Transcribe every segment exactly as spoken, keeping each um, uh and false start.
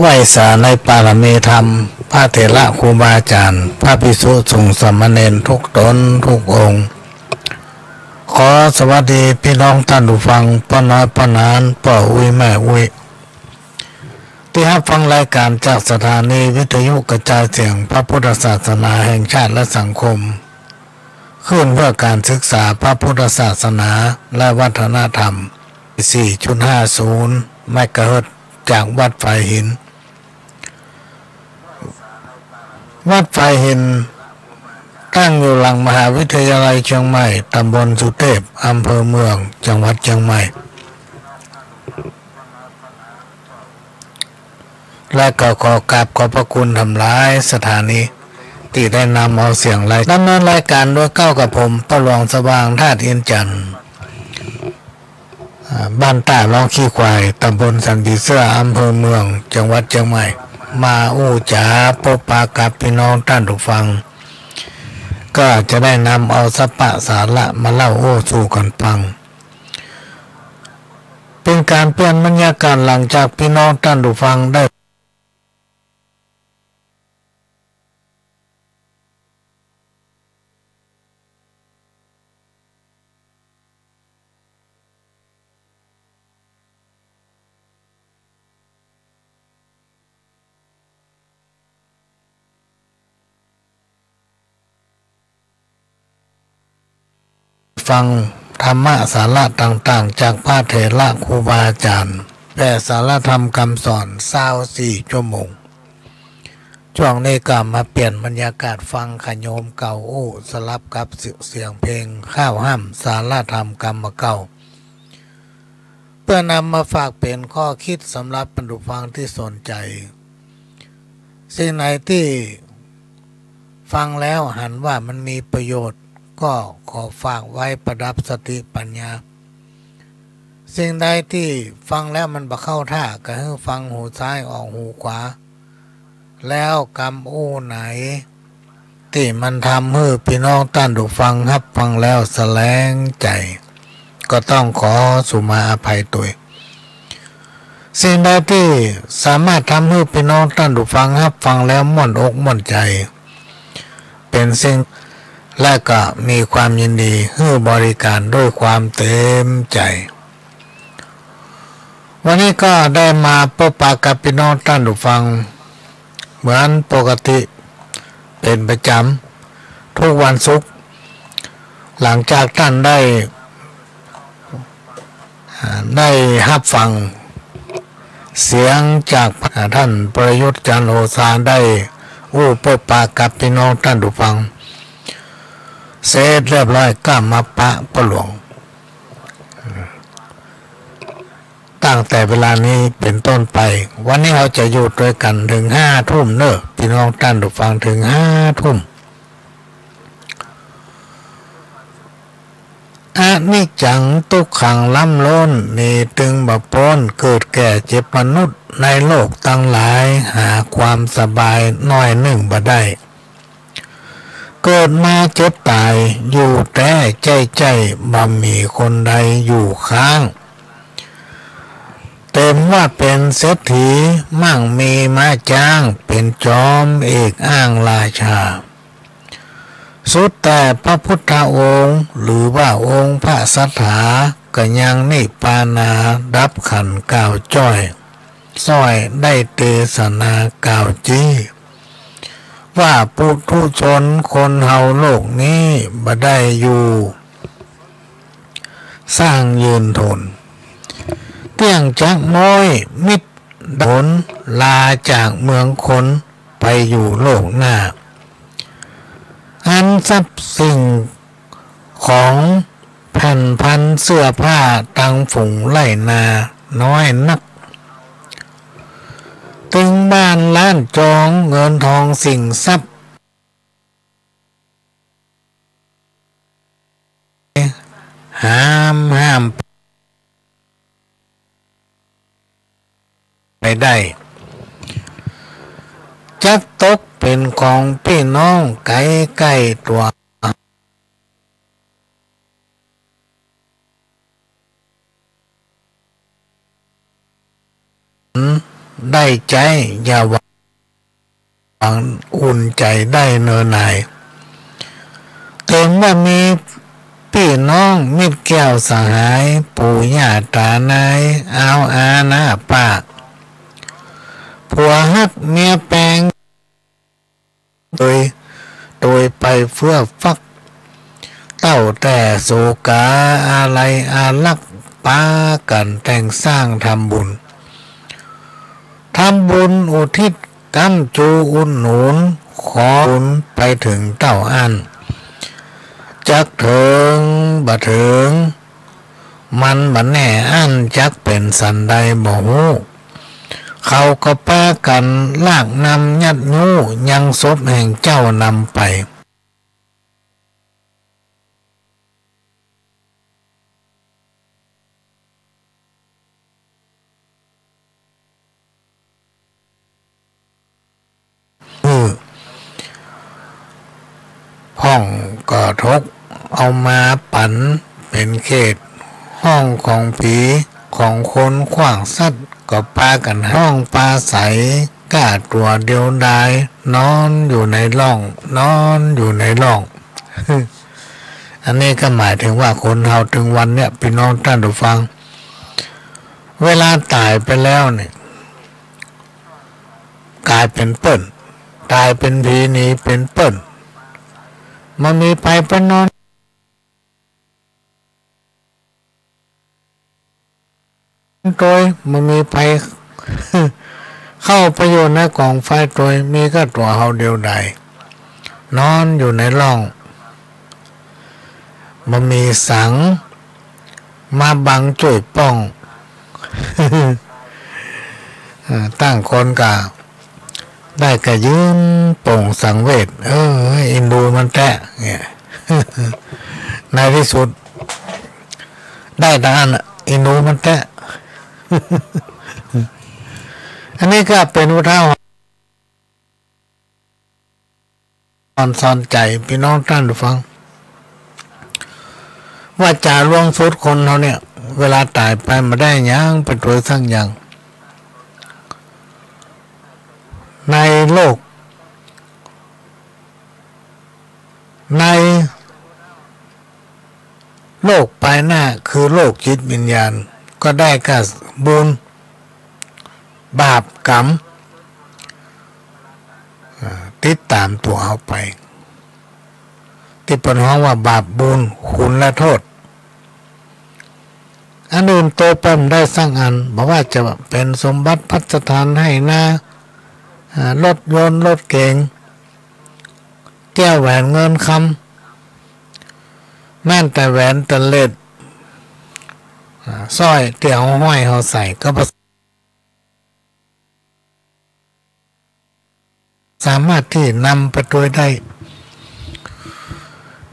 ไหว้สาในปารมีธรรม พระเถระครูบาอาจ๋ารย์ พระภิกษุสงฆ์สามเณรทุกต๋นทุกองค์ ขอสวัสดีพี่น้องต้านผู้ฟัง ป้อน้อยป้อหนาน ป้ออุ๊ยแม่อุ๊ย ตี้ฮับฟังรายก๋านจากสถานีวิทยุกระจายเสียงพระพุทธศาสนาแห่งชาติและสังคม คลื่นเพื่อการศึกษาพระพุทธศาสนาและวัฒนธรรม สี่จุดห้าศูนย์ เมกะเฮิรตซ์ จากวัดฝายหิน วัดฝายหิน ตั้งอยู่หลังมหาวิทยาลัยเชียงใหม่ ตำบลสุเทพ อำเภอเมือง จังหวัดเชียงใหม่ และก็ขอกราบขอบพระคุณถำหลายสถานี ตี้ได้นำเอาเสียงราย ดำเนินรายก๋านโดยเก้ากับผม ป้อหลวงสว่าง ธาตุอินทร์จันทร์ อ่า บ้านต้าร้องขี้ควาย ตำบลสันผีเสื้อ อำเภอเมือง จังหวัดเชียงใหม่ มาอู้จ๋าปบปะกับพี่น้องต้านผู้ฟัง ก็จะได้นำเอาสัพพะสาระมาเล่าอู้สู่กั๋นฟัง เป๋นก๋านเปลี่ยนบรรยากาศหลังจากพี่น้องต้านผู้ฟังได้ ฟังธรรมะสาระต่างๆ จากพระเถระครูบาอาจ๋ารย์ แผ่สาระธรรมกำสอน ซาวสี่ชั่วโมง จ้วงนี้ก็มาเปลี่ยนบรรยากาศฟังขะโยมเก่าอู้ สลับกับเสียงเพลงข้าวฮ่ำสาระธรรมกำบ่าเก่า เปื้อนำมาฝากเป๋นข้อคิดสำหรับต้านผู้ฟังตี้สนใจ๋ สิ่งไหนตี้ฟังแล้วหันว่ามันมีประโยชน์ ก็ขอฝากไว้ประดับสติปัญญา สิ่งใดตี้ฟังแล้วมันบ่เข้าท่า ก็หื้อฟังหูซ้ายออกหูขวา แล้วกำอู้ไหน ตี้มันทำหื้อพี่น้องต้านผู้ฟังฮับฟังแล้วสะแหลงใจ๋ ก็ต้องขอสุมาอภัยตวย สิ่งใดตี้สามารถทำหื้อพี่น้องต้านผู้ฟังฮับฟังแล้วม่วนอกม่วนใจ๋ เป๋นสิ่ง และก็มีความยินดีหื้อบริการด้วยความเต๋มใจ๋ วันนี้ก็ได้มาปบปะกับพี่น้องต้านผู้ฟัง เหมือนปกติเป๋นประจ๋ำทุกวันศุกร์ หลังจากต้านได้ อ่า ได้ฮับฟังเสียงจาก อ่า ต้านประยุทธ์จันทร์โอชาได้อู้ปบปะกับพี่น้องต้านผู้ฟังเสร็จเรียบร้อย ก็มาปะป้อหลวง ตั้งแต่เวลานี้เป๋นต้นไป วันนี้เฮาจะอยู่ตวยกั๋นเถิงห้าทุ่มเน่อ พี่น้องต้านผู้ฟัง เถิงห้าทุ่ม อนิจจัง ตุ๊กขัง ล้ำล้น หนีตึงบ่ป๊น เกิดแก่เจ็บมนุษย์ ในโลกตังหลาย หาความสบายน้อยนึ่งบ่ได้ เกิดมาเจ็บต๋าย อยู่แต๊ใจ้ๆ บ่มีคนใดอยู่ข้าง เต็มว่าเป๋นเศรษฐี มั่งมีม้าจ๊าง เป๋นจอมเอกอ้างราชา สุดแต่พระพุทธองค์ หรือว่าองค์พระสัตถา ก็ยังนิพพานาดับขันธ์กล่าวจ้อย ซ้อยได้เตสนากล่าวจี้ ว่าปุถุชนคนเฮาโลกนี้ บ่ได้อยู่ ซ่างยืนทน เตี้ยงจักม้อยมิตรดาบท ลาจากเมืองคน ไปอยู่โลกหน้า อันทรัพย์สิ่งของแผ่นพันเสื้อผ้าตังฝูงไล่นาน้อยนัก ตึงบ้านล้านจองเงินทองสิ่งทรัพย์ หามห้ามไปได้ จักตกเป๋นของปี้น้องไก๋ใก้ตั๋ว อืม ได้ใจ๊ อย่าหวัง อุ่นใจ๋ได้เนอหน่าย เถิงบ่ามีปี้น้องมิตรแก้วสหาย ปู่ย่าต๋านาย อาวอาน้าป้า ผัวฮักเมียแปง โตย โตยไปเฟื่อฟัก เต้าแต่โศกาอาลัยอาลัก ปากั๋นแต่งสร้างทำบุญ ทำบุญอุทิศ ก๊ำจูอุดหนุน ขอบุญไปเถิงเต้าอั้น จักเถิงบ่เถิง มันบ่แน่อั้น จักเป๋นสันใดบ่ฮู้ เขาก็ปากั๋นลากนำยัดยู้ ยังศพแห่งเจ้านำไป อือ พ่องก็ถกเอามาปั๋นเป๋นเขต ห้องของผีของคน ขว้างสัตว์ก็ปากั๋นฮ้องปาใส ก้าตั๋วเดียวดาย นอนอยู่ในร่อง นอนอยู่ในร่อง อันนี้ก็หมายเถิงว่าคนเฮาเถิงวันเนี้ย ปี้น้องต้านผู้ฟัง เวลาต๋ายไปแล้วเนี่ย ก๋ายเป๋นเปิ้น ต๋ายเป๋นผีหนีเป๋นเปิ้น บ่มีใผไปนอนโตย บ่มีใผเข้าไปอยู่ในก๋องไฟโตย มีก้าตั๋วเฮาเดียวดาย นอนอยู่ในร่อง บ่มีสังมาบังจ้วยป้อง เอ่อ ต่างคนก็ได้ก้ายืนโป่งสังเวช เออ อินดูมันแต๊ เนี่ย ในตี้สุด ได้ตางอั้นน่ะ อินดูมันแต๊ อันนี้ก็เป๋นอุทาหรณ์ สอนใจ๋ปี้น้องต้านผู้ฟัง ว่าจ๋าล่วงสุดคนเฮาเนี่ย เวลาต๋ายไปบ่ได้หยังไปโตยสักอย่าง ในโลก ใน โลกปายหน้าคือโลกจิตวิญญาณ ก็ได้ก้าบุญบาปก๋รรม อ่า ติดต๋ามตั๋วเฮาไป ตี้เปิ้นฮ้องว่าบาปบุญคุณและโต้ษ อันอื่นโตไปบ่ได้สักอัน บ่ว่าจะเป๋นสมบัติภัสถานไฮ่นา อ่า รถยนต์รถเก๋ง แก้วแหวนเงินคำ แม้นแต่แหวนตะเล็ด อ่า สร้อยตี้เฮาห้อยเฮาใส่ก็บ่สามารถตี้นำไปโตยได้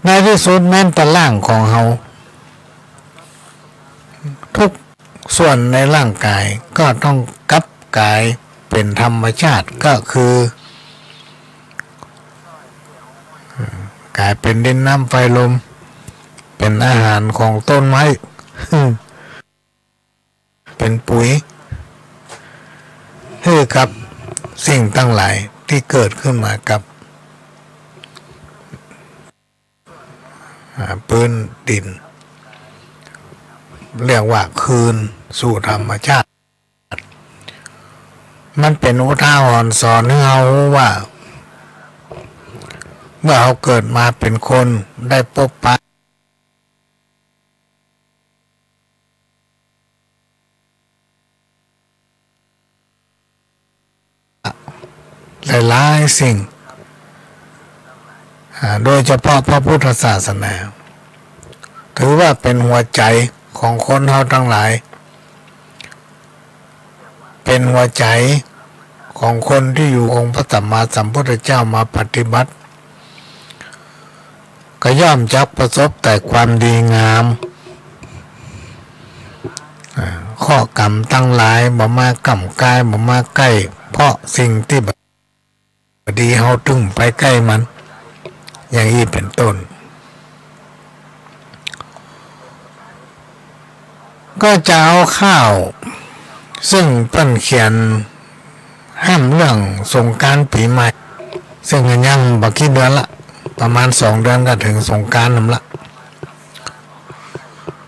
ในตี้สุดแม้นแต่ร่างของเฮา ทุกส่วนในร่างก๋ายก็ต้องกลับก๋ายเป๋นธรรมชาติ ก็คือ ก๋ายเป๋นดินน้ำไฟลม เป๋นอาหารของต้นไม้ เป๋นปุ๋ยหื้อกับสิ่งตังหลายตี้เกิดขึ้นมากับ อ่า ปื๊นดิน เรียกว่าคืนสู่ธรรมชาติ มันเป๋นอุทาหรณ์สอนหื้อเฮาฮู้ว่า เมื่อเฮาเกิดมาเป๋นคนได้ปบปะ หลายๆ สิ่ง อ่า โดยเฉพาะพระพุทธศาสนา ถือว่าเป๋นหัวใจ๋ของคนเฮาตังหลาย เป๋นหัวใจ๋ของคนตี้อยู่องค์พระสัมมาสัมพุทธเจ้ามาปฏิบัติ ก็ย่อมจักประสบแต่ความดีงาม อ่า เคราะห์กรรมตังหลายบ่มาก้ำก๋าย บ่มาใก้ เพราะสิ่งตี้บ่ดีเฮาตึงไปใก้มัน อย่างอี้เป๋นต้น ก็จะเอาข้าว ซึ่งเปิ้นเขียน ห้ามเรื่องสงกรานต์ปี๋ใหม่ ซึ่งก็ยังบ่กี่เดือนละ ประมาณสองเดือนก็เถิงสงกรานต์นำละ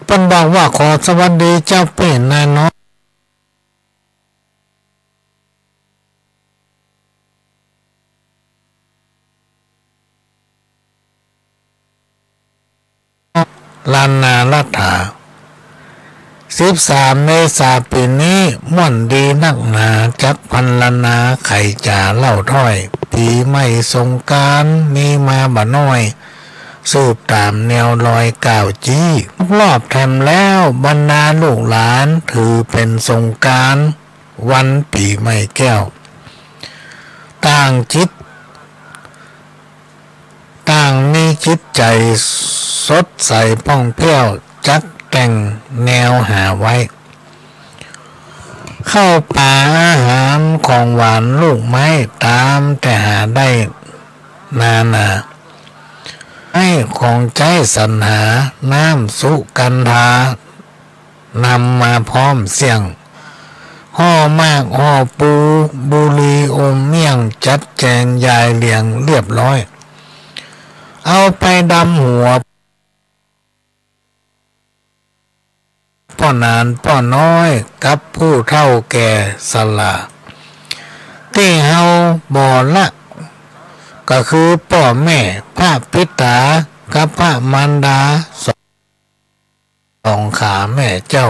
เปิ้นบอกว่า ขอสวัสดีเจ้าเป้นายน้อย รรณารัตถา สิบสามเมษาปี๋นี้ ม่วนดีนักหนา จักพรรณนาไขจ๋าเล่าถ้อย ปี๋ใหม่สงกรานต์มีมาบ่น้อย สืบต๋ามแนวรอยก้าวจี้ รอบแถมแล้ว บรรดาลูกหลาน ถือเป๋นสงกรานต์ วันปี๋ใหม่แก้ว ต่างจิต ต่างมีจิตใจ๋สดใสผ่องแผ้ว จักแต่งแนวหาไว้ ข้าวป๋าอาหารของหวานลูกไม้ ต๋ามแต่หาได้นานา ไม้ของใจ๊สรรหา น้ำสุกัณฑา นำมาพร้อมเสี้ยง ห่อหมากห่อปู บุหรี่อมเมี่ยง จัดแจงยายเรียงเรียบร้อย เอาไปดำหัว ป้อหนานป้อน้อย กับผู้เฒ่าแก่สรา ตี้เฮาบ่ละ ก็คือป้อแม่ พระปิตา กับพระมารดา สองขาแม่เจ้า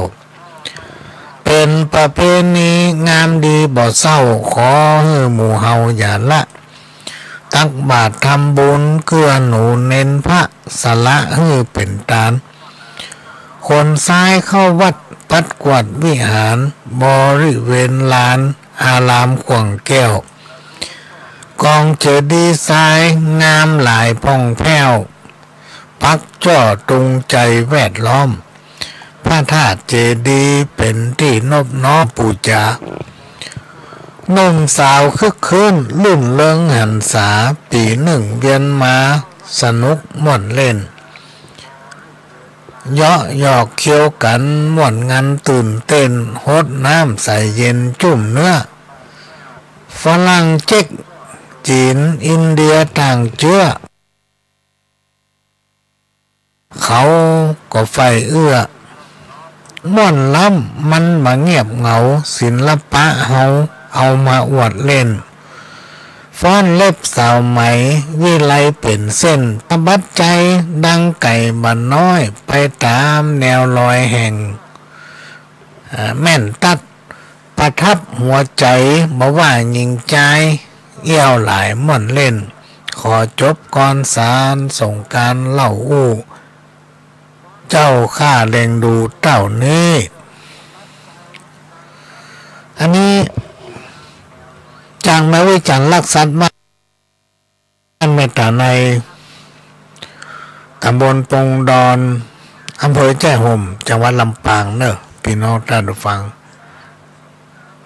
เป๋นประเพณีงามดีบ่เศร้า ขอหื้อหมู่เฮาอย่าละ ตักบาตรทำบุญ เกื้อหนุนเน้นพระ สละหื้อเป๋นตาน ขนทรายเข้าวัด ปัดกวาดวิหาร บริเวณลานอารามข่วงแก้ว กองเจดีย์ทรายงามหลายผ่องแผ้ว ปักจ้อตุงใจ๋แวดล้อม พระธาตุเจดีย์เป๋นตี้นบน้อมปู๋จา หนุ่มสาวคึกคื้น รื่นเริงหรรษา ปี๋นึ่งเวียนมา สนุกม่วนเล่น เยาะหยอกเคี้ยวกั๋น ม่วนงันตื่นเต้น ฮดน้ำใสเย็นจุ่มเนื้อ ฝรั่งเจ๊ก จี๋น อินเดีย ต่างเจื้อ เขาก็ใฝ่เอื้อ ม่วนล้ำ มันบ่เงียบเหงา ศิลปะเฮาเอามาอวดเล่น ฟ้อนเล็บสาวไหม วิไลเป๋นเส้น สะบัดใจ๋ดังไก่บ่าน้อย ไปต๋ามแนวรอยแห่ง อ่า แม่นตั๊ด ประทับหัวใจ๋ บ่ว่าญิงจาย เอี้ยวหลายม่วนเล่น ขอจบกรสารสงกรานต์เล่าอู้ เจ้าข้าเล็งดูเต้านี้ อันนี้ จากนายวิจารณ์ ลักษณ์สัตย์มั่น บ้านแม่ต๋าใน ต๋ำบลปงดอน อำเภอแจ้ห่ม จังหวัดลำปางเน่อ ปี้น้องต้านผู้ฟัง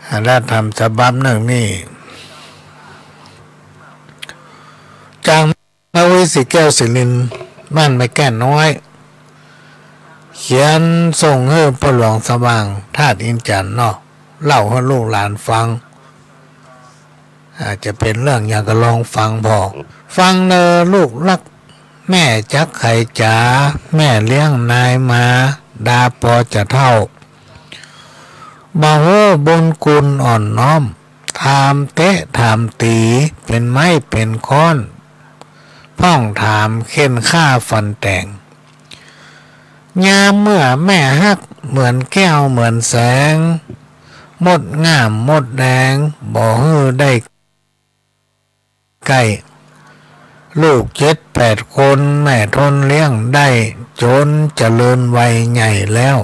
อา ธรรมฉบับเน่อนี้ จากนายวิศรีแก้วศรีนินทร์ บ้านแม่แก้น้อย เขียนส่งหื้อป้อหลวงสว่าง ธาตุอินจันทน์เนาะ เล่าหื้อลูกหลานฟัง อาจจะเป๋นเรื่องหยังก็ลองฟังผ่อ ฟังเน่อลูกรัก แม่จั๊กไขจ๋า แม่เลี้ยงนายมา ดาปอจะเฒ่า บ่ฮู้บุญคุณอ่อนน้อม ถามเต๊ะถามตี๋ เป๋นไม้เป๋นค้อน พ่องถามเค้นฆ่าฟันแตง ยามเมื่อแม่ฮัก เหมือนแก้วเหมือนแสง มดง่ามมดแดง บ่หื้อได้ใก้ ลูกเจ็ดแปดคน แม่ทนเลี้ยงได้ จ๋นเจริญวัยใหญ่แล้ว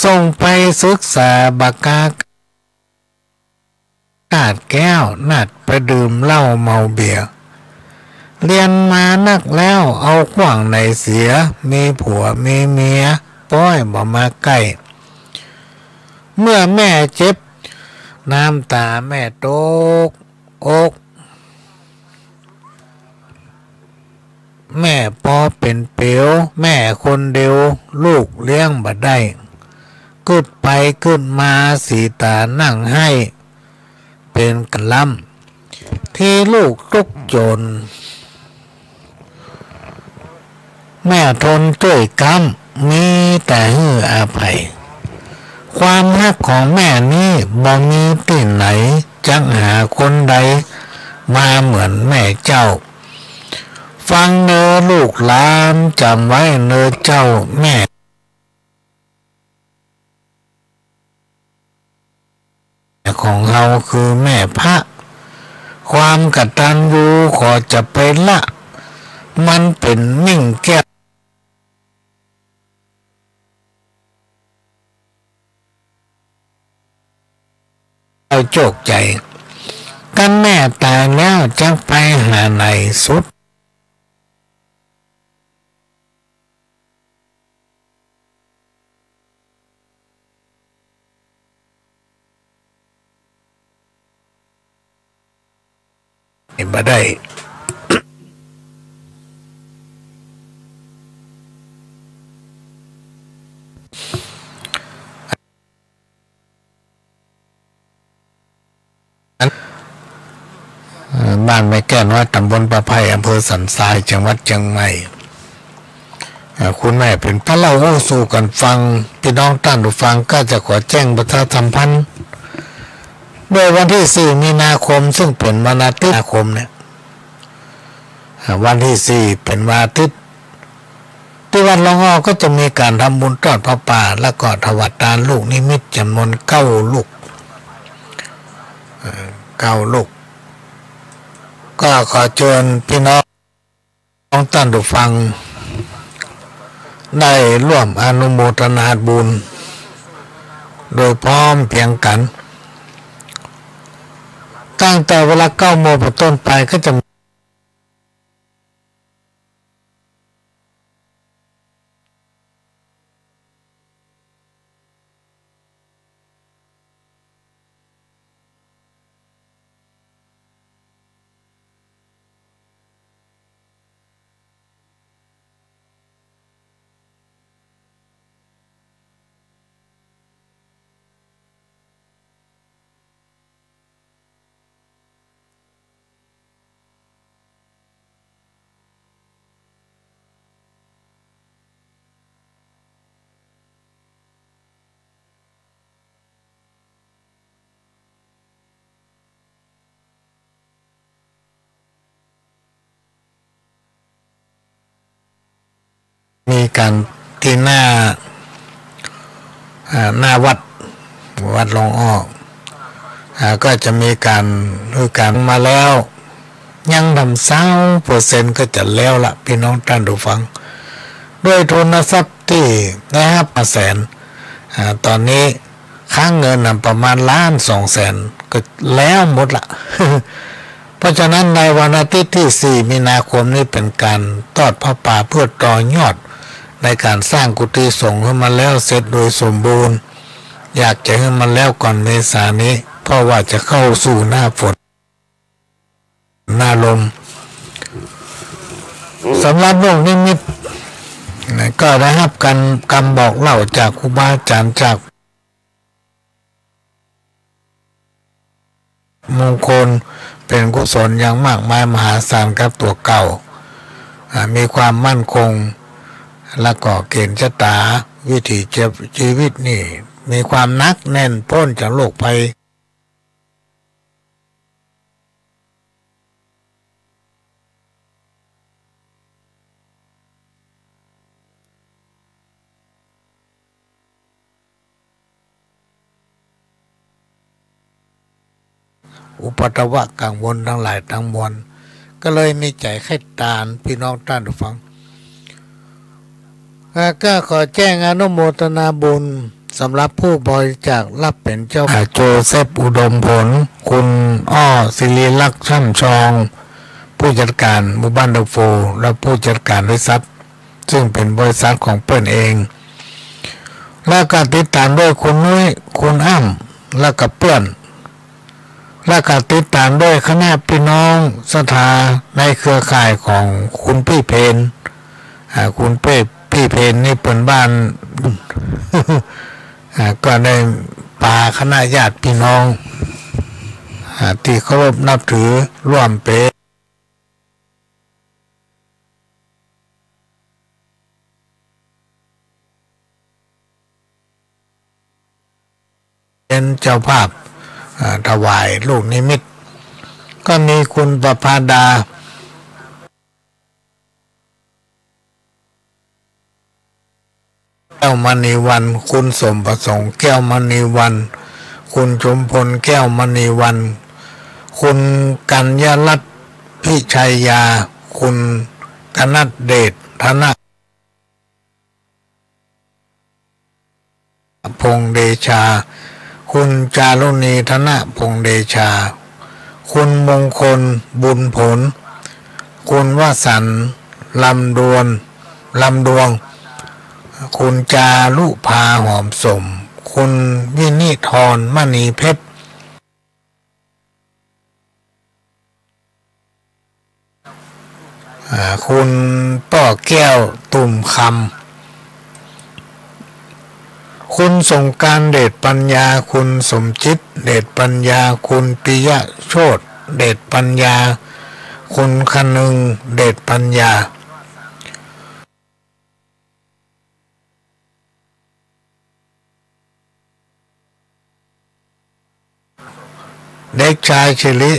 ส่งไปศึกษาบ่กล้า ขาดแก้ว นัดไปดื่มเหล้าเมาเบียร์ เรียนมานักแล้ว เอาขว้างไหนเสีย มีผัวมีเมีย ป้อยบ่มาใก้ เมื่อแม่เจ็บ น้ำต๋าแม่ตกอก แม่ปอเป๋นเปลว แม่คนเดียว ลูกเลี้ยงบ่ได้ กึ๊ดไปกึ๊ดมา สีต๋านั่งไห้ ป๋นก๋านล้ำ ตี้ลูกตุ๊กข์จ๋น แม่ทนจ้วยก๊ำ มีแต่หื้ออภัย ความฮักของแม่นี้บ่มีตี้ไหน จักหาคนใดมาเหมือนแม่เจ้า ฟังเน่อลูกหลาน จ๋ำไว้เน่อเจ้าแม่ ของเฮาคือแม่พระ ความกตัญญูขอจะไปละ มันเป๋นมิ่งแก้วโจคใจ๋ คันแม่ต๋ายแล้วจักไปหาไหนสุด เป๋นบ่ได้ เอ่อ บ้านแม่แก้วน้อย ต๋ำบลป่าไผ่ อำเภอสันทราย จังหวัดเจียงใหม่ เอ่อ คุณแม่เป๋นพระเล่าอู้สู่กั๋นฟัง ปี้น้องต้านผู้ฟัง ก็จะขอแจ้งประชาสัมพันธ์ โดยวันตี้สี่มีนาคม ซึ่งเป๋นวันอาทิตย์ มีนาคมเนี่ย อ่า วันตี้สี่เป๋นวันอาทิตย์ ตี้วัดหลวงอ้อก็จะมีก๋านทำบุญตอดผ้าป่า แล้วก็ถวายตานลูกนิมิตจ๋ำนวนเก้าลูก เอ่อ เก้าลูก ก็ขอเจิญปี้น้อง ของต้านผู้ฟังได้ร่วมอนุโมทนาบุญโดยพร้อมเพรียงกั๋น ตั้งแต่เวลาเก้าโมงเป๋นต้นไปก็จะ มีก๋านตี้หน้า อ่า หน้าวัด วัดหลวงอ้อ อ่า ก็จะมีก๋าน คือก๋านมาแล้ว ยังทำซาวเปอร์เซ็นต์ก็จะแล้วละ ปี้น้องต้านผู้ฟัง ด้วยทุนทรัพย์ตี้ได้ฮับมาแสน อ่า ต๋อนนี้ ค้างเงินน่ะประมาณล้านสองแสน ก็แล้วหมดละ เพราะฉะนั้นในวันอาทิตย์ตี้สี่มีนาคมนี้เป๋นก๋านตอดผ้าป่าเพื่อต่อยอดในก๋านสร้างกุฏิสงฆ์หื้อมันแล้วเสร็จโดยสมบูรณ์ อยากจะหื้อมันแล้วก่อนเมษานี้ เพราะว่าจะเข้าสู่หน้าฝน หน้าลม สำหรับลูกนิมิตนะ ก็ได้ฮับการ กำบอกเล่าจากครูบาอาจ๋ารย์ จากมงคล เป๋นกุศลอย่างมากมายมหาศาลกับตั๋วเก่า อ่า มีความมั่นคง แล้วก็เก๋ณฑ์ชะตา วิถีชีวิตนี่ มีความหนักแน่น ป๊นจากโรคภัย อุปัทวะกังวลตังหลายตังมวล ก็เลยมีใจ๋ใค่ตาน ปี้น้องต้านผู้ฟัง อ่า ก็ขอแจ้งอนุโมทนาบุญสำหรับผู้บริจาครับเป๋นเจ้า อ่า โจเซฟ อุดมผล คุณอ้อ ศิริลักษณ์ ช่ำชอง ผู้จัดการหมู่บ้านดงโฟ และผู้จัดการบริษัท ซึ่งเป๋นบริษัทของเปิ้นเอง แล้วก็ติดต๋ามด้วยคุณนุ้ย คุณอ้ำ แล้วก็เปื้อน แล้วก็ติดต๋ามด้วยคณะปี้น้องศรัทธาในเครือข่ายของคุณปี้เพน อ่า คุณปี้ ปี้เพนนี่เปิ้นบ้าน อ่า ก็ได้ปาคณะญาติปี้น้อง อ่า ตี้เคารพนับถือ ร่วมเป๋น เป๋นเจ้าภาพ อ่า ถวายลูกนิมิต ก็มีคุณประภาดา แก้วมณีวรรณ คุณสมประสงค์ แก้วมณีวรรณ คุณชุมพล แก้วมณีวรรณ คุณกัญญรัตน์ พิชัยยา คุณกนัสเดช ธน พงษ์เดชา คุณจารุณี ธนพงษ์เดชา คุณมงคล บุญผล คุณวสันต์ ลำดวน ลำดวง คุณจารุภา หอมสม คุณวินิธร มณีเพชร อ่า คุณป้อแก้ว ตุ่มคำ คุณสงกรานต์ เดชปัญญา คุณสมจิต เดชปัญญา คุณปิยะโชติ เดชปัญญา คุณคนึง เดชปัญญา เด็กชายสิริ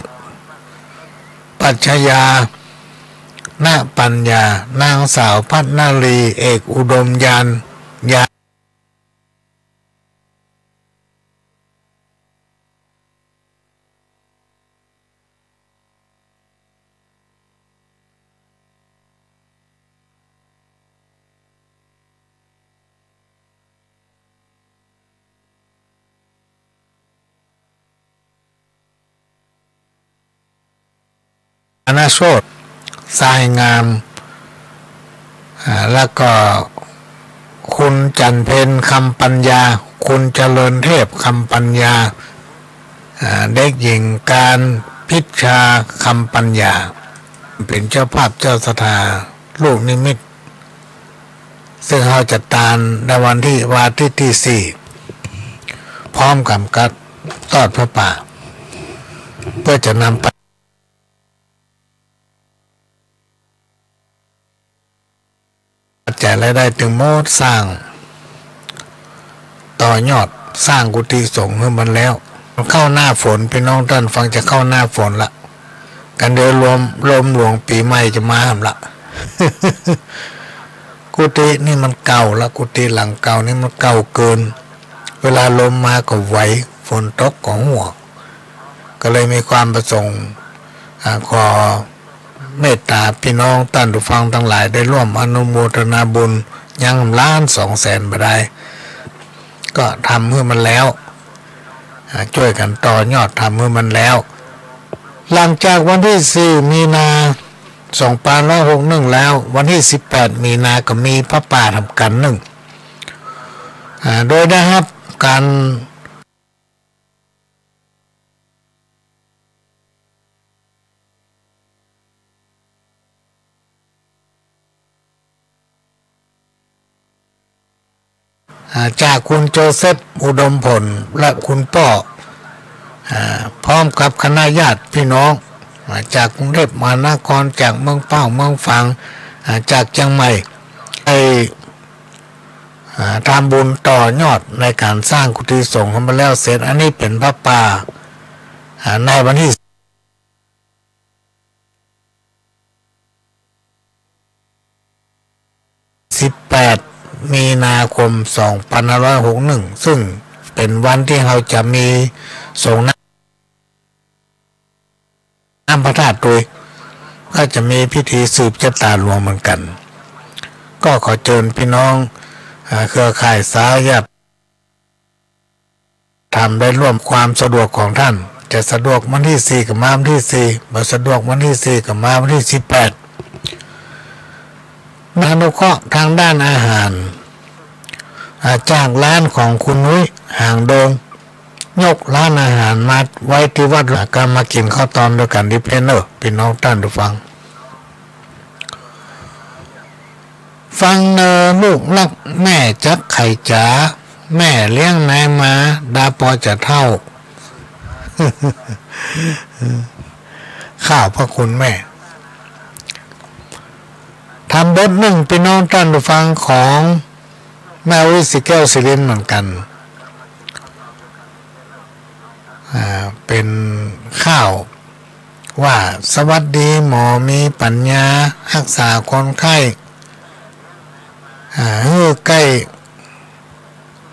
ปัชญา ณ ปัญญา นางสาวพัฒนรี เอกอุดม ญาณ ญาณ อนาโชติ ทรายงาม อ่า แล้วก็คุณจันทร์เพ็ญ คำปัญญา คุณเจริญเทพ คำปัญญา อ่า เด็กหญิงการพิชชา คำปัญญา เป๋นเจ้าภาพเจ้าศรัทธาลูกนิมิต ซึ่งเฮาจัดตานในวันตี้ วันอาทิตย์ตี้สี่ พร้อมกับกั๋บตอดผ้าป่า เปื้อจะนำไป ปัจจัยรายได้ตึงหมดสร้างต่อยอดสร้างกุฏิสงฆ์หื้อมันแล้ว เข้าหน้าฝน ปี้น้องต้านฟัง จะเข้าหน้าฝนละ กั๋นเดี๋ยวลม ลมหลวงปี๋ใหม่จะมาหำละ กุฏินี่มันเก่าละ กุฏิหลังเก่านี่มันเก่าเกิน เวลาลมมาก็ไหว ฝนตกก็หัว ก็เลยมีความประสงค์ อ่า ขอเมตต๋าปี้น้องต้านผู้ฟังตังหลายได้ร่วมอนุโมทนาบุญ ยังล้านสองแสนบ่ดาย ก็ทำหื้อมันแล้ว อ่า จ้วยกั๋นต่อยอดทำหื้อมันแล้ว หลังจากวันตี้สี่มีนา สองปันห้าร้อยหกนึ่งแล้ว วันตี้สิบแปดมีนาก็มีผ้าป่าทำกั๋นนึ่ง อ่า โดยได้ฮับก๋าน อ่า จากคุณโจเซฟ อุดมผล และคุณป้อ อ่า พร้อมกับคณะญาติพี่น้อง อ่า จากกรุงเทพมหานคร จากเมืองเป้า เมืองฝาง อ่า จากเจียงใหม่ ได้ อ่า ทำบุญต่อยอดในก๋านสร้างกุฏิสงฆ์หื้อมันแล้วเสร็จ อันนี้เป๋นผ้าป่า อ่า ในวันตี้ สิบแปดมีนาคม สองปันห้าร้อยหกนึ่ง ซึ่งเป๋นวันตี้เฮาจะมีสรงน้ำ น้ำพระธาตุตวย ก็จะมีพิธีสืบจะต๋าหลวงเหมือนกั๋น ก็ขอเจิญพี่น้อง อ่า เครือข่ายสายญาติ ธรรมได้ร่วมความสะดวกของต้าน จะสะดวกวันตี้สี่ก็มาวันตี้สี่ บ่สะดวกวันตี้สี่ก็มาวันตี้สิบแปด อนุเคราะห์ทางด้านอาหาร อ่า จากร้านของคุณนุ้ย หางดง ยกร้านอาหารมาไว้ตี้วัด ก็มากิ๋นข้าวตอนตวยกั๋นตี้เป๊ะเน่อ พี่น้องต้านผู้ฟัง ฟังเน่อลูกฮักแม่จั๊กไขจ๋า แม่เลี้ยงนายมาดาปอจะเฒ่า ขอบพระคุณแม่ ธรรมบทนึ่ง พี่น้องต้านผู้ฟัง ของแม่อุ๊ย ศรีแก้ว ศรีรินทร์ เหมือนกั๋น อ่า เป๋นข้าวว่า สวัสดีหมอมีปัญญา ฮักษาคนไข้ อ่า หื้อไก้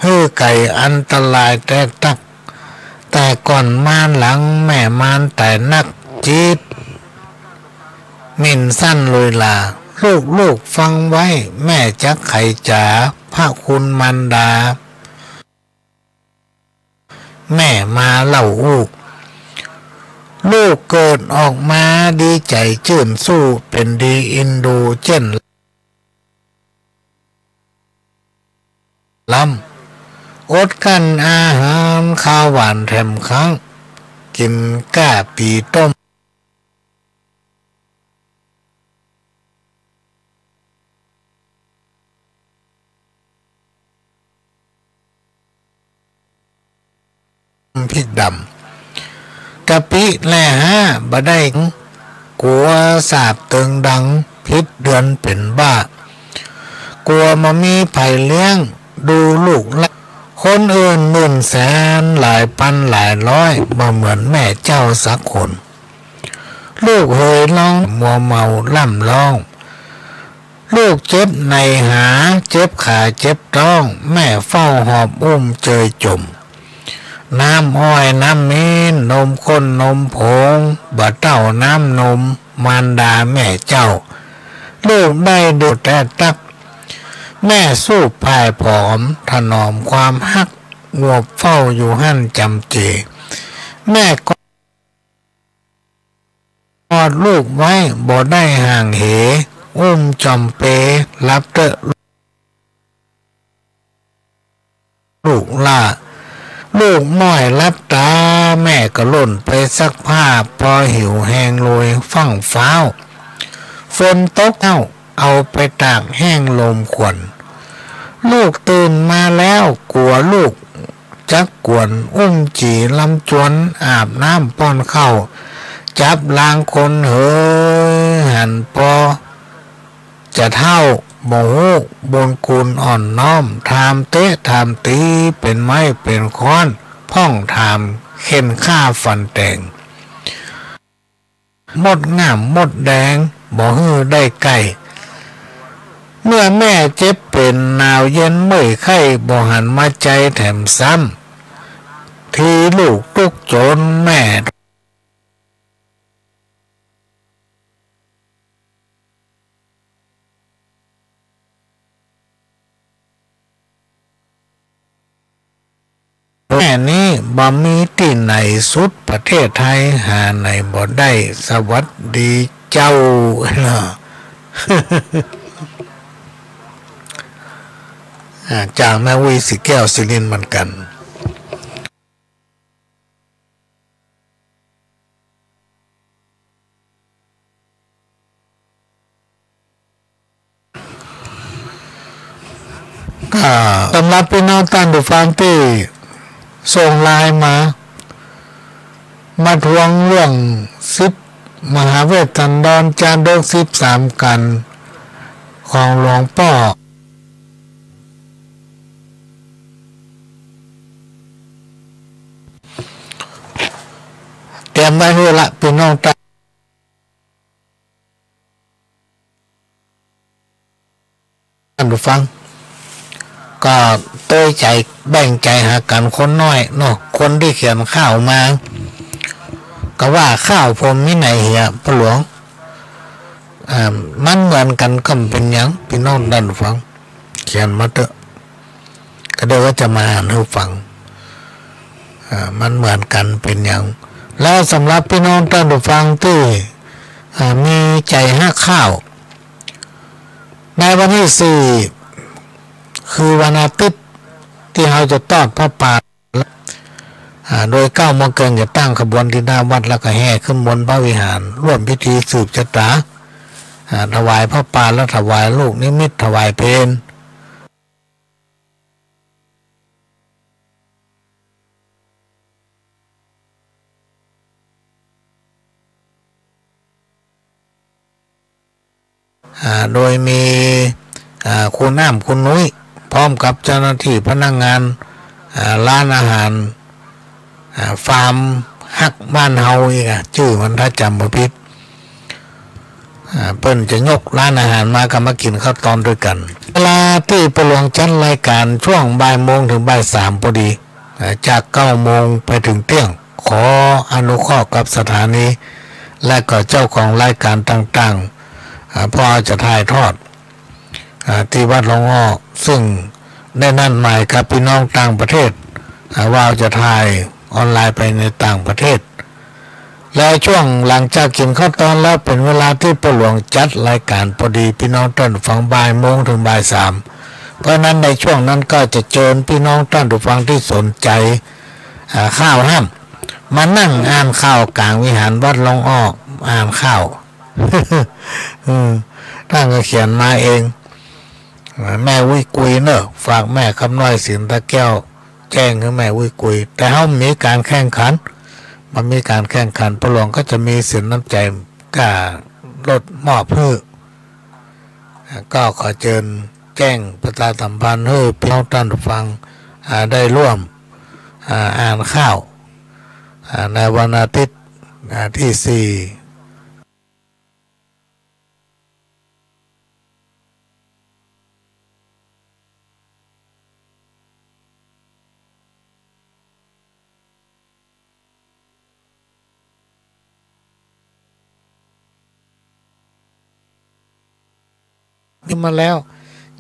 หื้อไก้อันตรายแต๊ตั๊ก แต่ก่อนมาหลังแม่มารต๋ายนัก จิตหมิ่นสั้นลุยหล่า ลูกๆ ฟังไว้ แม่จักไขจ๋า พระคุณมารดา แม่มาเล่าอู้ ลูกเกิดออกมาดีใจ๋จื้นสู้ เป๋นดีอินดูเจ้น ล้ำ อดกั้นอาหารคาวหวานแถมครั้ง กิ๋นก้าปี๋ต้ม พริกดำ กะปิแลห้าบ่ได้ กั๋วสาบเติงดัง ผิดเดือนเป๋นบ้า กั๋วบ่มีใผเลี้ยง ดูลูกหล้าน คนอื่นหมื่นแสน หลายปันหลายร้อย บ่เหมือนแม่เจ้าสักคน ลูกเหยฮ้องมัวเมาล่ำฮ้อง ลูกเจ็บในหา เจ็บขาเจ็บต๊อง แม่เฝ้าหอบอุ้มเจยจ่ม น้ำอ้อยน้ำมี้น นมข้นนมผง บ่เต้าน้ำนมมารดาแม่เจ้า ลูกได้ดูแต๊ตั๊ก แม่สู้ผายผอม ถนอมความฮัก งวบเฝ้าอยู่หั้นจ๋ำเจ แม่กอดลูกไว้ บ่ได้ห่างเห อุ้มจ่อมเป หลับเต๊อะ ลูกหล้า ลูกม้อยหลับต๋า แม่ก็ล่นไปซักผ้า ปอหิวแฮงโลยฟั่งฟ้าว ฝนตกเอ้า เอาไปตากแห้งลมขวัญ ลูกตื่นมาแล้ว กั๋วลูกจักกวน อุ้มจี๋ลำจวน อาบน้ำป้อนข้าว จับลางคนเหย หันปอ จะเฒ่าบ่ฮู้บุญคุณอ่อนน้อม ถามเต๊ะถามตี๋ เป๋นไม้เป๋นค้อน พ่องถามเข่นฆ่าฟันแตง มดง่ามมดแดง บ่หื้อได้ใก้ เมื่อแม่เจ็บเป๋นหนาวเย็นเมื่อยไข้ บ่หันมาใจ๋แถมซ้ำ ทีลูกตุ๊กจนแม่ แม่นี้บ่มีตี้ไหนสุดประเทศไทย หาไหนบ่ได้ สวัสดีเจ้า อ่า จากแม่อุ๊ย ศรีแก้ว ศรีรินทร์ เหมือนกั๋น ก็สำหรับพี่น้องต้านผู้ฟังตี้ส่งไลน์มา มาทวงเรื่องสิบมหาเวสสันดรจาดกสิบสามกัณฑ์ของหลวงป้อ เตรียมไว้หื้อละ พี่น้องต้าน ต้านผู้ฟัง ก็ตวยใจ๋แบ่งใจ๋หากั๋นคนน้อยเนาะ คนตี้เขียนข่าวมา ก็ว่าข่าวผมมีไหนเหีย ป้อหลวง อ่า มันเหมือนกั๋นก็บ่เป๋นหยัง พี่น้องต้านผู้ฟัง เขียนมาเต๊อะ ก็เดี๋ยวก็จะมาอ่านหื้อฟัง อ่า มันเหมือนกั๋นเป๋นหยัง แล้วสำหรับพี่น้องต้านผู้ฟังตี้ อ่า มีใจ๋ฮักข่าว ในวันตี้สี่ คือวันอาทิตย์ ตี้เฮาจะตอดผ้าป่า อ่า โดยเก้าโมงเกิ่งจะตั้งขบวนตี้หน้าวัด แล้วก็แห่ขึ้นบนพระวิหาร ร่วมพิธีสืบชะตา อ่า ถวายผ้าป่า และถวายลูกนิมิต ถวายเพล อ่า โดยมี อ่า คุณอ้ำ คุณนุ้ย พร้อมกับเจ้าหน้าตี้พนักงาน อ่า ร้านอาหาร อ่า ฟาร์มฮักบ้านเฮาอีกอะ จื้อมันถ้าจ๋ำบ่ผิด อ่า เปิ้นจะยกร้านอาหารมาก็มากิ๋นข้าวตอนตวยกั๋น เวลาตี้ป้อหลวงจัดรายก๋านช่วงบ่ายโมงเถิงบ่ายสามปอดี อ่า จากเก้าโมงไปเถิงเตี้ยง ขออนุเคราะห์กับสถานี และก็เจ้าของรายก๋านต่างๆ อ่า เพราะเฮาจะถ่ายทอด อ่า ตี้วัดหลวงอ้อ ซึ่งได้นัดหมายกับปี้น้องต่างประเทศ อ่า ว่าเฮาจะถ่ายออนไลน์ไปในต่างประเทศ และช่วงหลังจากกิ๋นข้าวตอนแล้วเป๋นเวลาตี้ป้อหลวงจัดรายก๋านปอดี ปี้น้องต้านฟังบ่ายโมงเถิงบ่ายสาม เพราะฉะนั้นในช่วงนั้นก็จะเจิญปี้น้องต้านฟังตี้สนใจ๋ อ่า ข่าวห้าม มานั่งอ่านข่าวก๋างวิหารวัดหลวงอ้อ อ่านข่าว อืม ต้านก็เขียนมาเอง แม่อุ๊ยกุยเน่อ ฝากแม่คำน้อย สินตะแก้ว แจ้งหื้อแม่อุ๊ยกุย แต่เฮาบ่มีก๋านแข่งขัน บ่มีก๋านแข่งขัน ป้อหลวงก็จะมีสินน้ำใจ๋ก้ารถมอบหื้อ ก็ขอเจิญแจ้งประชาสัมพันธ์หื้อปี้น้องต้านฟัง อ่า ได้ร่วม อ่า อ่านข่าว อ่า ในวันอาทิตย์ อ่า ตี้สี่ นี่มาแล้ว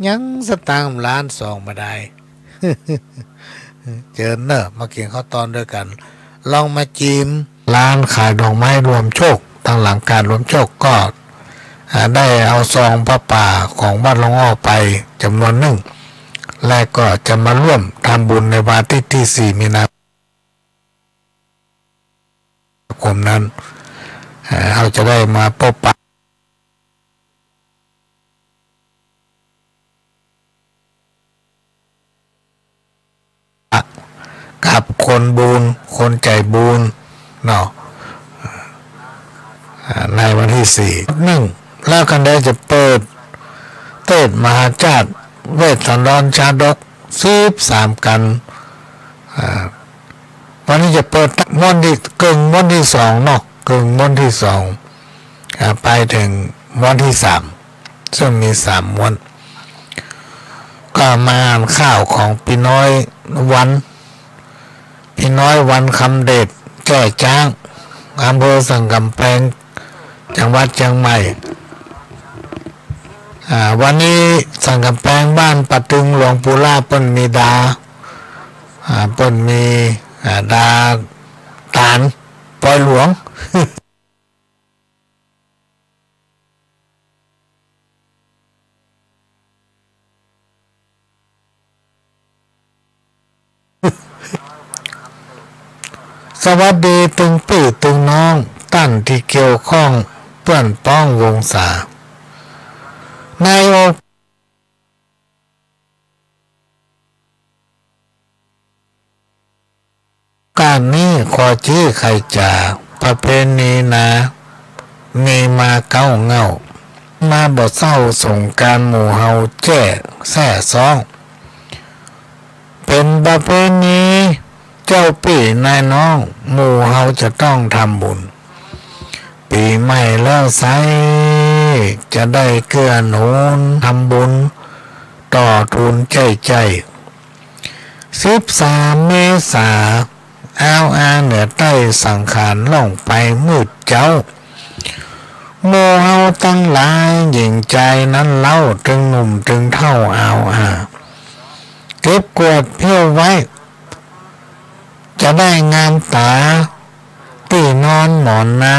ยังสตางค์ล้านสองบ่ได้ เจิญเน่อ มากิ๋นข้าวตอนตวยกั๋น ลองมาจิม ร้านขายดอกไม้รวมโชค ตางหลังก๋าดรวมโชคก็ อ่า ได้เอาซองผ้าป่าของวัดหลวงอ้อไปจ๋ำนวนนึ่ง และก็จะมาร่วมทำบุญในวันอาทิตย์ตี้สี่มีนาคมนั้น อ่า เฮาจะได้มาปบปะ กับคนบุญ คนใจ๋บุญเนาะ อ่า ในวันตี้สี่ นึ่ง แล้วก็ได้จะเปิดเตสน์มหาชาติ เวสสันดรชาดก สิบสามกัณฑ์ อ่า วันนี้จะเปิดม้วนตี้ เกิ่งม้วนตี้สองเนาะ เกิ่งม้วนตี้สอง อ่า ไปเถิงม้วนตี้สาม ซึ่งมีสามม้วน ก็มาอ่านข่าวของปี้น้อยวัน ปี้น้อยวันคำเดช แจ้จ๊าง อำเภอสันก๋ำแปง จังหวัดเจียงใหม่ อ่า วันนี้สันก๋ำแปงบ้านป่าตึงหลวงปู่ล่าเปิ้นมีดา อ่า เปิ้นมี อ่า ดาตานปอยหลวง สวัสดีตึงปี้ตึงน้อง ต้านตี้เกี่ยวข้อง เปื้อนป๊องวงศา ในโอ ก๋านนี้ขอจี้ไขจ๋า ประเพณีนา มีมาเก๊าเหง้า มาบ่เศร้าสงกรานต์หมู่เฮาแจ้แซ่ซ้อง เป๋นประเพณีเจ้าปี้นายน้อง หมู่เฮาจะต้องทำบุญ ปี๋ใหม่แล้วไซร้ จะได้เกื้อหนุนทำบุญ ต่อทูลใจ้ใจ้ สิบสามเมษา อาวอาเหนือใต้สังขารล่องไปมืดเจ๊า หมู่เฮาตังหลายหญิงจายนั้นเล่า ตึงหนุ่มตึงเฒ่าอาวอา เก็บกวาดเผี้ยวไว้ จะได้งามต๋า ตี้นอนหมอนนา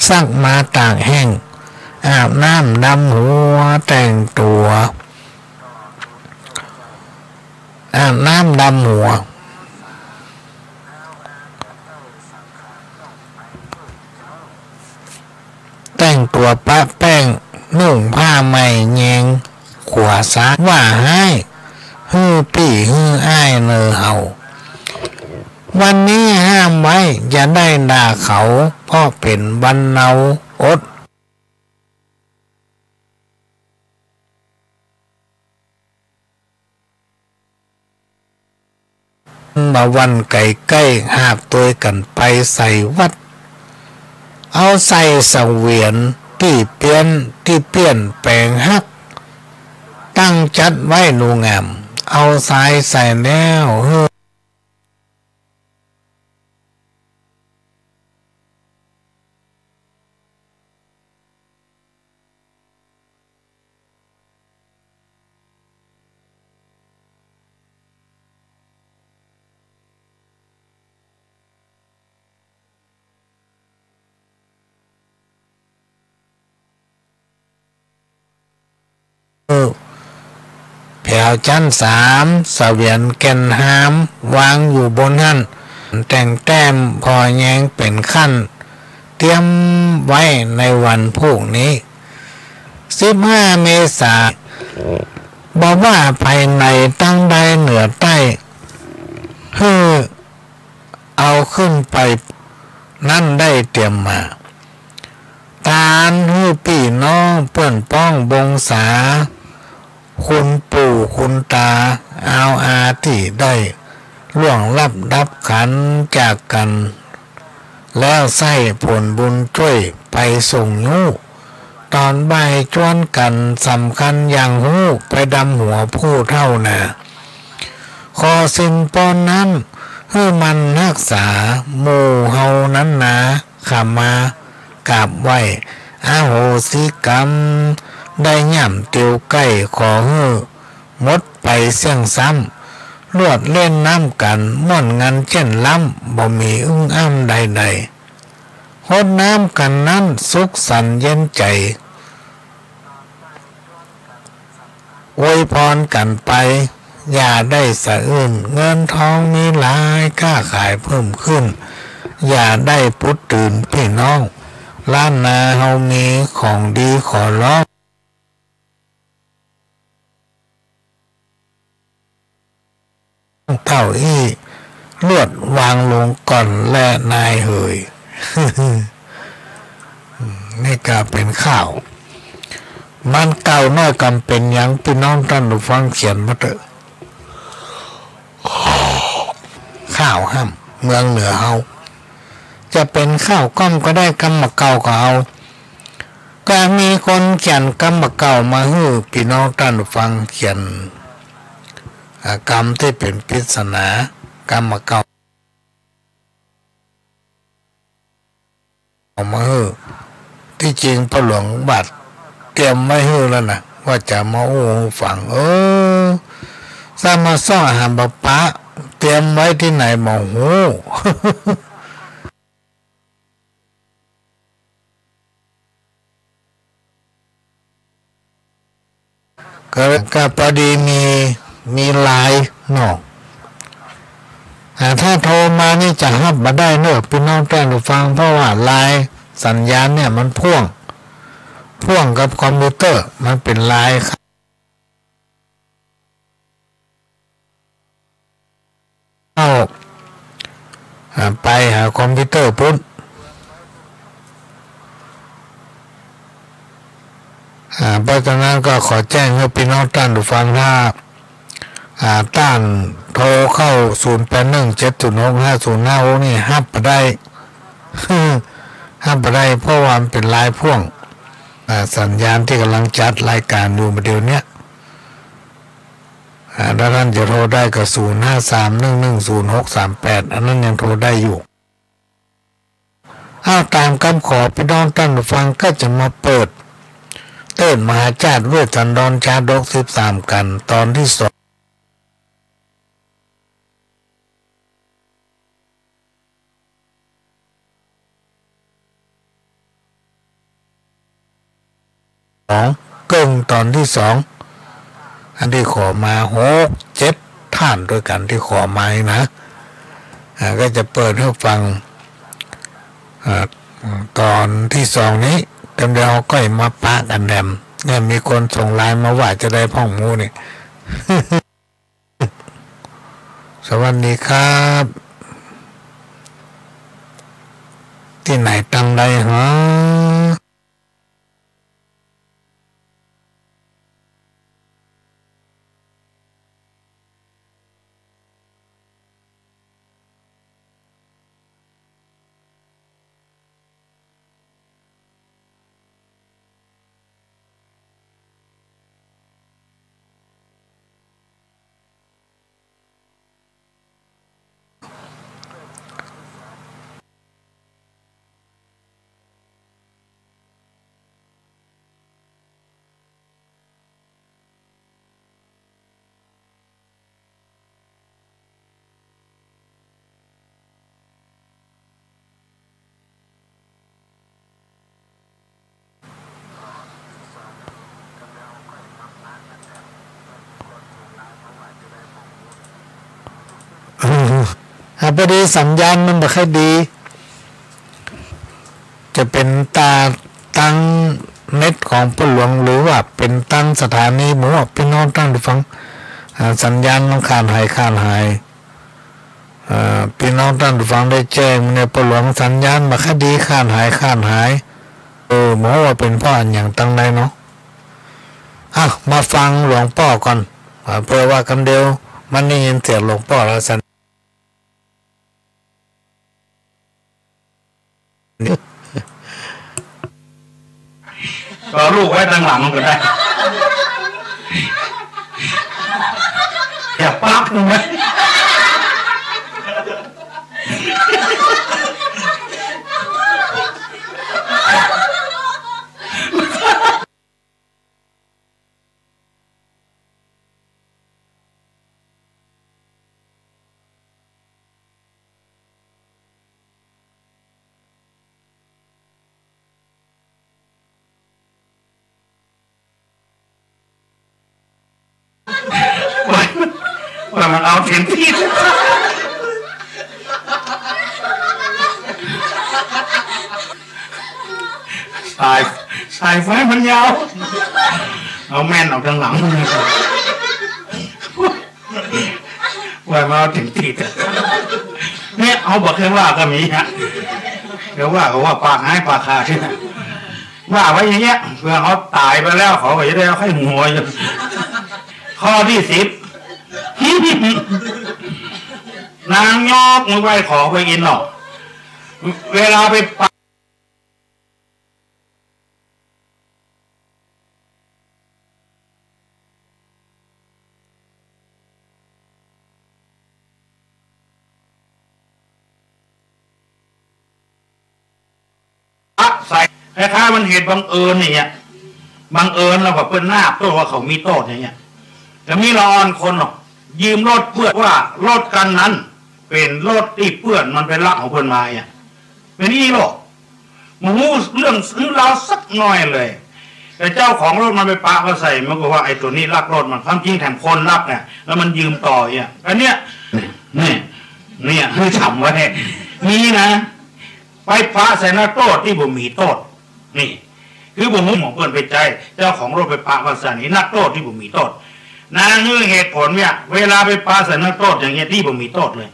ซักมาตากแห้ง อาบน้ำดำหัวแต่งตั๋ว อาบน้ำดำหัว แต่งตั๋วปะแป้ง นุ่งผ้าใหม่แยง ขวาซ้ายว่าฮ้าย หื้อปี้หื้ออ้ายเน่อเฮา วันนี้ห้ามไว้ อย่าได้ด่าเขา เพราะเป๋นวันเนาอด มาวันใก้ๆ หาบตวยกั๋นไปใส่วัด เอาใส่เสวียนตี้เปี้ยน ตี้เปี้ยนแป๋งฮัก ตั้งจัดไว้ดูงาม เอาสายใส่แล้ว หื้อ แผวจั๊นสาม เสวียนแก่นฮาม วางอยู่บนหั้น แต่งแต้มผ่อแยงเป๋นขั้น เตรียมไว้ในวันพูกนี้ สิบห้า เมษา บ่ว่าภายในตังใดเหนือใต้ หื้อเอาขึ้นไปนั้นได้เตรียมมา ตานหื้อปี้น้องเปื้อนป้องวงศา คุณปู่คุณต๋า อาวอาตี้ได้ล่วงลับดับขันจากกั๋น แล้วใส้ผลบุญจ้วยไปส่งยู้ ต๋อนบ่ายจวนกั๋นสำคัญอย่างฮู้ ไปดำหัวผู้เฒ่านา ขอศีลปอนนั้น หื้อหมั่นฮักษา หมู่เฮานั้นนา ข้ามากราบไหว้ อโหสิกรรม ได้ย่ำเตียวใก้ ขอหื้อหมดไปเสี้ยงซ้ำ ลวดเล่นน้ำกั๋น ม่วนงันเจ้นล้ำ บ่มีอึ้งอ้ำใดๆ ฮดน้ำกั๋นนั้น สุขสันต์เย็นใจ๋ อวยพรกั๋นไป อย่าได้สะอื้น เงินทองมีหลาย ค้าขายเพิ่มขึ้น อย่าได้ปุดตื่นปี้น้อง ล้านนาเฮามีของดีขอร้อง เต้าอี้ ลวดวางลงก่อนแลนายเหย นี่ก็เป๋นข่าว มันเก่าน้อยกำเป๋นหยัง ปี้น้องต้านผู้ฟังเขียนมาเต๊อะ ข่าวห้ำเมืองเหนือเฮา จะเป๋นข่าวก้อมก็ได้ กำบ่าเก่าก็เอา ก็มีคนเขียนกำบ่าเก่ามาหื้อปี้น้องต้านผู้ฟัง เขียน อ่า กำตี้เป๋นปริศนา กำบ่าเก่า เอามาหื้อ ตี้จริงป้อหลวงบาทเตรียมไว้หื้อแล้วนะ ว่าจะมาอู้หื้อฟัง เออ ซ้ำมาซ้อหาบ่ปะ เตรียมไว้ตี้ไหนบ่ฮู้ ก็ ก็ปอดีมี มีไลน์เนาะ อ่า ถ้าโทรมานี่จะฮับบ่ได้เนาะ ปี้น้องต้านผู้ฟัง เพราะว่าไลน์ สัญญาณเนี่ยมันพ่วง พ่วงกับคอมพิวเตอร์ มันเป๋นไลน์ เข้า อ่า ไปหาคอมพิวเตอร์ปุ๊บ อ่า เพราะฉะนั้นก็ขอแจ้งหื้อปี้น้องต้านผู้ฟัง ถ้า อ่า ต้านโทรเข้า ศูนย์แปดหนึ่ง เจ็ดศูนย์หก ห้าศูนย์ห้าหก นี่ฮับบ่ได้ ฮับบ่ได้ เพราะว่ามันเป๋นไลน์พ่วง อ่า สัญญาณตี้ก่ำลังจัดรายก๋านอยู่บ่าเดี่ยวเนี้ย อ่า ถ้าต้านจะโทรได้ก็ ศูนย์ห้าสามหนึ่งหนึ่งศูนย์หกสามแปด อันนั้นยังโทรได้อยู่ อ้าว ต๋ามกำขอปี้น้องต้านผู้ฟังก็จะมาเปิด เติดมหาชาติเวสสันดรชาดกสิบสามกั๋น ต๋อนตี้สอง สองเกิ่งต๋อนตี้สอง อันตี้ขอมาหกเจ็ดต้านตวยกั๋นตี้ขอมานี่นะ อ่า ก็จะเปิดหื้อฟัง อ่า ต๋อนตี้สองนี้ เดี๋ยวเฮาก็มาปะกั๋นแหม เนี่ยมีคนส่งไลน์มาว่าจะได้พ่องหมู่นี่ สวัสดีครับ ตี้ไหนตังใดฮะ พอดีสัญญาณมันบ่ค่อยดี จะเป๋นตา ตังเน็ตของป้อหลวง หรือว่าเป๋นตังสถานี บ่ฮู้ว่าปี้น้องต้านผู้ฟัง อ่า สัญญาณมันขาดหาย ขาดหาย อ่า ปี้น้องต้านผู้ฟังได้แจ้งมาเนี่ย ป้อหลวงสัญญาณบ่ค่อยดี ขาดหาย ขาดหาย เออ บ่ฮู้ว่าเป๋นเพราะอะหยังตังใดเนาะ อ่ะ มาฟังหลวงป้อก่อน อ่า เปื้อว่ากำเดียวมันได้ยินเสียงหลวงป้อแล้วสัน ก็ลูกไว้ตังหลังก็ได้ อย่าปั๊บลงไหม ว่ามันเอาเต็มตี้ สาย สายไฟมันยาว เอาแม่นออกตังหลัง ว่ามันเอาเต็มตี้ เนี่ย เอาบอกแค่ว่าก็มีฮะ เดี๋ยวว่าก็ว่าปากหายปากขาด ว่าไว้อย่างเงี้ย เผื่อเขาต๋ายไปแล้ว เขาก็จะได้เอาไข้หัวอยู่ ข้อตี้สิบ นางยกมือไหว้ขอพระอินทร์เนาะ เวลาไปปะ ใส่ คล้ายๆ มันเหตุบังเอิญอย่างเงี้ย บังเอิญแล้วก็เปิ้นนาบโต้ษว่าเขามีโต้ษอย่างเงี้ย จะมีละอ่อนคนเนาะ ยืมรถเปื้อน ว่ารถคันนั้นเป๋นรถตี้เปื้อนมันไปลักของเปิ้นมาเนี่ย เป๋นอี้โลก บ่ฮู้เรื่องฮู้ราวสักหน่อยเลย แต่เจ้าของรถมันไปปะเข้าใส่ มันก็ว่าไอ้ตั๋วนี้ลักรถมัน ความจริงแถมคนลักเนี่ย แล้วมันยืมต่อเนี่ย อันเนี้ย เนี่ย เนี่ย คือจ๋ำไว้ มีนะ ไปปะใส่นักโต้ษตี้บ่มีโต้ษ นี่ คือบ่ฮู้ของเปิ้นไปใจ๊ เจ้าของรถไปปะว่าซั่น นี่นักโต้ษตี้บ่มีโต้ษ นางหื้อเหตุผลเนี่ย เวลาไปปะใส่นักโต้ษอย่างเงี้ยตี้บ่มีโต้ษเลย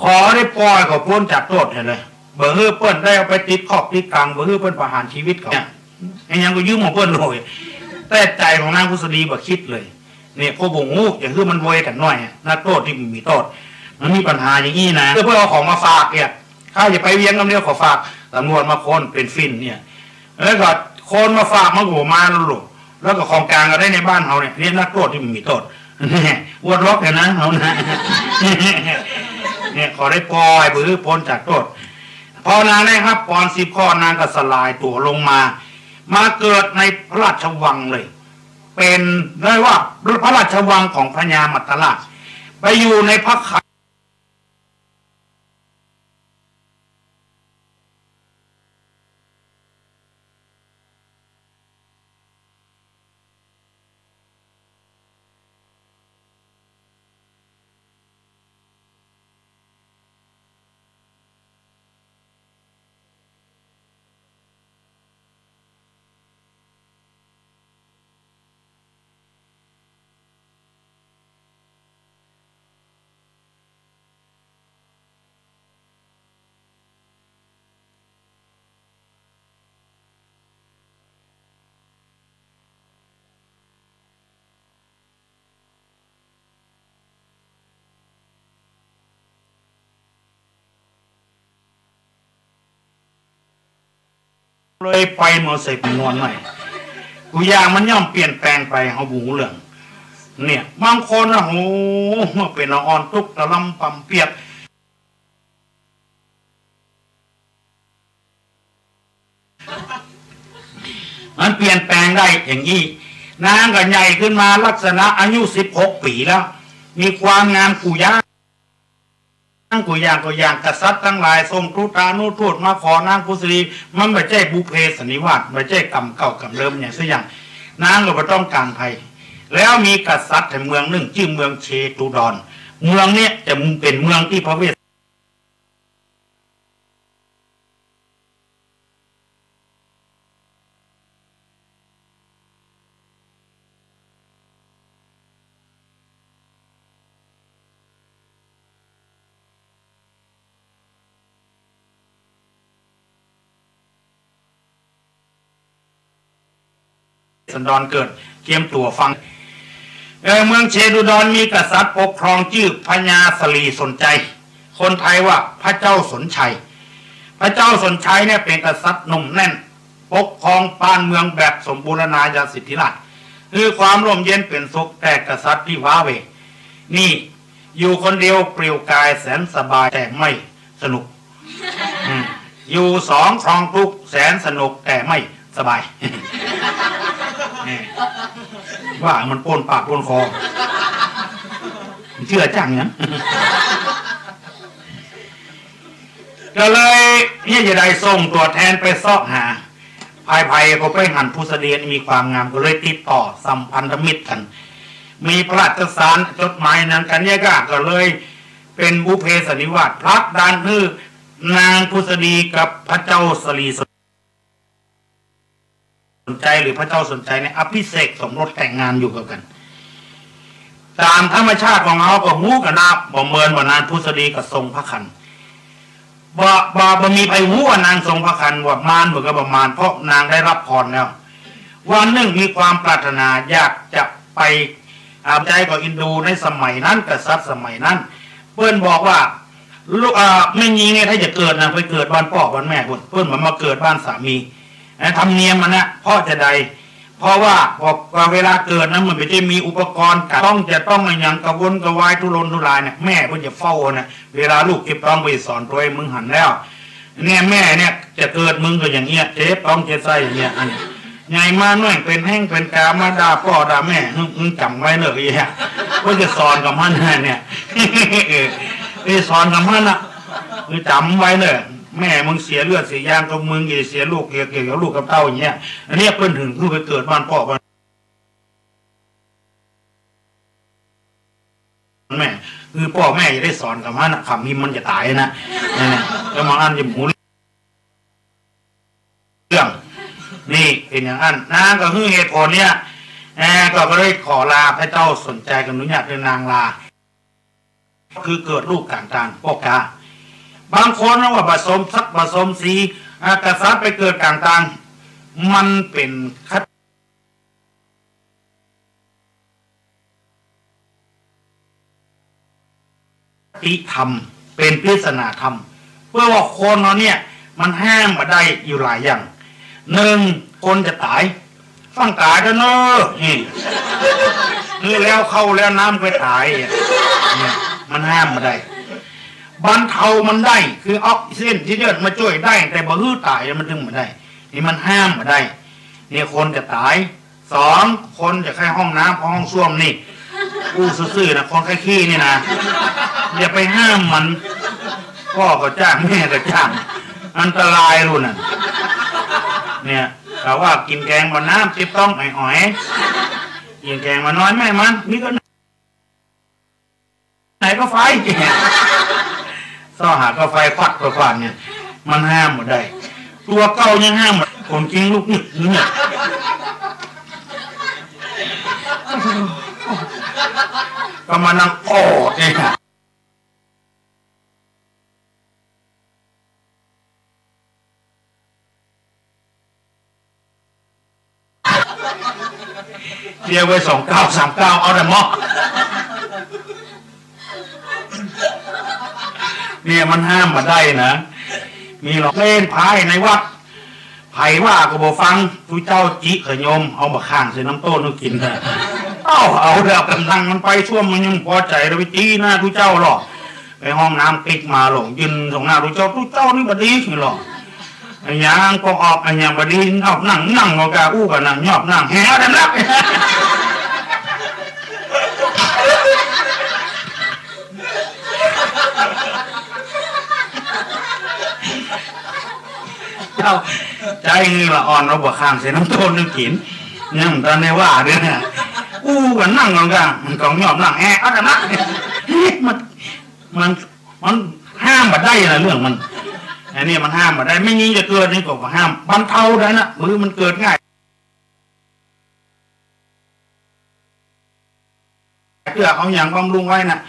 ขอได้ป่อยเขาป๊นจากโต้ษให้เลย บ่หื้อเปิ้นได้เอาไปติดคอกติดกัง บ่หื้อเปิ้นประหารชีวิตเขา เนี่ย ไอ้หยังก็ยืมของเปิ้นเลย แต่ใจ๋ของนางผุสดีบ่กึ๊ดเลย เนี่ย พวกบ่ฮู้ จะหื้อมันเวยกั๋นหน้อยอะ นักโต้ษตี้บ่มีโต้ษ มันมีปัญหาอย่างอี้นะ เปิ้นเอาของมาฝากเนี่ย ข้าจะไปเวียงกำเดียว ขอฝากต๋ำรวจมาค้นเป๋นฝิ่นเนี่ย แล้วก็คนมาฝากมันก็บ่มาแล้วลูก แล้วก็ของกลางก็ได้ในบ้านเฮาเนี่ย เนี่ยนักโต้ษตี้บ่มีโต้ษ อวดล็อกเนี่ยนะ เฮานะ เนี่ย ขอได้ป่อยบ่หื้อป๊นจากโต้ษ พอนางได้ฮับปอนสิบข้อ นางก็สลายตั๋วลงมา มาเกิดในพระราชวังเลย เป๋น เรียกว่าพระราชวังของพญามัตตราช ไปอยู่ในพระคลัง เลยไปเมื่อใส่จำนวนหน่อย กู้อย่างมันย่อมเปลี่ยนแปลงไป เฮาบ่ฮู้เรื่อง เนี่ย บางคนนะ โห เมื่อเป๋นละอ่อนตุ๊กตะลำปำเปียก มันเปลี่ยนแปลงได้อย่างอี้ นางก็ใหญ่ขึ้นมาลักษณะอายุสิบหกปี๋แล้ว มีความงามกู้อย่าง กู้อย่าง กู้อย่าง กษัตริย์ตังหลายส่งทูตานุทูตมาขอนางผุสดี มันบ่ใจ้บุพเพสันนิวาส บ่ใจ้กรรมเก่ากรรมเดิมอย่างสักอย่าง นางก็บ่ต้องก๋านใผ แล้วมีกษัตริย์แห่งเมืองนึ่ง จื้อเมืองเชตุดร เมืองเนี้ยจะเป๋นเมืองตี้พระเวส สันดรเกิด เกียมตั๋วฟัง เออ เมืองเชตอุดรมีกษัตริย์ปกครองจื้อพญาสลีสนชัย คนไทยว่าพระเจ้าสนชัย พระเจ้าสนชัยเนี่ยเป๋นกษัตริย์หนุ่มแน่น ปกครองบ้านเมืองแบบสมบูรณาญาสิทธิราชย์ คือความร่มเย็นเป๋นสุข แต่กษัตริย์ตี้ว้าเหว่นี่ อยู่คนเดียวเปลี่ยวกายแสนสบายแต่ไม่สนุก อืม อยู่สองครองทุกข์แสนสนุกแต่ไม่สบาย นี่ ว่ามันป้นปากป้นคอ เจื้อจั้งเนี่ย ก็เลยเนี่ยจะได้ส่งตั๋วแทนไปเซาะหา ใผๆ ก็ไปหันผุสดีมีความงาม ก็เลยติดต่อสัมพันธมิตรกั๋น มีพระราชสารจดหมายนั้นกั๋นเนี่ยก็ ก็เลยเป๋นบุพเพสันนิวาส ผลักดันหื้อนางผุสดีกับพระเจ้าสลีสนชัย หรือพระเจ้าสนชัยเนี่ยอภิเษกสมรสแต่งงานอยู่กับกั๋น ต๋ามธรรมชาติของเฮาก็ฮู้กั๋นนะ บ่เมินว่านางผุสดีก็ทรงพระครรภ์ บ่ บ่ บ่มีใผฮู้ว่านางทรงพระครรภ์ ว่ามานบ่าก็บ่มาน เพราะนางได้ฮับพรแล้ว วันนึ่งมีความปรารถนาอยากจะไป อ่า ใจ๋ก็อินดูในสมัยนั้น กษัตริย์สมัยนั้น เปิ้นบอกว่า ลูก อ่า แม่ญิงเนี่ยถ้าจะเกิดนะ ไปเกิดบ้านป้อบ้านแม่ปู้น เปิ้นบ่มาเกิดบ้านสามี นะ ธรรมเนียมมันนะ เพราะจาใด เพราะว่า พอ พอเวลาเกิดนะ มันบ่ได้มีอุปกรณ์ ต้องจะต้องอะหยังกระวนกระวายทุรนทุรายเนี่ย แม่เปิ้นจะเฝ้านะ เวลาลูกเจ็บต๊องเปิ้นจะสอนตวย มึงหันแล้ว เนี่ยแม่เนี่ยจะเกิดมึงก็อย่างเงี้ย เจ็บต๊องเจ็บไส้อย่างเงี้ย อันนี้ ใหญ่มาหน้อยเป๋นแฮ้งเป๋นกามาด่าป้อด่าแม่ มึง มึงจ๋ำไว้เน่อ ไอ้เหี้ย เปิ้นจะสอนกับมันเนี่ย เออ เปิ้นจะสอนกับมันน่ะ มึงจ๋ำไว้เน่อ แม่มึงเสียเลือดเสียยางกับมึง อย่าเสียลูก เกี่ยว เกี่ยวกับลูกกับเต้าอย่างเงี้ย อันเนี้ยเปิ้นถึงหื้อไปเกิดบ้านป้อบ้านแม่ คือป้อแม่จะได้สอนกับมันน่ะ ขำนี่มันจะต๋ายนะ เนี่ย แล้วบางอันจะหมูเรื่อง นี่เป๋นอย่างอั้น นางก็หื้อเหตุผลเนี่ย เอ่อ ก็ ก็เลยขอลา พระเจ้าสนชัยก็อนุญาตหื้อนางลา คือเกิดลูกก๋างตาง ป้อกา บางคนนะว่าผสมสักผสมสี อ่า กษัตริย์ไปเกิดก๋างตาง มันเป๋นคติธรรม เป๋นปริศนาธรรม เปื้อว่าคนเฮาเนี่ย มันห้ามบ่ได้อยู่หลายอย่าง นึ่ง คนจะต๋าย ฟั่งต๋ายเต๊อะเน่อ นี่ คือแล้วเข้าแล้วน้ำไปต๋าย เนี่ย มันห้ามบ่ได้ บรรเทามันได้ คือออกซิเจนที่เลือดมาจ้วยได้ แต่บ่หื้อต๋ายมันถึงบ่ได้ นี่มันห้ามบ่ได้ เนี่ยคนจะต๋าย สอง คนจะใค่ห้องน้ำห้องส้วมนี่ อู้ซื่อๆ นะ คนใค่ขี้นี่นะ อย่าไปห้ามมัน ป้อก็จ้าง แม่ก็จ้าง อันตรายลูกน่ะ เนี่ย แต่ว่ากิ๋นแกงบ่าน้ำ เจ็บต๊องอ่อยๆ กิ๋นแกงบ่าน้อยแม่มัน มีก็ ไหนก็ไฟ เซาะหาก็ไฟ ควัดก็ควันเนี่ย มันห้ามบ่ได้ ตั๋วเก่ายังห้ามบ่ได้ คนจริงลูกนี่เนี่ย ก็มานั่งโอดเนี่ย เสียไว้สองเก้าสามเก้า เอาแต่เหมาะ เนี่ยมันห้ามบ่ได้นะ มีหลอกเล่นไพ่ในวัด ใผว่าก็บ่ฟัง ตุ๊เจ้าจิขะโยม เอาบ่าข้างใส่น้ำต้นหื้อกิ๋นนะ เอ้า เอาแล้วก๋ำลังมันไปส้วมมันยังบ่ปอใจ๋ แล้วไปตี้หน้าตุ๊เจ้าหรอก ไปห้องน้ำปิ๊กมาหลงยืนตรงหน้าตุ๊เจ้า ตุ๊เจ้านี่บ่ดีหรอก อะหยังก็ออก อะหยังบ่ดี นอบนั่ง นั่งก็กะอู้กั๋นนะ ยอบนั่ง แหวนั่นนะ เจ้า ใจ๋นี่ละอ่อน เอาบ่าข้างใส่น้ำต้นหื้อกิ๋น ยังบ่ทันได้ว่าเตื้อนะ อู้กั๋นนั่งกั๋นกะ มันก็ยอบนั่ง แหวนั่นนะ มัน มัน มันห้ามบ่ได้นะเรื่องมัน อันนี้มันห้ามบ่ได้ แม่ญิงจะเกิดนี่ก็บ่ห้าม บรรเทาได้นะ คือมันเกิดง่าย เตื้อเอาหยังบำรุงไว้น่ะ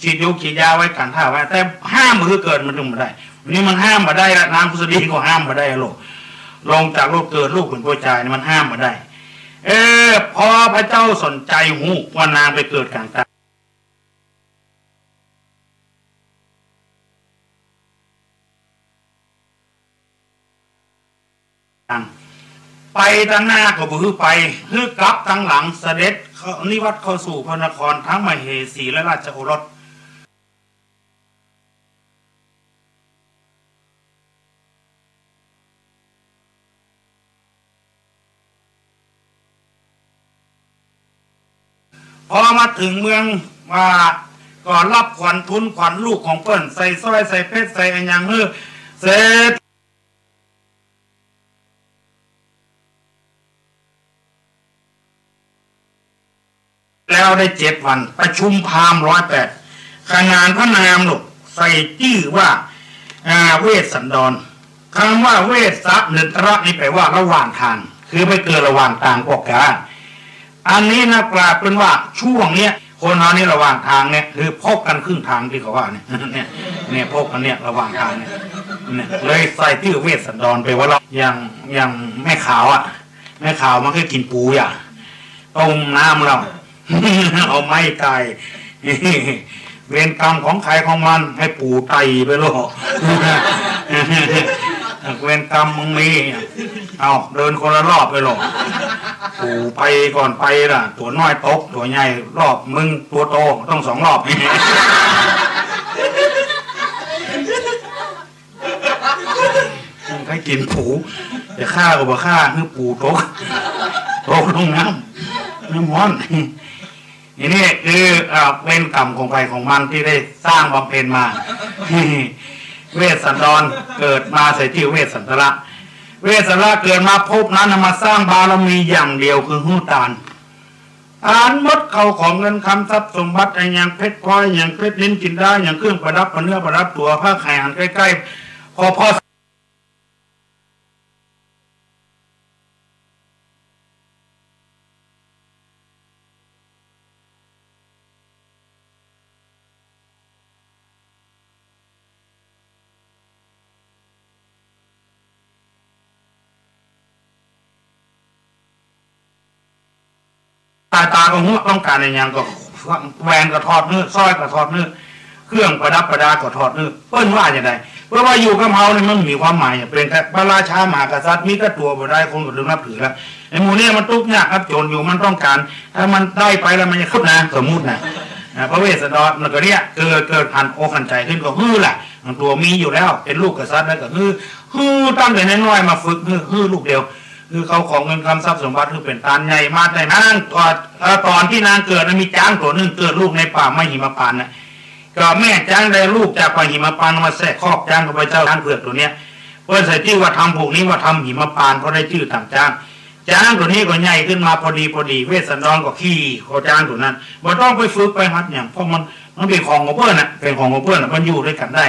ฉีดยู ฉีดยาไว้ กั๋นถ้าไว้ แต่ห้ามบ่หื้อเกิดมันถึงบ่ได้ นี่มันห้ามบ่ได้ละ นางผุสดีก็ห้ามบ่ได้ละ ลงจากโลกเกิดลูกเป๋นป้อจายนี่มันห้ามบ่ได้ เออ พอพระเจ้าสนชัยฮู้ว่านางไปเกิดก๋างตาง ไปตางหน้าก็บ่หื้อไป หื้อกลับตางหลัง เสด็จนิวัตเข้าสู่พระนครทั้งมเหสีและราชโอรส พอมาเถิงเมืองว่า ก็ฮับขวัญทูลขวัญลูกของเปิ้น ใส่สร้อยใส่เพชรใส่อะหยังหื้อเสร็จ แล้วได้เจ็ดวัน ประชุมพราหมณ์ร้อยแปด ขนานพระนามลูก ใส่จื้อว่า อ่า เวสสันดร กำว่าเวสสะ สันตระ นี่แปลว่าระหว่างทาง คือไปเกิดระหว่างตางปอกกา อันนี้นักปราชญ์เปิ้นว่าช่วงเนี้ย คนเฮานี่ระหว่างตางเนี่ย คือพบกั๋นครึ่งตางตี้เขาว่าเนี่ย เนี่ย เนี่ย พบกั๋นเนี่ยระหว่างตางเนี่ย เนี่ย เลยใส่จื้อเวสสันดรไปว่าละ อย่าง อย่างแม่ขาวอะ แม่ขาวมันก็กิ๋นปู๋อะ ต้มน้ำแล้ว เอาไม้ไต่ เวรกรรมของใครของมัน ให้ปู๋ไต่ไปโลด เวรกรรมมึงมี เอาเดินคนละรอบไปโลด ปู๋ไปก่อนไปล่ะ ตั๋วน้อยตก ตั๋วใหญ่รอบ มึงตั๋วโตต้องสองรอบ ใครกิ๋นปู๋ จะฆ่าก็บ่ฆ่า หื้อปู๋ตก ตกลงน้ำ น้ำฮ้อน นี่ นี่คือ อ่า เวรกรรมของใครของมันตี้ได้สร้างบำเพ็ญมา เวสสันดรเกิดมาใส่จื้อเวสสันตระ เวสสันตระเกิดมาภพนั้นน่ะมาสร้างบารมีอย่างเดียวคือหื้อตาน ตานหมดเข้าของเงินคำทรัพย์สมบัติ อะหยังเพชรพลอย อะหยังเพชรนิลจินดา อะหยังเครื่องประดับประเนื้อประดับตั๋ว ผ้าไขหันใก้ๆ พอ พอ ต๋า ต๋าก็ฮู้ ต้องก๋านอะหยังก็ แหวนก็ถอดหื้อ สร้อยก็ถอดหื้อ เครื่องประดับประดาก็ถอดหื้อ เปิ้นว่าจะได เพราะว่าอยู่กับเฮานี่มันมีความหมาย เป๋นแค่พระราชามหากษัตริย์ มีแต่ตั๋วบ่ได้ คนก็ลืมนับถือแล้ว ไอ้หมู่เนี่ยมันตุ๊กยากครับจนอยู่ มันต้องก๋าน ถ้ามันได้ไปแล้วมันจะคึกนะ สมมุตินะ อ่า พระเวสสันดรมันก็เนี่ย เกิด เกิดหันอกหันใจ๋ขึ้นก็หื้อล่ะ ตั๋วมีอยู่แล้ว เป๋นลูกกษัตริย์แล้วก็หื้อ หื้อตั้งแต่น้อยๆ มาฝึกหื้อ หื้อลูกเดียว หื้อเข้าของเงินคำทรัพย์สมบัติ หื้อเป๋นตานใหญ่มาแต่นาง ต๋อน เอ่อ ต๋อนตี้นางเกิดน่ะมีจ๊างตั๋วนึ่งเกิดลูกในป่ามหิมพานต์น่ะ ก็แม่จ๊างได้ลูกจากป่าหิมพานต์มาแทรกคอกจ๊างของพระเจ้า จ๊างเผือกตั๋วเนี้ย เปิ้นใส่จื้อว่าธรรมผูกนี้ว่าธรรมหิมพานต์ เพราะได้จื้อต๋ามจ๊าง จ๊างตั๋วนี้ก็ใหญ่ขึ้นมาพอดีพอดี เวสสันดรก็ขี่คอจ๊างตั๋วนั้น บ่ต้องไปฝึกไปหัดหยัง เพราะมัน มันเป๋นของของเปิ้นน่ะ เป๋นของของเปิ้นน่ะ มันอยู่ตวยกั๋นได้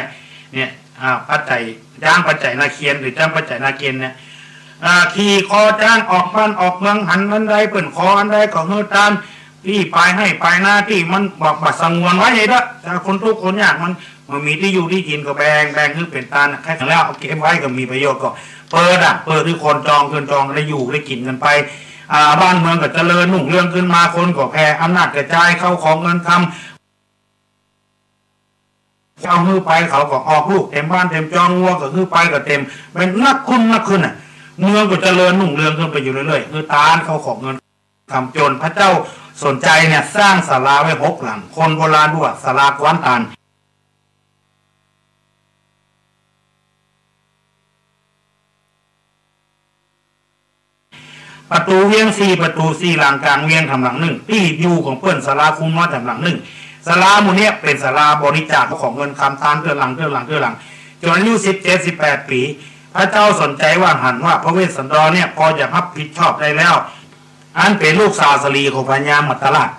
เนี่ย อ่า ปัจจัย จ๊างปัจจัยนาเคียน หรือจ๊างปัจจัยนาเกณฑ์เนี่ย อ่า ขี่คอจ๊างออกบ้านออกเมือง หันอันใดเปิ้นขออันใดก็หื้อตาน ตี้ปายไฮ่ปายนาตี้มันบ่ บ่สงวนไว้ให้เด้อ ถ้าคนตุ๊กคนยากมัน มันมีตี้อยู่ตี้กิ๋นก็แบ่ง แบ่งหื้อเป๋นตานน่ะ ใครแล้วเอาเก็บไว้ก็มีประโยชน์ ก็เปิดอะ เปิดหื้อคนจอง คนจองได้อยู่ได้กิ๋นกั๋นไป อ่า บ้านเมืองก็เจริญรุ่งเรืองขึ้นมา คนก็แผ่อำนาจกระจาย เข้าของเงินคำ เอาหื้อไปเขาก็ออกลูกเต็มบ้านเต็มจอง งัวก็หื้อไปก็เต็ม เป๋นนักขึ้นนักขึ้นน่ะ เมืองก็เจริญรุ่งเรืองขึ้นไปอยู่เรื่อยๆ หื้อตานเข้าของเงินคำ จ๋นพระเจ้าสนชัยเนี่ยสร้างศาลาไว้หกหลัง คนโบราณว่าศาลากว้านตาน ประตู๋เวียงสี่ประตู๋ สี่หลัง ก๋างเวียงแถมหลังนึ่ง ตี้อยู่ของเปิ้น ศาลาคุ้มน้อยแถมหลังนึ่ง ศาลาหมู่เนี้ยเป๋นศาลาบริจาคของเงินคำตานเตื้อหลัง เตื้อหลัง เตื้อหลัง จ๋นอายุสิบเจ็ด สิบแปดปี๋ พระเจ้าสนชัยว่าหันว่าพระเวสสันดรเนี่ยพอจะฮับผิดชอบได้แล้ว อันเป๋นลูกสาวสะหลีของพญามัตตราช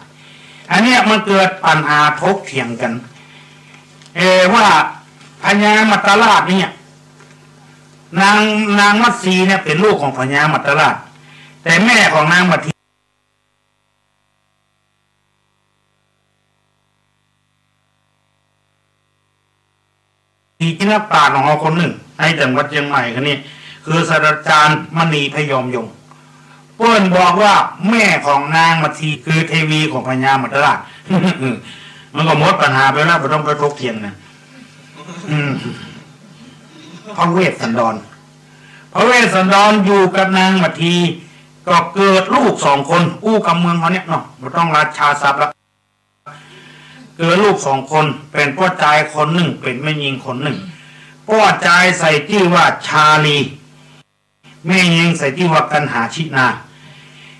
อันเนี้ยมันเกิดปัญหาถกเถียงกั๋น เอ่อ ว่าพญามัตตราชเนี่ย นาง นางมัตสีเนี่ยเป๋นลูกของพญามัตตราช แต่แม่ของนางมัตสี มีนักปราชญ์ของเฮาคนนึ่งในจังหวัดเจียงใหม่คนนี้ คือศาสตราจารย์มณีพยอมยงค์ เปิ้นบอกว่าแม่ของนางมัททีคือเทวีของพญามัจจราช มันก็หมดปัญหาไปแล้ว บ่ต้องไปถกเถียงนะ อืม พระเวสสันดร พระเวสสันดรอยู่กับนางมัทที ก็เกิดลูกสองคน อู้กำเมืองเฮาเนี่ยเนาะ บ่ต้องราชาศัพท์ละ เกิดลูกสองคน เป๋นป้อจายคนนึ่ง เป๋นแม่ญิงคนนึ่ง ป้อจายใส่จื้อว่าชาลี แม่ญิงใส่จื้อว่ากัณหาชินา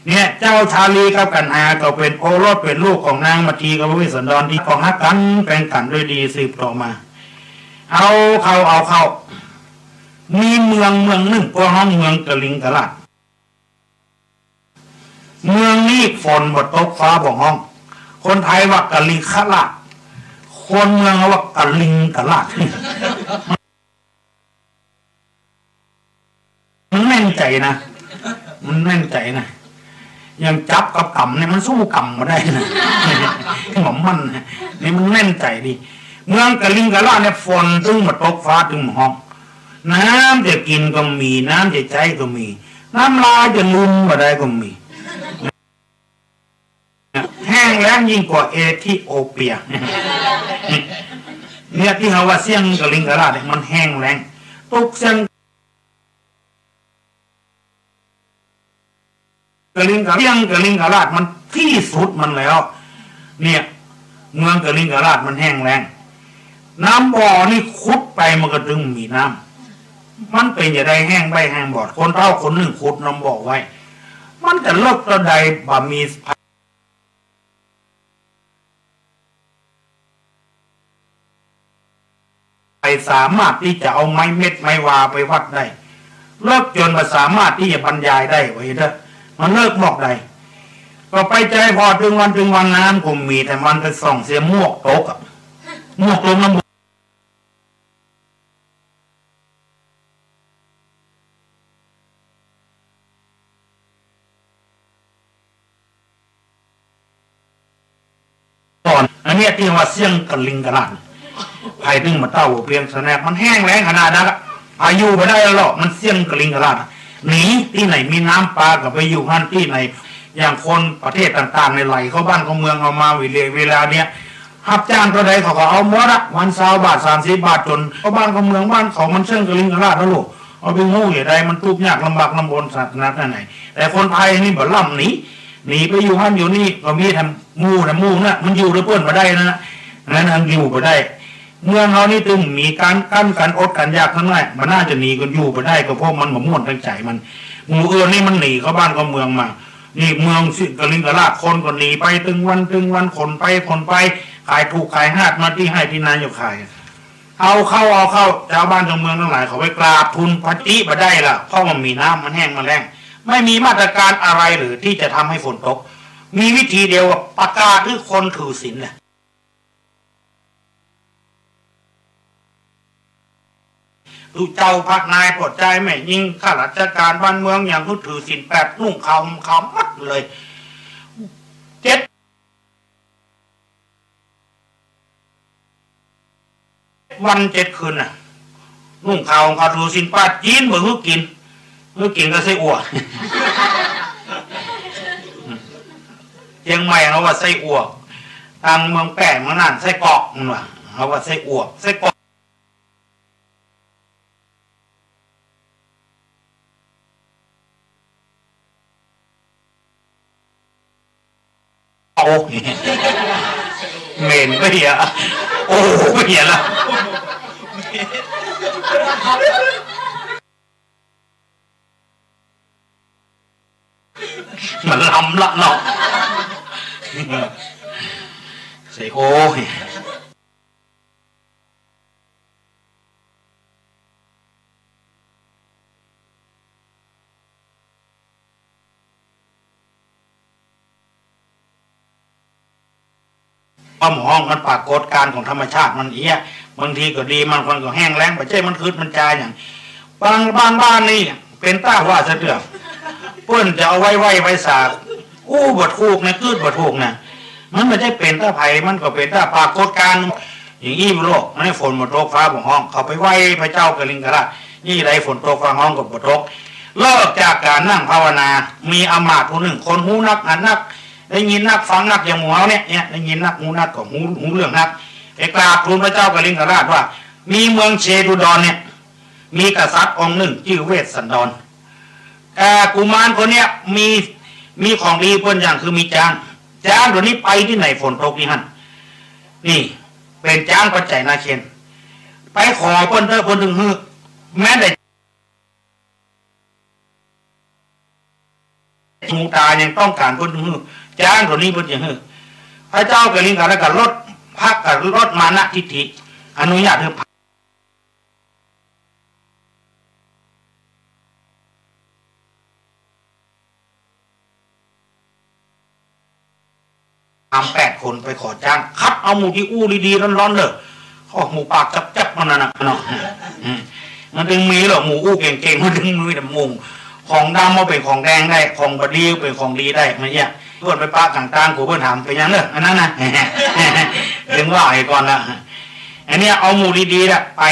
เนี่ย เจ้าชาลีกับกัณหาก็เป๋นโอรส เป๋นลูกของนางมัททีกับพระเวสสันดร ตี้ก็ฮักกั๋นแป๋งกั๋นด้วยดีสืบต่อมา เอาเข้า เอาเข้า มีเมืองเมืองนึ่ง ป้อฮ้องเมืองกลิงกราช เมืองนี้ฝนบ่ตกฟ้าบ่ฮ้อง คนไทยว่ากลิงคราช คนเมืองเฮาว่ากลิงกราช มันแน่นใจ๋นะ มันแน่นใจ๋นะ อย่างจั๊บกับก๋ำเนี่ยมันสู้ก๋ำบ่ได้นะ ของมันนะ นี่มันแน่นใจ๋ดี เมืองกลิงกราชเนี่ยฝนตึงบ่ตกฟ้าตึงบ่ฮ้อง น้ำจะกิ๋นก็มี น้ำจะใจ๊ก็มี น้ำลายจะลืมบ่ได้ก็มี แห้งแล้งยิ่งกว่าเอธิโอเปีย เนี่ยตี้เฮาว่าเสี้ยงกลิงกราชเนี่ยมันแห้งแล้ง ตุ๊กเสี้ยง กลิงกะ เสี้ยงกลิงกราชมันตี้สุดมันแล้ว เนี่ย เมืองกลิงกราชมันแห้งแล้ง น้ำบ่อนี่ขุดไปมันก็ตึงมีน้ำ มันเป๋นจะใดแห้งใบ้แห้งบอด คนเฒ่าคนนึ่งขุดน้ำบ่อไว้ มันจะเลิกเต้าใดบ่มี ใผสามารถตี้จะเอาไม้เม็ดไม้วาไปวัดได้ เลิกจ๋นบ่สามารถตี้จะบรรยายได้ ว่าอี้เถอะ มันเลิกหมอกได้ ก็ไปใจ๋ผ่อตึงวันตึงวัน น้ำก็มี แต่มันไปส่องเสียหมวกตกอะ หมวกตกน้ำ ก่อน อันเนี้ยตี้ว่าเสี้ยงกลิงกราช ใผตึงบ่เต้าบ่เปียงสะแนก มันแห้งแล้งขนาดนั้นละ ไปอยู่บ่ได้แล้วหรอก มันเสี้ยงกลิงกราช หนี ตี้ไหนมีน้ำปาก็ไปอยู่หั้น ตี้ไหน อย่างคนประเทศต่างๆ ในไหลเข้าบ้านเข้าเมืองเฮามาเวลา เวลาเนี้ย ฮับจ้างเต้าใดเขาก็เอาหมดอะ วันซาวบาท สามสิบบาท จ๋นเข้าบ้านเข้าเมือง บ้านเขามันเสี้ยงกลิงกราชนะลูก เอาไปฮู้จะใดมันตุ๊กยากลำบากลำบนขนาดไหน แต่คนไทยนี่บ่ล่ำหนี หนีไปอยู่หั้นอยู่นี่ ก็มีแต่หมู่นะ หมู่น่ะ มันอยู่ด้วยเปิ้นบ่ได้นะ นั้นมันอยู่บ่ได้ เมืองเฮานี่ตึงมีก๋านกั้นก๋านอดก๋านอยากตังหลาย มันน่าจะหนีกั๋นอยู่บ่ได้ ก็เพราะมันบ่ม่วนตังใจ๋มัน หมู่อื่นนี่มันหนีเข้าบ้านเข้าเมืองมา นี่เมืองเสี้ยงกลิงกราช คนก็หนีไปตึงวันตึงวัน ขนไปขนไป ขายถูกขายฮาดมาตี้ไฮ่ตี้นาอยู่ขาย เอาเข้า เอาเข้า จาวบ้านจาวเมืองตังหลายเขาไปกราบทูลพระตี้บ่ได้ละ เพราะมันมีน้ำ มันแห้งมันแล้ง ไม่มีมาตรการอะไรหรือตี้จะทำให้ฝนตก มีวิธีเดียวว่าประกาศหื้อคนถือศีลแหละ ตุ๊เจ้าพระนายป้อจายแม่ญิงข้าราชก๋านบ้านเมืองหยังหื้อถือศีลแปด นุ่งขาวห่มขาวหมดเลย เจ็ดวันเจ็ดคืนน่ะ นุ่งขาวห่มขาวถือศีลแปด จีนบ่หื้อกิ๋น หื้อกิ๋นก็ไส้อั่ว เจียงใหม่เขาว่าไส้อั่ว ตางเมืองแป้เมืองน่านไส้กรอก มันว่า เขาว่าไส้อั่ว ไส้กรอก โอ้ เหม็นไปเหีย โอ้ ไปเหียละ มันล้ำละเนาะ ใส่โอ้ย ความฮ้องมันปรากฏก๋ารณ์ของธรรมชาติมันเอี้ย บางทีก็ดี บางครั้งก็แห้งแล้ง บ่ใจ้มันคืดมันจาหยัง บาง บางบ้านนี่เป๋นต๋าว่าเสียเตื้อ เปิ้นจะเอาไว้ไหว้ไว้สา อู้บ่ถูกนะ คืดบ่ถูกนะ มันบ่ใจ้เป๋นต๋าใผ มันก็เป๋นต๋าปรากฏก๋ารณ์ อย่างอี้โลก อันนี้ฝนบ่ตก ฟ้าบ่ฮ้อง เขาไปไหว้พระเจ้ากลิงกราช นี่ใดฝนตกฟ้าฮ้องก็บ่ตก เลิกจากก๋านนั่งภาวนา มีอำมาตย์ผู้นึ่ง คนฮู้นัก หันนัก ได้ยินนัก ฟังนัก อย่างหมู่เฮาเนี่ย เนี่ย ได้ยินนัก ฮู้นัก ก็ฮู้ ฮู้เรื่องนัก ไปกราบทูลพระเจ้ากลิงกราชว่า มีเมืองเชตุดรเนี่ย มีกษัตริย์องค์นึ่ง จื้อเวสสันดร อ่า กุมารคนเนี้ยมี มีของดีเปิ้นอย่างคือมีจ๊าง จ๊างตั๋วนี้ไปตี้ไหนฝนตกตี้หั้น นี่ เป๋นจ๊างปัจไจนาเคน ไปขอเปิ้นเต๊อะ เปิ้นตึงหื้อ แม้แต่หูตายังต้องก๋านเปิ้นตึงหื้อ จ๊างตั๋วนี้เปิ้นจะหื้อ พระเจ้ากลิงกาและก็ลด พักกับลดมานะทิฏฐิ อนุญาตหื้อ พราหมณ์แปดคนไปขอจ๊าง คัดเอาหมู่ตี้อู้ดีๆ ร้อนๆ เน่อ โอ้ หมู่ปากจับๆ มันนั่นน่ะเนาะ อืม มันตึงมีเหรอ หมู่อู้เก่งๆ มันตึงมีแต่มุ่ง ของดำมาเป๋นของแดงได้ ของบ่ดีเป๋นของดีได้ มันเนี่ย เปิ้นไปปะก๋างตาง กูเปิ้นถามเป๋นหยังเน่อ อันนั้นน่ะ ถึงว่าไอ้ก่อนละ อันเนี้ยเอาหมู่ดีๆ น่ะ ไป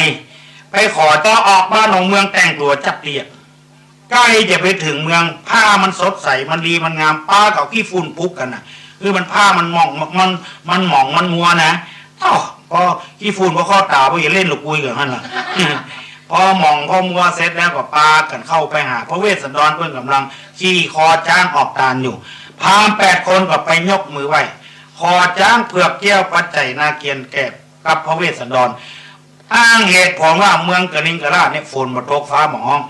ไปขอ ต๋อนออกบ้านออกเมืองแต่งตั๋วจับเตีย ใก้จะไปเถิงเมือง ผ้ามันสดใส มันดี มันงาม ปากับขี้ฝุ่นปลุกกั๋นน่ะ คือมันผ้ามันหมอง มัน มันหมอง มันมัวนะ เต้า ปอขี้ฝุ่นปอเข้าต๋า ปออย่าเล่นลูกกุยกั๋นหั้นล่ะ ปอหมองปอมัวเสร็จแล้วก็ปากั๋นเข้าไปหาพระเวสสันดร เปิ้นก่ำลังขี่คอจ๊างออกตานอยู่ พราหมณ์แปดคนก็ไปยกมือไหว้ ขอจ๊างเผือกแก้วปัจไจนาเคนแก่ กับพระเวสสันดร อ้างเหตุผลว่าเมืองกลิงกราชเนี่ยฝนบ่ตกฟ้าบ่ฮ้อง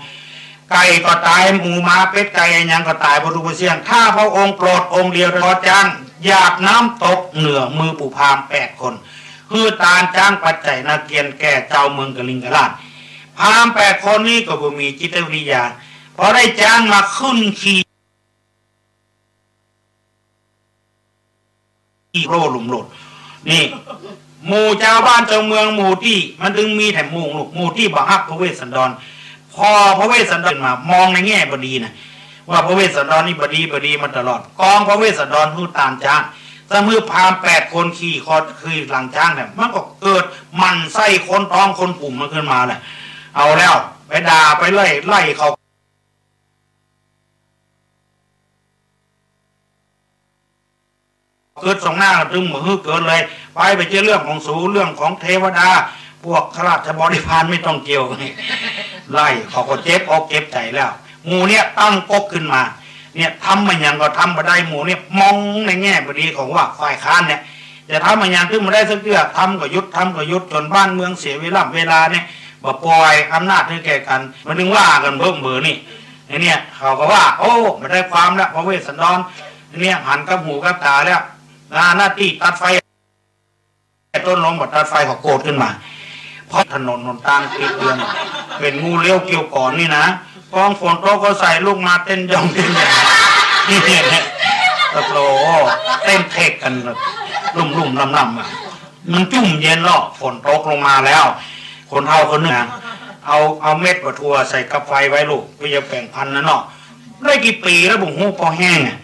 ไก่ก็ต๋าย หมูหมาเป็ดไก่อะหยังก็ต๋ายบ่ฮู้บ่เสี้ยง ถ้าพระองค์โปรดองค์เดียวเถาะจ๊าง หยาดน้ำตกเหนือมือปู่พราหมณ์แปดคน หื้อตานจ๊างปัจไจนาเคนแก่จาวเมืองกลิงกราช พราหมณ์แปดคนนี้ก็บ่มีจิตวิทยา พอได้จ๊างมาขึ้นขี่ อีโพร่หลุมโลด นี่ หมู่จาวบ้านจาวเมือง หมู่ตี้ มันตึงมีแถมหมู่ลูก หมู่ตี้บ่ฮักพระเวสสันดร พอพระเวสสันดรมามองในแง่บ่ดีนะ ว่าพระเวสสันดรนี่บ่ดี บ่ดีมาตลอด กองพระเวสสันดรหื้อตานจ๊าง สะมือพราหมณ์แปดคนขี่คอ ขี่หลังจ๊างเนี่ย มันก็เกิดหมั่นไส้คนต๊องคนปุ่มมันขึ้นมาแหละ เอาแล้ว ไปด่าไปไล่ ไล่เขา เกิดสองหน้าตึงบ่หื้อเกิดเลย ไป ไปเจ้าเรื่องของสู เรื่องของเทวดา พวกข้าราชบริพารไม่ต้องเกี่ยว ไล่เขาก็เจ็บอกเจ็บใจ๋แล้ว หมู่เนี่ยตั้งก๊กขึ้นมา เนี่ยทำมาหยังก็ทำบ่ได้ หมู่เนี่ยมองในแง่บ่ดี ของว่าฝ่ายค้านเนี่ย จะทำมาหยังตึงบ่ได้สักเตื้อ ทำก็หยุด ทำก็หยุด จ๋นบ้านเมืองเสียเวลา เวลาเนี่ย บ่ปล่อยอำนาจหื้อแก่กั๋น มันตึงว่ากั๋นเบิ่มเบิ่มนี่ ไอ้เนี่ยเขาก็ว่า โอ้ บ่ได้ความแล้ว พระเวสสันดร เนี่ยหันกับหูกับต๋าแล้ว หน้า หน้าตี้ตัดไฟ ต้นลมบ่ตัดไฟเขาโกรธขึ้นมา เพราะถนนหนตางปิดเบือน เป๋นงูเลี้ยวเกี้ยวก่อนนี่นะ พอฝนตกก็ใส่ลูกมาเต้นย่องเต้นแย่ง โอ้โห เต้นเทกกั๋นลุ่มๆ ล่ำๆ อะ มันจุ่มเย็นเนาะ ฝนตกลงมาแล้ว คนเฒ่าคนนึ่งนะ เอา เอาเม็ดบ่าถั่วใส่กับไฟไว้ลูก เปื้อจะแป๋งพันธุ์นะเนาะ ได้กี่ปี๋แล้วบ่ฮู้ ปอแห้งอะ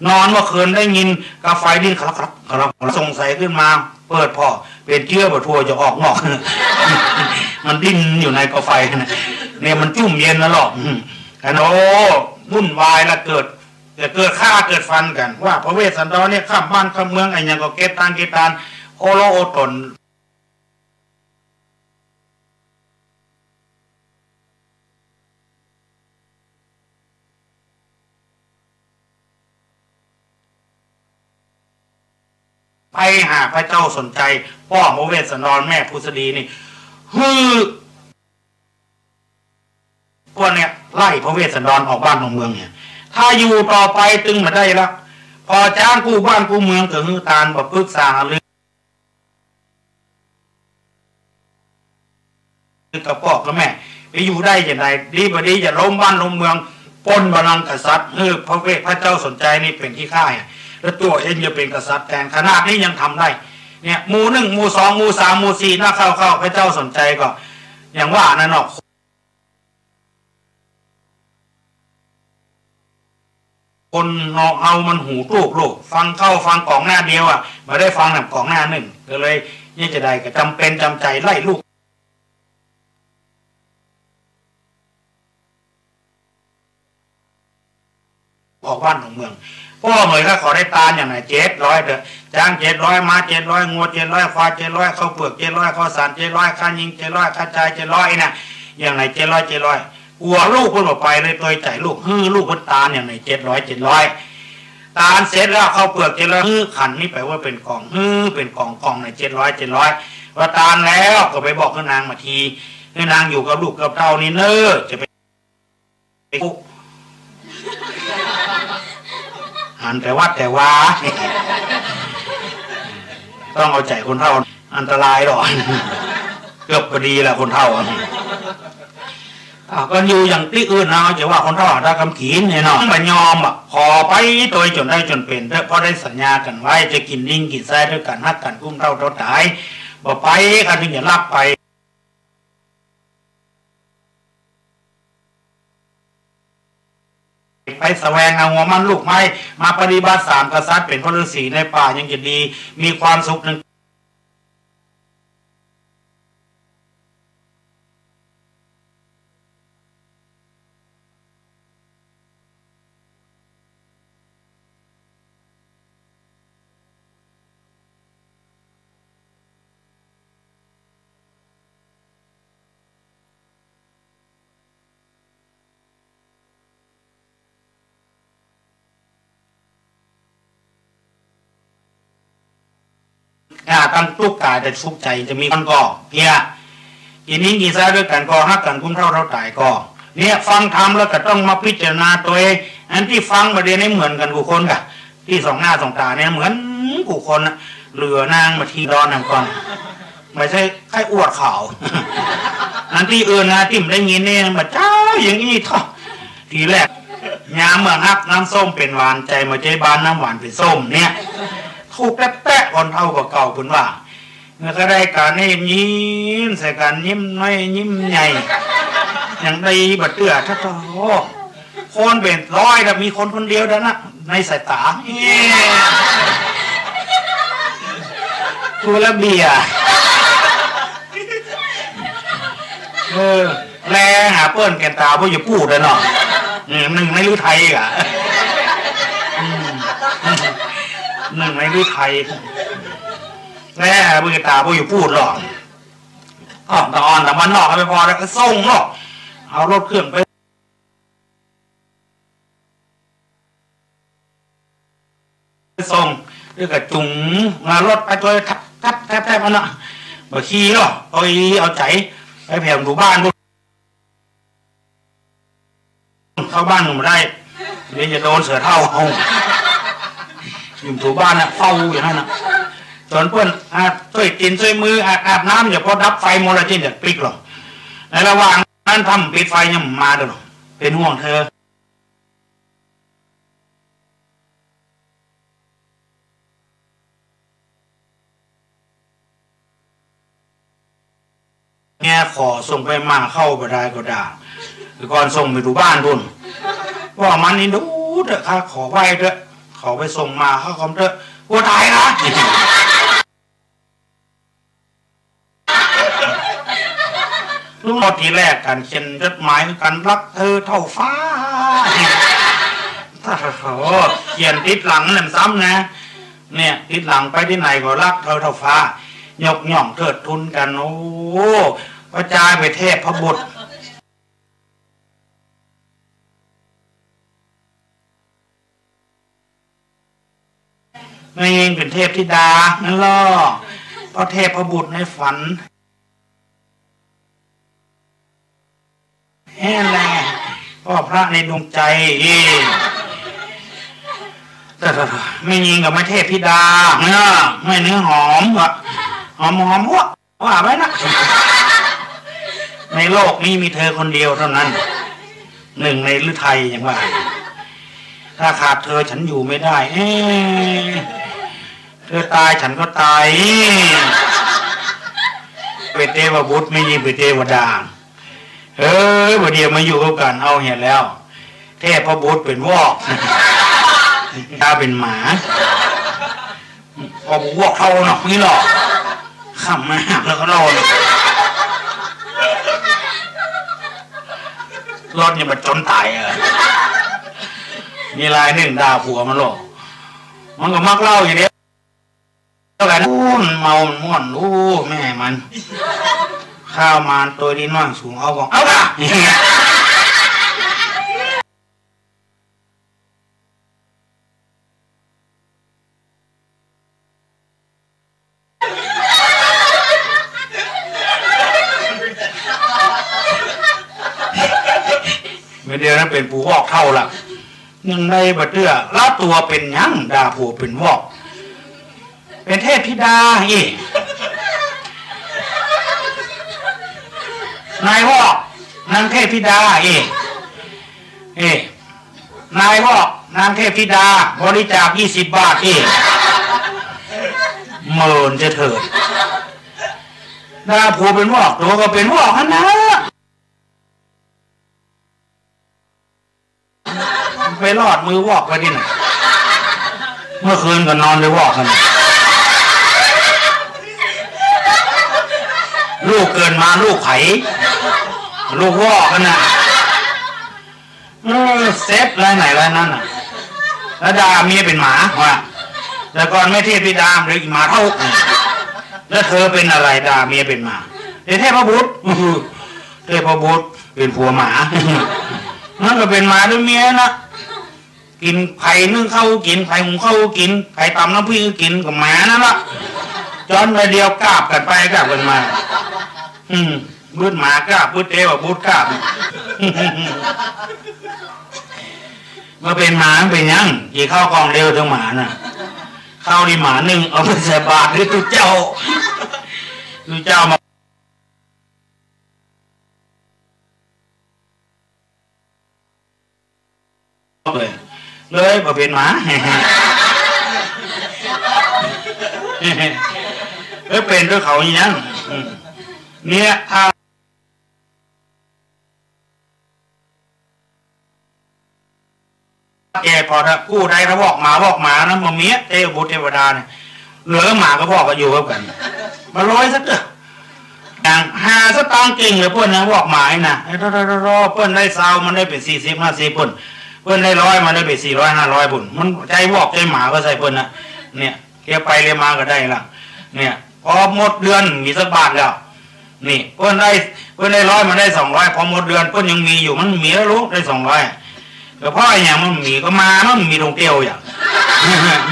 นอนเมื่อคืนได้ยินกับไฟดิ้นคลักๆๆ สงสัยขึ้นมา เปิดผ่อ เป๋นเจื๊อบ่าถั่วจะออกนอก มันดิ้นอยู่ในกับไฟนะ เนี่ยมันจุ่มเย็นแล้วหรอก อืม อัน โอ้ วุ่นวายละ เกิด จะเกิดฆ่าเกิดฟันกั๋น ว่าพระเวสสันดรเนี่ยข้ามบ้านข้ามเมือง อะหยังก็เก็บตานเก็บตาน โอโลโอต๋น ไปหาพระเจ้าสนชัย ป้อพระเวสสันดรแม่ผุสดีนี่ หื้อ พวกเนี่ยไล่พระเวสสันดรออกบ้านออกเมืองเนี่ย ถ้าอยู่ต่อไปตึงบ่ได้ละ พอจ๊างกู้บ้านกู้เมืองก็หื้อตาน บ่ปรึกษาหารือกับป้อกับแม่ ไปอยู่ได้จะใด ดีบ่ดีจะล้มบ้านล้มเมือง ปล้นบัลลังก์กษัตริย์ หื้อพระเวส พระเจ้าสนชัยนี่เป๋นขี้ข้าอะ แล้วตั๋วเองจะเป๋นกษัตริย์แตน ขนาดนี้ยังทำได้ เนี่ย หมู่นึ่ง หมู่สอง หมู่สาม หมู่สี่ หน้าเข้าเข้า พระเจ้าสนชัยก็ อย่างว่านั่นเนาะ คนเฮามันหูตู้โลก ฟังเข้าฟังก๋องหน้าเดียวอะ บ่ได้ฟังนำก๋องหน้านึ่ง ก็เลย เนี่ยจะใดก็จ๋ำเป๋นจ๋ำใจ๋ไล่ลูก ออกบ้านออกเมือง ป้อเหมยข้าขอได้ตานอย่างไหน เจ็ดร้อยเต๊อะ จ๊างเจ็ดร้อย ม้าเจ็ดร้อย งัวเจ็ดร้อย ควายเจ็ดร้อย ข้าวเปลือกเจ็ดร้อย ข้าวสารเจ็ดร้อย ข้ายิงเจ็ดร้อย ข้าจายเจ็ดร้อยนะ อย่างไหน เจ็ดร้อย เจ็ดร้อย กั๋วลูกเปิ้นบ่ไปเลย ตวยใจ๋ลูก หื้อลูกเปิ้นตานอย่างไหน เจ็ดร้อย เจ็ดร้อย ตานเสร็จแล้ว ข้าวเปลือกเจ็ดร้อย หื้อขันนี่ไปไว้เป๋นก๋อง หื้อเป๋นก๋อง ก๋องไหน เจ็ดร้อย เจ็ดร้อย ว่าตานแล้วก็ไปบอกหื้อนางมาที หื้อนางอยู่กับลูกกับเต้านี่เน่อ จะไป หันแต่วัดแต่วา ต้องเอาใจ๋คนเฒ่า อันตรายดอก เกือบบ่ดีแหละคนเฒ่าอะ อ่ะ ก็อยู่อย่างตี้อื่นนะ จะว่าคนเฒ่าหาต๋ามกำกิ๋นเนี่ยเนาะ บ่ยอมอะ ขอไปตวยจ๋นได้จ๋นเป๋นเต๊อะ เพราะได้สัญญากั๋นไว้ จะกิ๋นดินกิ๋นทรายตวยกั๋น ฮักกั๋นกุ้มเฒ่าเฒ่าต๋าย บ่ไป ข้าจึงจะลักไป ไปแสวงเอาหัวมันลูกไม้ มาปฏิบัติสามกษัตริย์ เป๋นพระฤาษีในป่ายังจะดี มีความสุขหนึ่ง อ่า ตั้งตุ๊กข์ก๋ายแต่สุขใจ๋ จะมีคนก่อเพี้ย กิ๋นดินกิ๋นทรายตวยกั๋นก่อ ฮักกั๋นกุ้มเฒ่าเฒ่าต๋ายก่อ เนี่ย ฟังธรรมแล้วก็ต้องมาพิจารณาตวย อันตี้ฟังบ่าเดี่ยวนี้เหมือนกั๋นกู้คนก่ะ ตี้ส่องหน้าส่องต๋าเนี่ยเหมือนกู้คนน่ะ เหลือนางมาทีดอนนำก่อน บ่ใจ้ใค่อวดเขา อันตี้อื่นนะ ตี้บ่ได้ยินนี่ บ่าเจ้าอย่างอี้เถาะ ทีแรก ยามเมืองฮักน้ำส้มเป๋นหวาน ใจ๋บ่าเจ๊บ้านน้ำหวานเป๋นส้มเนี่ย ถูกแต๊ๆ คนเฒ่าก่าเก่าเปิ้นว่า เมื่อก็ได้ก๋านนี่ยิ้มใส่กั๋น ยิ้มน้อยยิ้มใหญ่ ยังดีบ่าเตื้อ โถ่ คนเป๋นร้อยแต่มีคนคนเดียวเท่านั้นนะ ในสายต๋า เอ๊ะ กูละเบียร์ เออ แลหาเปิ้นแก่นต๋าบ่อยู่ปูดอะเนาะ เออ นึ่งในฤทัยก่ะ อืม นึ่งในฤทัย แลหาเปิ้นแก่นต๋าบ่อยู่ปูดหรอก อ้าว ตะออนตะบ้านนอกก็ไปพอแล้วก็ส่งเนาะ เอารถเครื่องไป ส่ง แล้วก็จุงมารถไปตวย ทับทับแทบแทบมันน่ะ บ่ขี่หรอก เอาอีเอาใจ๋ ไปแผ่วหมู่บ้าน เข้าบ้านก็บ่ได้ เดี๋ยวจะโดนเสือเฒ่าเอา อยู่หมู่บ้านน่ะ เฝ้าอยู่หั้นน่ะ จ๋นเปิ้น อ่า จ้วยตี๋นจ้วยมือ อาบ อาบน้ำ อย่าพอดับไฟมลทินจะปิ๊กหรอก ในระหว่างนั้นถ้าบ่ปิดไฟยังบ่มาเด้อ เป๋นห่วงเธอ เนี่ย ขอส่งไปมาเข้าบ่ได้ก็ด่า คือก่อนส่งไปดูบ้านพุ้น ว่ามันนี่ดูเถอะ ข้าขอไหว้เถอะ ขอไปส่งมาเข้าคอมเถอะ กลัวต๋ายนะ ลุงรอดทีแรกกั๋นเขียนจดหมายกั๋น รักเธอเท่าฟ้า โอ้โห เขียนติดหลังนั่นซ้ำนะ เนี่ย ติดหลังไปตี้ไหนก็รักเธอเท่าฟ้า ยกย่องเทิดทูนกั๋น โอ้ กระจายไปเทพบุตร แม่ญิงเป๋นเทพธิดา นั่นลอ เพราะเทพบุตรในฝัน แฮ่แล ก็พระในดวงใจ๋ เอ้ย แต่แม่ญิงก็แม่เทพธิดา เนาะ แม่เนื้อหอมอะ หอมหอมหัว ว่าไปนะ ในโลกนี้มีเธอคนเดียวเท่านั้น นึ่งในฤทัยยังว่า ถ้าขาดเธอฉันอยู่ไม่ได้ เอ๊ะ เธอต๋ายฉันก็ต๋าย เป๋นเทพบุตร แม่ญิงเป๋นเทวดา เออ บ่าเดี่ยวมาอยู่ร่วมกั๋น เอาเหียแล้ว เทพบุตรเป๋นวอก ต๋าเป๋นหมา ก็บ่วอกเท่าเนาะ นี่หรอก ข้ามมาแล้วก็นอน รถเนี่ยมันจ๋นต๋ายอะ มีลายหนึ่งด่าผัวมันลอ มันก็มักเล่าอย่างเดียวกั๋น โอ้ มันเมา มันม่วน โอ้ แม่มัน ข้าวมานตวยดีน้อยสูง เอาก่อน เอาก่อน เมื่อเดียวนั้นเป๋นผู้วอกเฒ่าละ ยังได้บ่เตื้อ ละตั๋วเป๋นหยัง ด่าผัวเป๋นวอก เป๋นเทพธิดาอี้ นายวอก นางเทพธิดาอี้ เอ้ นายวอก นางเทพธิดา บริจาคยี่สิบบาทอี้ เมินจะเถิด ด่าผัวเป๋นวอก ตั๋วก็เป๋นวอกหั้นนะ ไปรอดมือวอกไปตี้ไหน เมื่อคืนก็นอนไปวอกกั๋น ลูกเกิดมาลูกใผ ลูกวอกหั้นนะ เออ เสร็จรายไหนรายนั้นน่ะ แล้วด่าเมียเป๋นหมาว่า แต่ก่อนแม่เทพธิดาเรียกอีหมาเฒ่า แล้วเธอเป็นอะไรด่าเมียเป็นหมา เทพบุตร เทพบุตรเป๋นผัวหมา มันก็เป๋นหมาตวยเมียนะ กิ๋น ใผนึ่งข้าวกิ๋น ใผหุงข้าวกิ๋น ใผต๋ำน้ำพริกกิ๋น ก็หมานั่นละ จ้อนไปเดียวกาบกั๋นไปกาบกั๋นมา อืม บึดหมากาบ บึดเทพบุตรกาบ มาเป๋นหมามันเป๋นหยัง กิ๋นข้าวกล่องเดียวเถิงหมาน่ะ ข้าวตี้หมานึ่งเอาไปใส่บาตรตี้ตุ๊เจ้า ตุ๊เจ้ามา เลย เลยบ่เป๋นหมา เอ้ย เป๋นตวยเขาอย่างนั้น อืม เนี่ย ถ้าแก่พอเถอะ กู้ได้ถ้าวอกหมา วอกหมานะ บ่มีอะ เทพบุตรเทวดาเนี่ย เหลือหมาก็บอกก็อยู่กับกั๋น บ่ลอยสักเตื้อ อย่างหาสตางค์เก่งเหลือเปิ้นนะ วอกหมานี่นะ เปิ้นได้ซาว มันได้เป๋นสี่สิบ ห้าสิบ เปิ้น เปิ้นได้ร้อย มันได้เป๋นสี่ร้อย ห้าร้อย ปุ้น มันใจ๊วอกใจ๊หมาก็ใส่เปิ้นนะ เนี่ย เลียไปเลียมาก็ได้ละ เนี่ย พอหมดเดือนมีสักบาทแล้ว นี่ เปิ้นได้ เปิ้นได้ร้อย มันได้สองร้อย พอหมดเดือนเปิ้นยังมีอยู่ มันมีแล้วลูก ได้สองร้อย แต่เพราะอะหยังมันมี ก็หมามันมีตรงเตียวอย่าง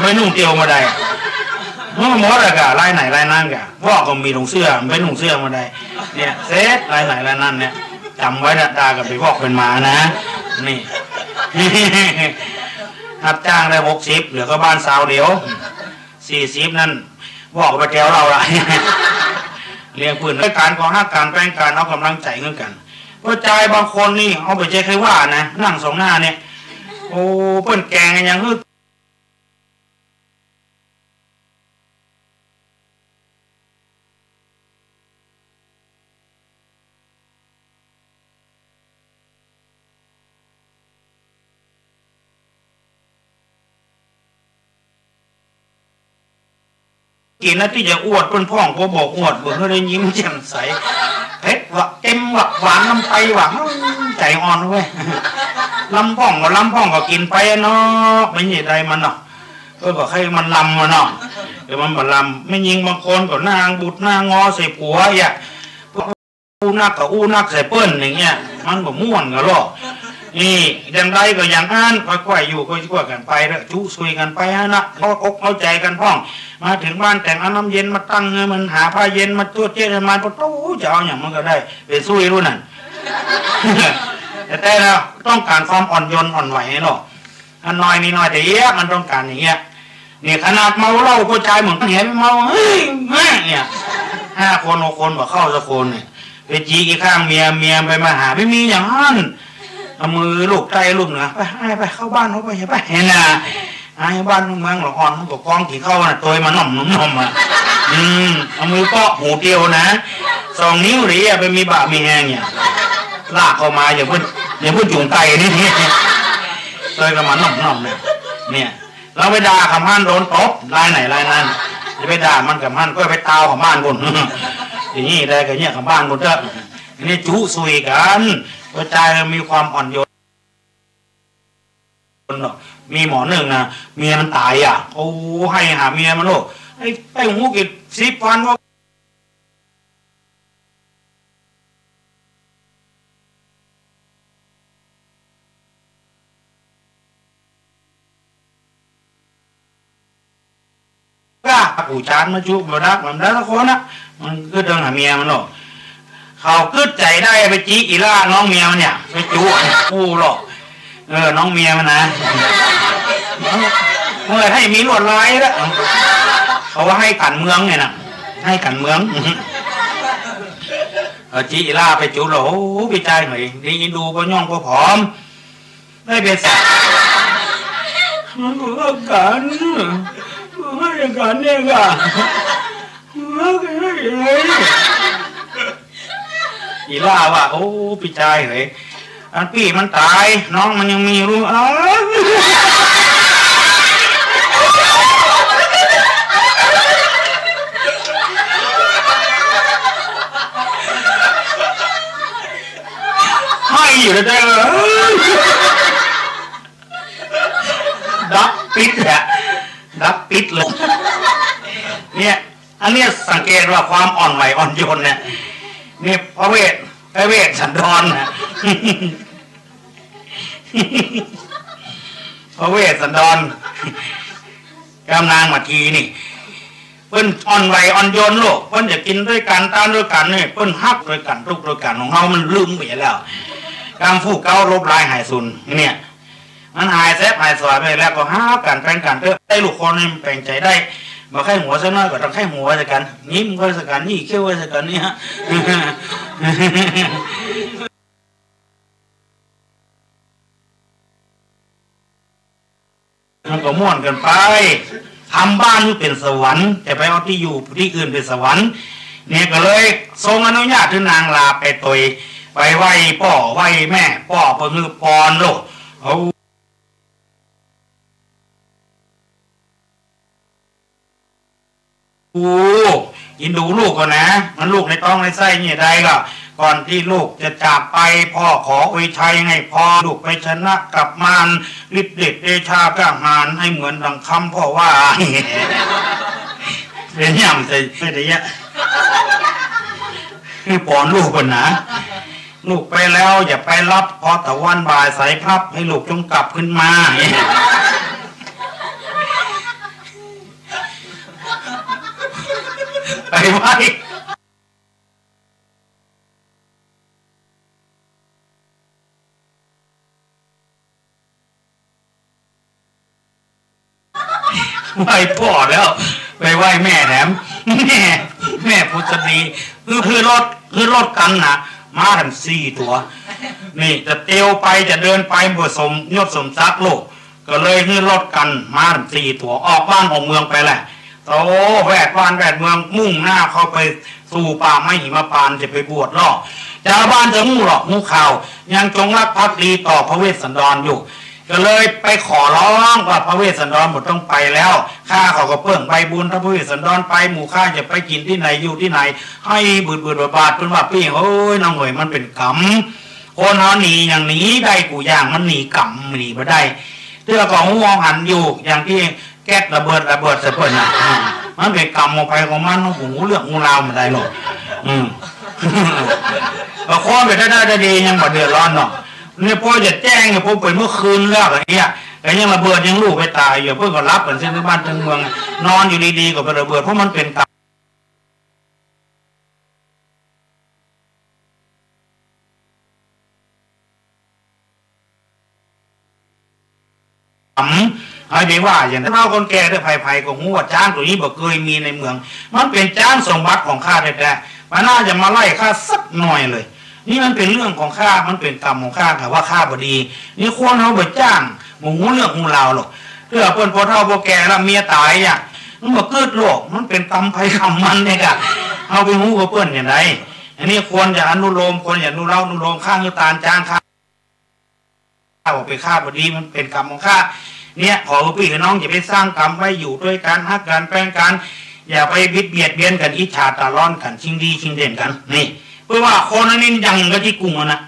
ไปนุ่งเตียวบ่ได้ มันหมดอะกะ รายไหนรายนั้นกะ วอกก็มีตรงเสื้อ มันไปนุ่งเสื้อบ่ได้ เนี่ย เสร็จรายไหนรายนั้นเนี่ย จ๋ำไว้นะ ด่ากั๋นเป๋นวอกเป๋นหมานะ นี่ ฮับจ้างได้หกสิบ เหลือก็บ้านซาวเดียว สี่สิบ นั้น วอกไปแก้วเหล้าละ เลี้ยงปืน ก๋านก็ฮักกั๋น แป้งกั๋น เอาก๋ำลังใจ๋เงินกั๋น ผู้จายบางคนนี่ เอาไปใจ๊ใค่ว่านะ นั่งสองหน้าเนี่ย โอ้ เปิ้นแก่งกั๋นอย่างฮึก กิ๋นนะตี้จะอวดเปิ้นพ่อง ก็บ่อวด บ่หื้อได้ยิ้มแจ่มใส เผ็ดวะ เค็มวะ หวานนำไปวะ อืม ใจ๋อ่อนเว้ย ลำพ่องก็ลำพ่องก็กิ๋นไปอะเนาะ ไม่ใจ้ใดมันเนาะ เออ ก็ใค่มันลำอะเนาะ แต่มันบ่ลำ แม่ญิงบางคนก็หน้าบูดหน้างอใส่ผัวอะ อู้นักก็อู้นักใส่เปิ้นอย่างเงี้ย มันบ่ม่วนกั๋นหรอก นี่ อย่างใดก็อย่างอั้น ค่อยๆ อยู่ ค่อยๆ กั๋นไปเถอะ จุซุยกั๋นไปหั้นนะ เอาอกเอาใจ๋กั๋นพ่อง มาเถิงบ้านแต๊งเอาน้ำเย็นมาตั้งหื้อมัน หาผ้าเย็นมาตรวจเจ๊ดหื้อมัน ปะโต๊ะ จะเอาหยังมันก็ได้ เป๋นซุยฮู้นั่น แต่ แต่ละต้องก๋านความอ่อนโยนอ่อนไหวเนาะ อันน้อยมีน้อยแต่เอี้ย มันต้องก๋านอย่างเงี้ย นี่ขนาดเมาเหล้า ผู้จายเหมือนกั๋น เห็นเมา เฮ้ย แม่ เนี่ย ห้าคนหกคนบ่เข้าสักคนเนี่ย ไปจี๊กอีกข้างเมีย เมียไปมาหา ไม่มีอย่างนั้น เอามือลูบใต้ลูบเหนือ ไป ไป ไป เข้าบ้านเข้าไป ไป เห็นน่ะ ไอ้บ้านเมืองละอ่อน มันก็ก้องกิ๋นข้าวน่ะ ตวยมาหน่อมหน่อมหน่อมอะ อืม เอามือเปาะหูเตียวนะ สองนิ้วหรืออะ ไปมีบ่ามีแฮงเนี่ย ลากเข้ามา อย่าเปิ้น อย่าเปิ้นจู๋งไก่นี่ ตวยก็มาหน่อมหน่อมเนี่ย เนี่ย เฮาไปด่าเขาหั้นโดนตบ รายไหนรายนั้น จะไปด่ามันเขาหั้น ก็ไปตาวเขาบ้านปุ้น อย่างนี้ได้ก็เยียะเขาบ้านปุ้นเต๊อะ อันนี้จุซุยกั๋น ผู้จายมีความอ่อนโยนเนาะ มีหม่องนึ่งนะ เมียมันต๋ายอะ โอ้ ไห้หาเมียมันโลด ไอ้ ไอ้หูกิ๋นสิบวันว่า ก้า กู๋จานมาจุบ่ดัก มันบ่ได้สักคนนะ มันกึ๊ดเถิงหาเมียมันโลด เขากึ๊ดใจ๋ได้ไปจี๊อีหล้าน้องเมียมันเนี่ย ไปจุอู้โลด เออ น้องเมียมันนะ เมื่อไห้มีลวดลายแล้ว เขาว่าไห้ก๋านเมืองเนี่ยนะ ไห้ก๋านเมือง เอาจี๊อีหล้าไปจุแล้ว โอ้ ปี้จายเหย ดีดูก็ย่องก็ผอม ได้เปรียบสัตว์ มันก็กั๋น มันก็กั๋นเนี่ยก่ะ อีหล้าว่า โอ้ ปี้จายเหย อันปี้มันต๋าย น้องมันยังมีลูก อ้าว ไห้อยู่เด้อ ดับปิ๊ดอะ ดับปิ๊ดเลย เนี่ย อันเนี้ยสังเกตว่าความอ่อนไหวอ่อนโยนเนี่ย นี่พระเวส พระเวสสันดรนะ พระเวสสันดร กำนางมาทีนี่ เปิ้นอ่อนไหวอ่อนโยนโลก เปิ้นจะกิ๋นตวยกั๋น ตานตวยกั๋นนี่ เปิ้นฮักตวยกั๋น ตุ๊กตวยกั๋น ของเฮามันลืมไปแล้ว กำฟู่เก๊าลบลายหายสูญ เนี่ย มันหายแซบหายสวยไปแล้ว ก็ฮักกั๋นแปงกั๋นเต๊อะ ได้ลูกคนนี่มันแปงใจ๋ได้ บ่ใค่หัวสักหน้อยก็ต้องใค่หัวสักกั๋น ยิ้มก็สักกั๋น ยี่เขี้ยวก็สักกั๋น เนี่ย มันก็ม่วนกั๋นไป ทำบ้านหื้อเป๋นสวรรค์ จะไปเอาตี้อยู่ตี้อื่นเป๋นสวรรค์ เนี่ยก็เลยทรงอนุญาตหื้อนางลาไปตวย ไปไหว้ป้อไหว้แม่ ป้อเปิ้นหื้อปอนโลก เอา โอ้ อินดูลูกก่อนนะ มันลูกในต๊องในไส้นี่ได้ก็ ก่อนตี้ลูกจะจากไป ป้อขออวยชัยหื้อป้อ ลูกไปชนะกับมาร ฤทธิ์เดชเดชากล้าหาญ หื้อเหมือนดังคำป้อว่า เป๋นหยังใส่ ไม่ได้เยอะ หื้อปอนลูกก่อนนะ ลูกไปแล้วอย่าไปรับ พอตะวันบ่ายสายพลับ หื้อลูกจงกลับคืนมา ไปไหว้ ไหว้ป้อแล้ว ไปไหว้แม่แถม แม่ แม่ผุดสะดี คือ คือรถ คือรถกั๋นนะ ม้าแถมสี่ตั๋ว นี่จะเตียวไปจะเดินไปบ่สมยศสมศักดิ์โลก ก็เลยหื้อรถกั๋นม้าสี่ตั๋ว ออกบ้านออกเมืองไปแหละ โอ้ แวดบ้านแวดเมือง มุ่งหน้าเข้าไปสู่ป่าไม้หิมพานต์ จะไปบวชลอ จาวบ้านจะฮู้หรอก ฮู้ข่าว ยังจงรักภักดีต่อพระเวสสันดรอยู่ ก็เลยไปขอร้องว่า พระเวสสันดรบ่ต้องไปแล้ว ข้าเขาก็เปิ้งใบบุญ ถ้าพระเวสสันดรไป หมู่ข้าจะไปกิ๋นตี้ไหนอยู่ตี้ไหน หื้อบืดๆบาดๆ เปิ้นว่า ปี้เอ้ย น้องเหย มันเป๋นกรรม คนเฮาหนีหยังหนีได้กู้อย่าง มันหนีกรรมหนีบ่ได้ เตื้อก็ฮู้หันอยู่ อย่างตี้แก๊สระเบิด ระเบิดใส่เปิ้นน่ะ อืม มันเป๋นกรรมของใผของมัน ผมฮู้เรื่องฮู้ราวบ่ได้หรอก อืม ก็คนไปได้ได้ดียังบ่เดือดร้อนเนาะ นี่ป้อจะแจ้งเนี่ย ป้อเป๋นเมื่อคืนแล้ว อันเนี้ย ก็ยังระเบิดยังลูกไปต๋ายอยู่ เปิ้นก็หลับกั๋นเสียตึงบ้านตึงเมือง นอนอยู่ดีๆ ก็ไประเบิด เพราะมันเป๋นกรรม กรรม หื้อไปว่าอย่างนั้น เฒ่าคนแก่เตื้อ ใผๆก็ฮู้ว่าจ๊างตั๋วนี้บ่เกยมีในเมือง มันเป๋นจ๊างสมบัติของข้าแต๊ๆ มันน่าจะมาไล่ข้าสักหน่อยเลย นี่มันเป๋นเรื่องของข้า มันเป๋นกรรมของข้า ถ้าว่าข้าบ่ดี นี่คนเฮาบ่จ๊าง บ่ฮู้เรื่องฮู้ราวหรอก เตื้อเปิ้นปอเฒ่าปอแก่แล้วเมียต๋ายอะ มันบ่กึ๊ดหรอก มันเป๋นกรรมใผกรรมมันเนี่ยกะ เฮาไปฮู้กับเปิ้นอย่างใด อันนี้ควรจะอนุโลม ควรจะอนุรักษ์อนุโลม ข้าหื้อตานจ๊างข้า ข้าบ่ไป ข้าบ่ดี มันเป๋นกรรมของข้า เนี่ย ขอหื้อปี้หื้อน้องอย่าไปสร้างกรรมไว้ อยู่ตวยกั๋น ฮักกั๋น แปงกั๋น อย่าไปบิดเบียดเบียนกั๋น อิจฉาตาร้อนกั๋น ชิงดีชิงเด่นกั๋น นี่ เปื้อว่าคนอันนี้ยังกะตี้กุ่งอะนะ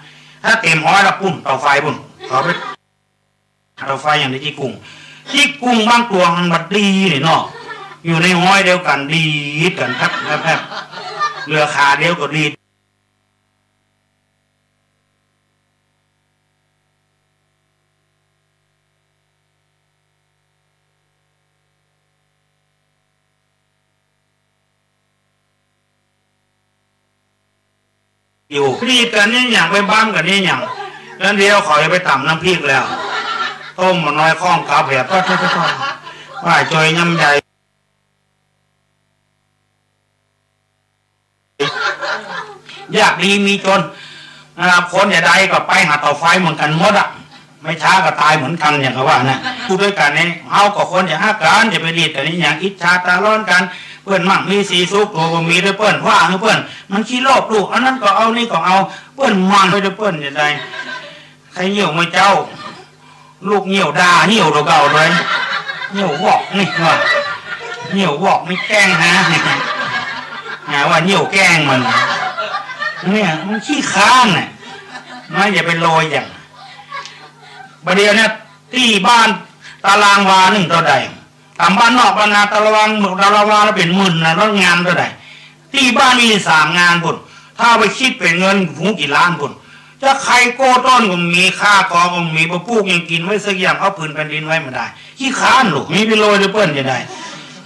ถ้าเต๋มฮ้อยละปุ้น เต๋าไฟปุ้น ขอไป เต๋าไฟอย่างนี้ จิ๊กกุ่ง จิ๊กกุ่งบางตั๋วมันบ่ดีนี่เนาะ อยู่ในฮ้อยเดียวกั๋นดีดกั๋นแป๊บๆๆ เหลือขาเดียวก็ดีด อยู่ ดีดกั๋นนี่หยัง ไปบ้ำกั๋นนี่หยัง แล้วเดี๋ยวเขาจะไปต๋ำน้ำพริกแล้ว ต้มบ่าน้อยข้องกับแบบ ว่าจ่อยยำใหญ่ ยากดีมีจน อ่า คนจะใดก็ไปหาเต๋าไฟเหมือนกั๋นหมดอะ ไม่ช้าก็ต๋ายเหมือนกั๋น อย่างเขาว่านะ พูดด้วยกั๋นนี่ เฮาก็คนจะฮักกั๋น จะไปดีดกั๋นนี่หยัง อิจฉาต๋าฮ้อนกั๋น เปิ้นมั่งมีสีสุข ตั๋วบ่มี แต่เปิ้นว่าหื้อเปิ้น มันขี้โลภลูก อันนั้นก็เอา นี่ก็เอา เปิ้นมันไป แต่เปิ้นจะใด ใค่เยี่ยวเมื่อเจ๊า ลูกเยี่ยวด่า เยี่ยวตั๋วเก่าเลย เยี่ยววอกนี่ว่า เยี่ยววอกนี่แกล้งหา หาว่าเยี่ยวแกล้งมัน เนี่ยมันขี้ค้านน่ะ มันอย่าไปโลยอย่าง บ่าเดี่ยวเนี่ย ตี้บ้านตารางวานึ่งเต้าใด ต๋ามบ้านนอกบ้านนา ตาราง ตารางวาละเป๋นหมื่นนะ แล้วงานเต้าใด ตี้บ้านมีสามงานปู้น ถ้าไปคิดเป๋นเงิน หูกี่ล้านปู้น จะใค่โก้ต้นก็มี ข้าวก็มี บ่ปลูกหยังกิ๋นไว้สักอย่าง เอาผืนแผ่นดินไว้บ่ได้ ขี้ค้านลูก มีไปโลยแต่เปิ้นจะใด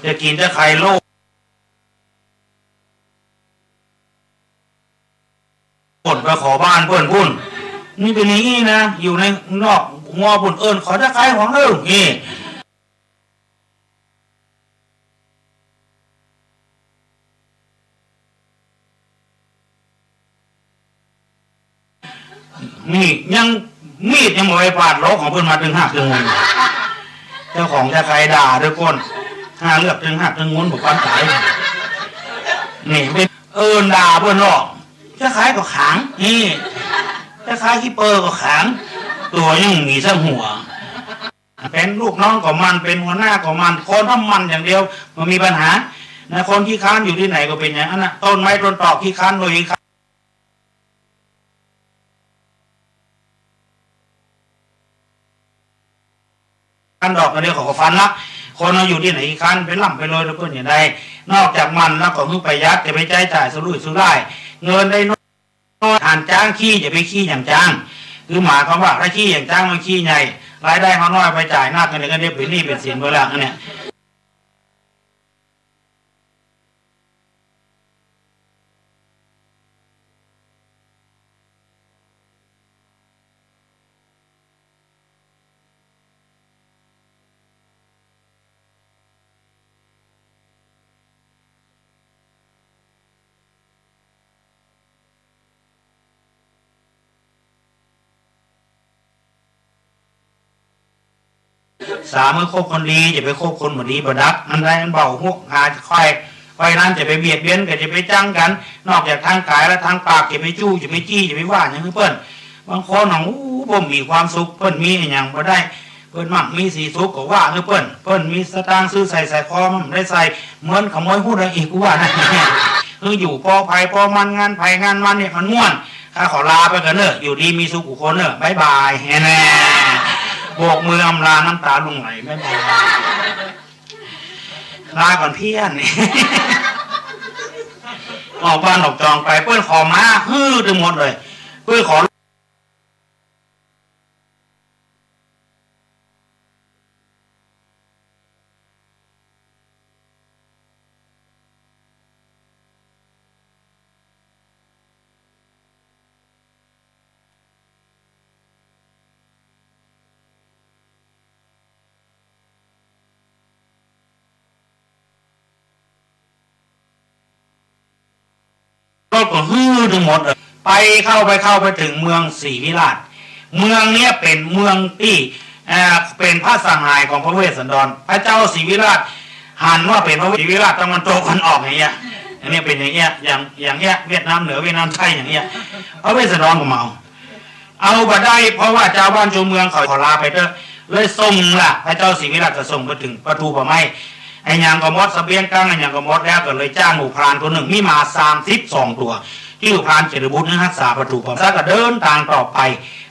จะกิ๋นจะใค่โลก ปู้นไปขอบ้านเปิ้นปู้น นี่เป๋นอย่างอี้นะ อยู่ในนอกหัวปู้น เอิ้นขอจะใค่ของเอิ้นนี่ นี่ยัง มีดยังบ่ไปปาดหลอกของเปิ้นมาตึงหักตึงงุน เจ้าของจะใค่ด่าด้วยก้น ห้าเลือกตึงหักตึงงุน บ่ปานต๋าย นี่เป๋นเอิ้นด่าเปิ้นหรอก จะใค่ก็ขลัง นี่ จะใค่ขี้เปอก็ขลัง ตั๋วยังมีสักหัว เป๋นลูกน้องก็มัน เป๋นหัวหน้าก็มัน คนถ้ามันอย่างเดียว บ่มีปัญหา นะ คนขี้ค้านอยู่ตี้ไหนก็เป๋นอย่างนั้นนะ ต้นไม้ต้นตอกขี้ค้าน โดยขี้ค้าน อันดอกอันเดียวเขาก็ฟันละ คนเฮาอยู่ตี้ไหนขี้ค้าน ไปร่ำไปรวยแล้วเปิ้นจะใด นอกจากมันแล้วก็คือประหยัด จะไปใจ๊จ่ายสุรุ่ยสุร่าย เงินได้น้อย หันจ๊างขี้ จะไปขี้อย่างจ๊าง คือหมายความว่าถ้าขี้อย่างจ๊างมันขี้ใหญ่ รายได้เฮาน้อย ไปจ่ายนัก อันนี้ก็เรียกเป๋นหนี้เป๋นสินไปแล้ว อันเนี้ย สาม เมื่อคบคนดี จะไปคบคนบ่ดีบ่ดัก อันใดอันเบาหัวหาค่อย เพราะฉะนั้นจะไปเบียดเบียนกั๋น จะไปจั้งกั๋น นอกจากตางก๋ายแล้วตางปาก จะไปจู้ จะไปจี้ จะไปว่าหยังหื้อเปิ้น บางคนน่ะ อู้ บ่มีความสุข เปิ้นมีอะหยังบ่ได้ เปิ้นมั่งมีสีสุขก็ว่าหื้อเปิ้น เปิ้นมีสตางค์ซื้อใส่สร้อยคอมันบ่ได้ใส่ เหมือนขโมยฮู้ดเอาอีก กูว่านะ คืออยู่ปอใผปอมัน งานใผงานมันเนี่ยมันม่วน ข้าขอลาไปก่อนเน่อ อยู่ดีมีสุขกู้คนเน่อ บ๊ายบาย แฮ่แน่ โบกมืออำลา น้ำตาร่วงไหล บ๊ายบาย ลาก่อนเพี้ยน ออกบ้านออกจองไป เปิ้นขอม้าหื้อตึงหมดเลย เปิ้นขอ รถก็หื้อตึงหมดเลย ไปเข้า ไปเข้าไปเถิงเมืองศรีวิราช เมืองเนี้ยเป๋นเมืองตี้ อ่า เป๋นพระสหายของพระเวสสันดร พระเจ้าศรีวิราชหันว่าเป๋นพระศรีวิราชตะวันตกตะวันออกอย่างเงี้ย อันเนี้ยเป๋นอย่างเงี้ย อย่าง อย่างเงี้ย เวียดนามเหนือ เวียดนามใต้อย่างเงี้ย พระเวสสันดรก็เมา เอาบ่ได้ เพราะว่าจาวบ้านจาวเมืองเขาขอลาไปเต๊อะ เลยส่งละ พระเจ้าศรีวิราชก็ส่งไปเถิงประตู๋ป่าไม้ อะหยังก็หมด เสบียงกลางอะหยังก็หมดแล้ว ก็เลยจ้างหมู่พรานคนนึ่ง มีม้าสามสิบสองตั๋ว จื้อพรานเจริญบุตร หรือฮักษาประตู๋ป่า แล้วก็เดินตางต่อไป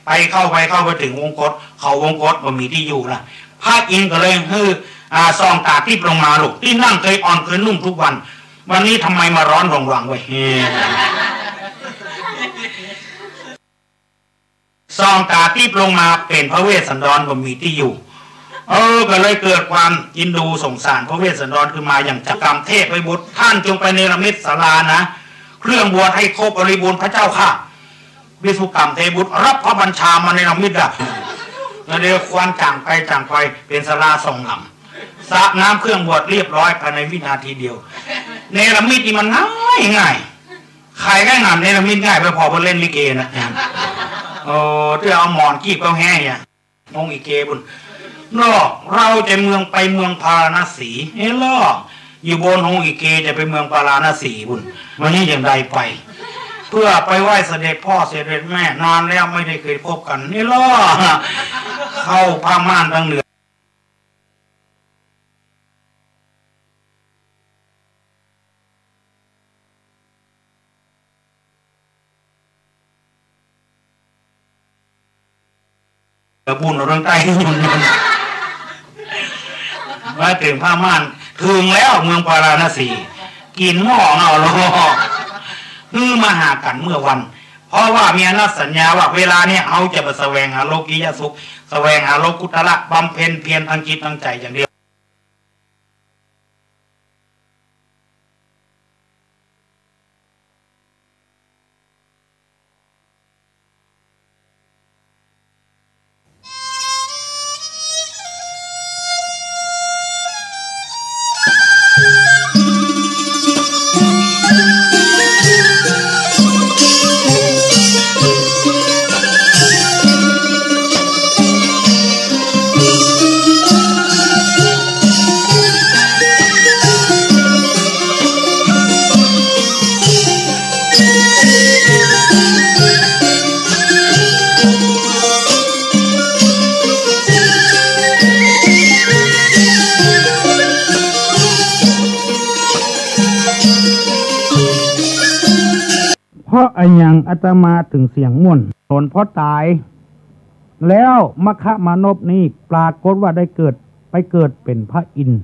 ไปเข้าไป เข้าไปเถิงวงกต เขาวงกตบ่มีตี้อยู่ละ พระอินทร์ก็เลยหื้อ อ่า ส่องต๋าติ๊บลงมา ลูกตี้นั่งเกยอ่อนเกยนุ่มกู้วัน วันนี้ทำไมมาร้อนหว่างๆ เว้ย ส่องต๋าติ๊บลงมาเป๋นพระเวสสันดรบ่มีตี้อยู่ เออ ก็เลยเกิดความเอ็นดูสงสารพระเวสสันดรขึ้นมา อย่างจักกรรมเทพบุตร ท่านจงไปเนรมิตศาลานะ เครื่องบวชให้ครบบริบูรณ์พระเจ้าข้า วิศวกรรมเทพบุตรรับพระบัญชามาเนรมิตละ แล้วเดี๋ยวควานจ๋างไปจ๋างไป เป๋นศาลาสองหลัง สระน้ำเครื่องบวชเรียบร้อยภายในวินาทีเดียว เนรมิตนี่มันง่ายง่าย ใผก็หนำเนรมิตง่ายไป ผ่อเปิ้นเล่นลิเกนะ โอ้ เตื้อเอาหมอนกีบเอาแฮเนี่ย ฮงอีเกปุ้น เนาะ เฮาจะเมืองไปเมืองพาราณสี เฮ้ยล่อ อยู่บนฮงอีเกจะไปเมืองพาราณสีปุ้น วันนี้ยังได้ไป เพื่อไปไหว้เสด็จพ่อเสด็จแม่ นานแล้วไม่ได้เคยพบกัน เฮ้ยล่อ เข้าผ้าม่านตางเหนือ กระบุนเอาเรื่องใต้ มาเถิงผ้าม่าน เถิงแล้วเมืองพาราณสี กิ๋นหม้อเอาลอ หื้อมาหากั๋นเมื่อวัน เพราะว่ามีอนุสัญญาว่าเวลาเนี่ยเฮาจะไปแสวงหาโลกียสุข แสวงหาโลกุตระ บำเพ็ญเพียรตางจิตตางใจ๋อย่างเดียว เพราะอะหยังอาตมาเถิงเสียงม่วน หลวงพ่อต๋าย แล้วมัคคมานพนี่ปรากฏว่าได้เกิด ไปเกิดเป๋นพระอินทร์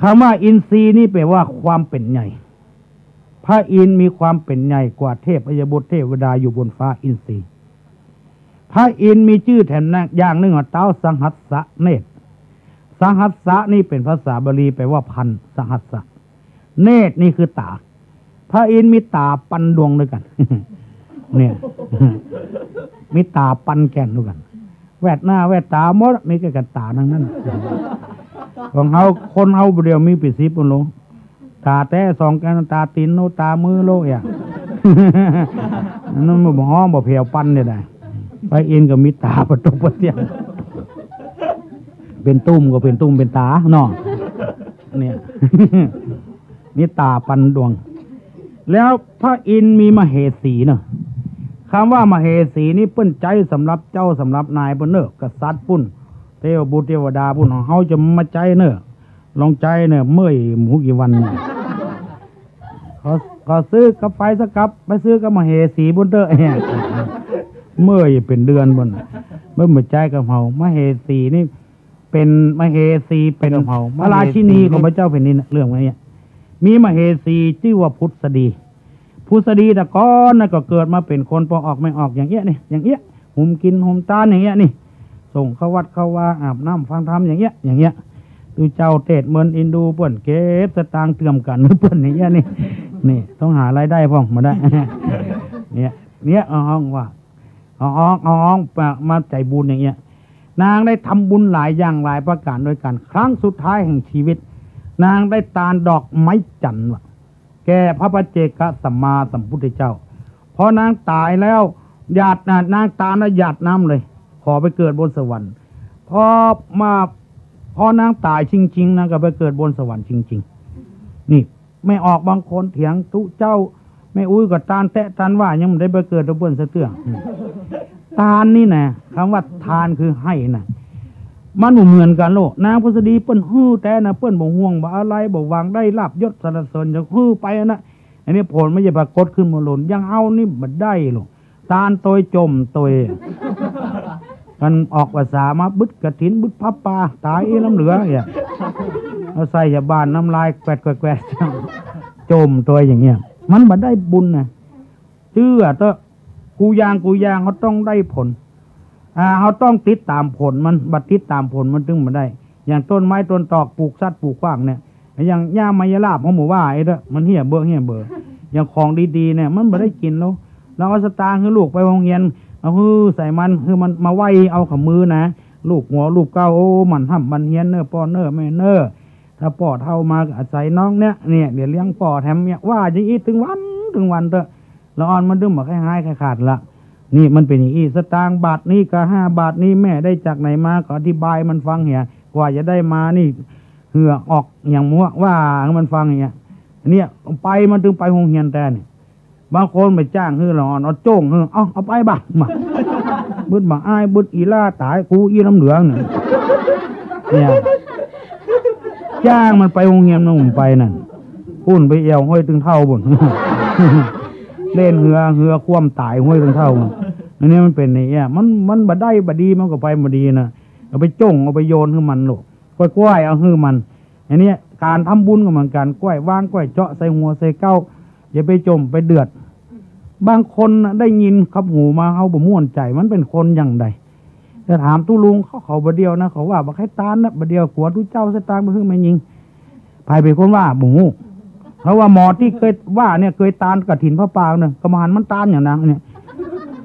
กำว่าอินทรีย์นี่แป๋ว่าความเป๋นใหญ่ พระอินทร์มีความเป๋นใหญ่กว่าเทพยบุตรเทวดาอยู่บนฟ้าอินทรีย์ พระอินทร์มีจื้อแถมนะ อย่างนึ่งว่าเต๊าสหัสสะเนตร สหัสสะนี่เป๋นภาษาบาลีแป๋ว่าพัน สหัสสะ เนตรนี่คือต๋า พระอินทร์มีต๋าปันดวงด้วยกั๋น เนี่ย มีต๋าปันแก่นด้วยกั๋น แวดหน้าแวดต๋าหมด มีแก่กั๋นต๋าตังนั้น ของเฮา คนเฮาบ่าเดี่ยวมีเป๋นสิบปุ้นโล ต๋าแต๊สองแก่น ต๋าตี๋นโล ต๋ามือโล เอีย อันนั้นมันบ่ฮ้องบ่แผวปันเนี่ยได้ พระอินทร์ก็มีต๋าประตกประเตียง เป๋นตุ้มก็เป๋นตุ้มเป๋นต๋าเนาะ เนี่ย มีต๋าปันดวง แล้วพระอินทร์มีมเหสีเนาะ กำว่ามเหสีนี่เปิ้นใจ๊สำหรับเจ้าสำหรับนายเปิ้นเนาะ กษัตริย์ปุ้น เทพบุตรเทวดาปุ้น เฮาจะมาใจ๊เนาะ ลองใจ๊เนาะ เมื่อยหมูกี่วันเนี่ย ขอ ขอซื้อกาแฟสักกั๊บ ไปซื้อกับมเหสีปุ้นเต๊อะ เมื่อยเป๋นเดือนปุ้น เปิ้นบ่ใจ๊กับเฮา มเหสีนี่ เป๋นมเหสี เป๋นพระราชินีของพระเจ้าแผ่นดิน เรื่องอันเนี้ย มีมเหสีจื้อว่าผุสดี ผุสดีแต่ก่อนน่ะก็เกิดมาเป๋นคนปอออกแม่ออกอย่างเอี้ยนี่ อย่างเอี้ย หุมกิ๋นหุมตานอย่างเอี้ยนี่ ส่งเข้าวัดเข้าวา อาบน้ำฟังธรรมอย่างเอี้ย อย่างเอี้ย ตุ๊เจ้าเตศเมินอินดูเปิ้น เก็บสตางค์เตรียมกั๋นเปิ้นอย่างเอี้ยนี่ นี่ต้องหารายได้พ่องมาได้ เนี่ย เนี่ย เอาฮ้องว่า เอาฮ้อง เอาฮ้องมา มาใจ๋บุญอย่างเอี้ย นางได้ทำบุญหลายอย่างหลายประก๋านด้วยกั๋น ครั้งสุดท้ายแห่งชีวิต นางได้ตานดอกไม้จันทร์ว่ะ แก่พระปัจเจกสัมมาสัมพุทธเจ้า พอนางต๋ายแล้ว หยาดน้ำ นางตานแล้วหยาดน้ำเลย ขอไปเกิดบนสวรรค์ พอมา พอนางต๋ายจริงๆ นางก็ไปเกิดบนสวรรค์จริงๆ นี่ แม่ออกบางคนเถียงตุ๊เจ้า แม่อุ๊ยก็ตานแต๊ตานว่า ยังบ่ได้ไปเกิดกับเปิ้นสักเตื้อ ตานนี่นะ กำว่าตานคือให้นะ มันบ่เหมือนกั๋นโลก นางผุสดีเปิ้นหื้อแต๊นะ เปิ้นบ่ห่วงบ่อะไร บ่หวังได้ลาภยศสรรเสริญ จะหื้อไปอะนะ อันนี้ผลมันจะปรากฏขึ้นมาล้น อย่างเฮานี่บ่ได้หรอก ตานตวยจ่มตวย กันออกพรรษามาบึดกฐินบึดผ้าป่า ต๋ายอี้น้ำเหลืองเนี่ย เอาใส่ยาบ้านน้ำลายแกวดแกวดแกวด จ่มตวยอย่างเงี้ย มันบ่ได้บุญนะ เจื้อเต๊อะ กู้อย่างกู้อย่างเฮาต้องได้ผล อ่า เฮาต้องติดต๋ามผลมัน บ่ติดต๋ามผลมันตึงบ่ได้ อย่างต้นไม้ต้นตอก ปลูกสัตว์ปลูกขว้างเนี่ย อย่างหญ้าไม้หญ้าลาบของหมู่ว่าไอ้เต๊อะ มันเหี่ยเบ้อเหี่ยเบ้อ อย่างของดีๆเนี่ย มันบ่ได้กิ๋นแล้ว เฮาเอาสตางค์หื้อลูกไปโฮงเฮียน เอาหื้อใส่มัน หื้อมันมาไหว้เอากับมือนะ ลูบหัวลูบเก๊า โอ้ หมั่นฮ่ำหมั่นเฮียนเน้อป้อเน้อแม่เน้อ ถ้าป้อเฒ่ามาก็อาศัยน้องเนี่ย เนี่ย เดี๋ยวเลี้ยงป้อแถมเนี่ย ว่าอย่างอี้ตึงวันตึงวันเต๊อะ ละอ่อนมันตึงบ่ค่อยหายค่อยขาดละ นี่มันเป๋นอย่างอี้ สตางค์บาทนี้กับห้าบาทนี้แม่ได้จากไหนมา ก็อธิบายมันฟังเหีย กว่าจะได้มานี่ เหื่อออกอย่างมั่ว ว่าหื้อมันฟังอย่างเงี้ย เนี่ย ไปมันตึงไปโฮงเฮียนแต๊นี่ บางคนไปจ้างหื้อละอ่อน เอาโจ้งหื้อ เอา เอาไปบ่ะ มา บึดบ่าอ้าย บึดอีหล้าต๋าย กูอี้น้ำเหลืองเนี่ย เนี่ย จ้างมันไปโฮงเฮียน มันบ่ไปนั่น ปุ้นไปแอ่วห้วยตึงเฒ่าปุ้น เล่นเหือ เหือคว่ำต๋ายห้วยตึงเฒ่าปุ้น อันนี้มันเป๋นอย่างเงี้ย มัน มันบ่ได้บ่ดี มันก็ไปบ่ดีนะ เอาไปโจ้ง เอาไปโยนหื้อมันลูก ก้อยๆ เอาหื้อมัน อันเนี้ย ก๋านทำบุญก็เหมือนกั๋น ก้อยวางก้อยเจาะใส่หัวใส่เก๊า อย่าไปจ่มไปเดือด บางคนน่ะได้ยินกับหูมา เฮาบ่ม่วนใจ๋ มันเป๋นคนอย่างใด แต่ถามตุ๊ลุงเขา เขาบ่าเดี่ยวนะ เขาว่าบ่ใค่ตานนะ บ่าเดี่ยวกั๋วตุ๊เจ้าสตางค์ไปหื้อแม่ญิง ใผเป๋นคนว่าบ่ฮู้ เขาว่าหมอตี้เกยว่าเนี่ย เกยตานกฐินผ้าป่าเนี่ย ก็บ่หันมันตานอย่างนั้นเนี่ย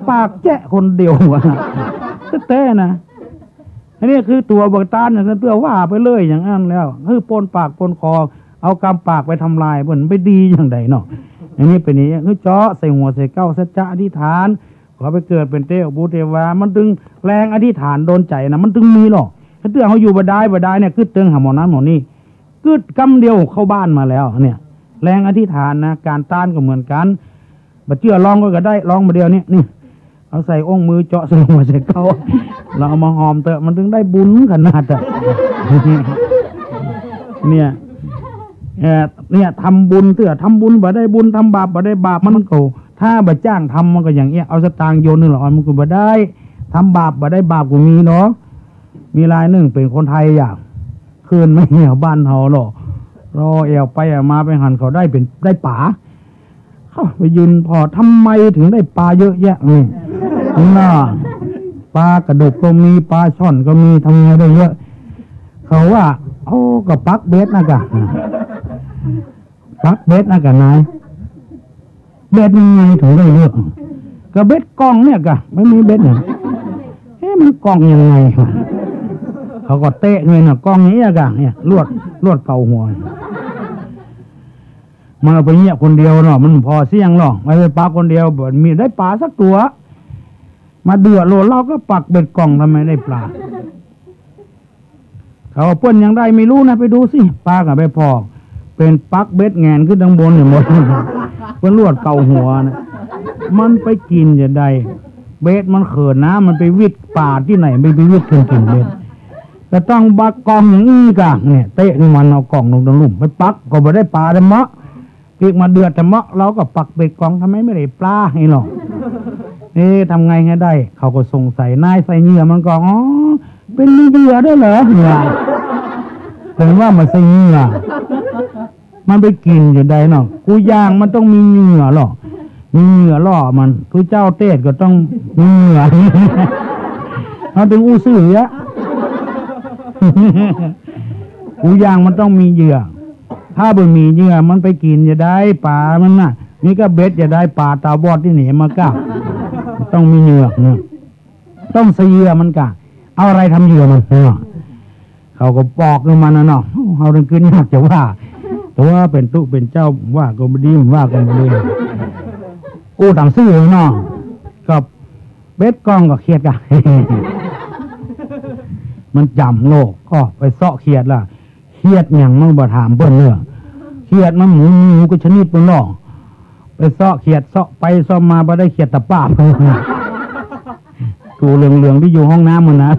ปากแจ๊ะคนเดียวอะ แต๊ๆ นะ อันนี้คือตั๋วบ่ตานเนี่ย เตื้อว่าไปเลยอย่างนั้นแล้ว คือป่นปากป่นคอ เอากำปากไปทำลาย มันไปดีอย่างใดเนาะ อันนี้เป๋นอย่างนี้ คือเจาะใส่หัวใส่เก๊า สัจจะอธิษฐาน ขอไปเกิดเป๋นเตวบุตรเตวา มันตึงแรงอธิษฐานโดนใจ๋นะ มันตึงมีหรอก ถ้าเตื้อเฮาอยู่บ่ได้บ่ได้เนี่ย กึ๊ดเติงหาหมอนั้นหมอนี้ กึ๊ดกำเดียวเข้าบ้านมาแล้วเนี่ย แรงอธิษฐานนะ ก๋านตานก็เหมือนกั๋น บ่เจื้อลองก็ได้ ลองบ่าเดี่ยวนี้ นี่ เอาใส่องค์มือเจาะใส่หัวใส่เก๊า แล้วเอามาหอมเต๊อะ มันตึงได้บุญขนาดอะ เนี่ย เอ่อ เนี่ย ทำบุญเตื้อ ทำบุญบ่ได้บุญ ทำบาปบ่ได้บาป มันก็ ถ้าบ่จ้างทำมันก็อย่างเอี้ย เอาสตางค์โยนหื้อละอ่อนมันก็บ่ได้ ทำบาปบ่ได้บาปก็มีเนาะ มีรายนึ่งเป๋นคนไทยอย่าง ขึ้นมาเหี่ยวบ้านเฮาหรอ รอแอ่วไปแอ่วมา ไปหันเขาได้เป๋น ได้ป๋า เขาไปยืนผ่อ ทำไมถึงได้ปลาเยอะแยะ อืม น่ะ ปลากระดูกก็มี ปลาช่อนก็มี ทำไงได้เยอะ เขาว่า โอ้ ก็ปักเบ็ดนะกะ ปักเบ็ดนะกะนาย เบ็ดยังไงถึงได้เยอะ ก็เบ็ดก่องเนี่ยกะ ไม่มีเบ็ดเนี่ย เอ๊ะ มันก่องยังไงวะ เขาก็เตะเงยน่ะ ก่องอย่างเงี้ยกะ เนี่ย ลวด ลวดเก่าหัว มันเอาไปเยียะคนเดียวเนาะ มันผ่อเสี้ยงหรอก มันไปปักคนเดียว บ่มีได้ปลาสักตั๋ว มาเดือดโลด เราก็ปักเบ็ดก่องทำไมได้ปลา เขาว่าเปิ้นยังได้ไม่รู้นะ ไปดูสิ ปาก็ไปผ่อ เป๋นปักเบ็ดแหงนขึ้นตังบนเนี่ยหมด เปิ้นลวดเก่าหัวนะ มันไปกิ๋นจะได้ เบ็ดมันเขินนะ มันไปวิดปลาตี้ไหน ไม่ไปวิดขึ้นกิ๋นเบ็ด ก็ต้องปักก่องอย่างอี้กะ เนี่ย เตะมันเอาก่องลงตังลุ่ม ไปปักก็บ่ได้ปลาเต๊อะเมาะ ปิ๊กมาเดือดเต๊อะเมาะ เราก็ปักเบ็ดก่อง ทำไมไม่ได้ปลา นี่หรอก เอ๊ะ ทำไงให้ได้ เขาก็สงสัย นายใส่เหยื่อมันก่อน อ๋อ เป๋นมีเหยื่อด้วยเหรอ เนี่ย เป๋นว่ามันใส่เหยื่อ มันไปกิ๋นจะได้เนาะ กู้อย่างมันต้องมีเหยื่อหรอก มีเหยื่อล่อมัน ผู้เจ้าเตศก็ต้องมีเหยื่อ มันถึงอู้ซื่ออะ กู้อย่างมันต้องมีเหยื่อ ถ้าบ่มีเหยื่อมันไปกิ๋นจะได้ปลามันน่ะ นี่ก็เบ็ดจะได้ปลาต๋าบอดตี้ไหนมาก้า ต้องมีเหยื่อนะ ต้องใส่เหยื่อมันกะ เอาอะไรทำเหยื่อมันเนาะ เขาก็บอกกับมันนะเนาะ เฮาต้องกึ๊ดยากจะว่า แต่ว่าเป๋นตุ๊เป๋นเจ้า ว่าก็บ่ดี ว่าก็บ่ดี อู้ต๋ามซื่อเนาะ ก็เบ็ดก่องก็เขียดกะ มันจ๋ำโลก ก็ไปเซาะเขียดล่ะ เขียดหยังมันบ่ถามเปิ้นเนาะ เขียดมันหมู หมูก็ชนิดเปิ้นเนาะ ไปเซาะเขียด เซาะไปเซาะมา บ่ได้เขียดตะปาบ ตั๋วเหลืองๆ ตี้อยู่ห้องน้ำมันนะ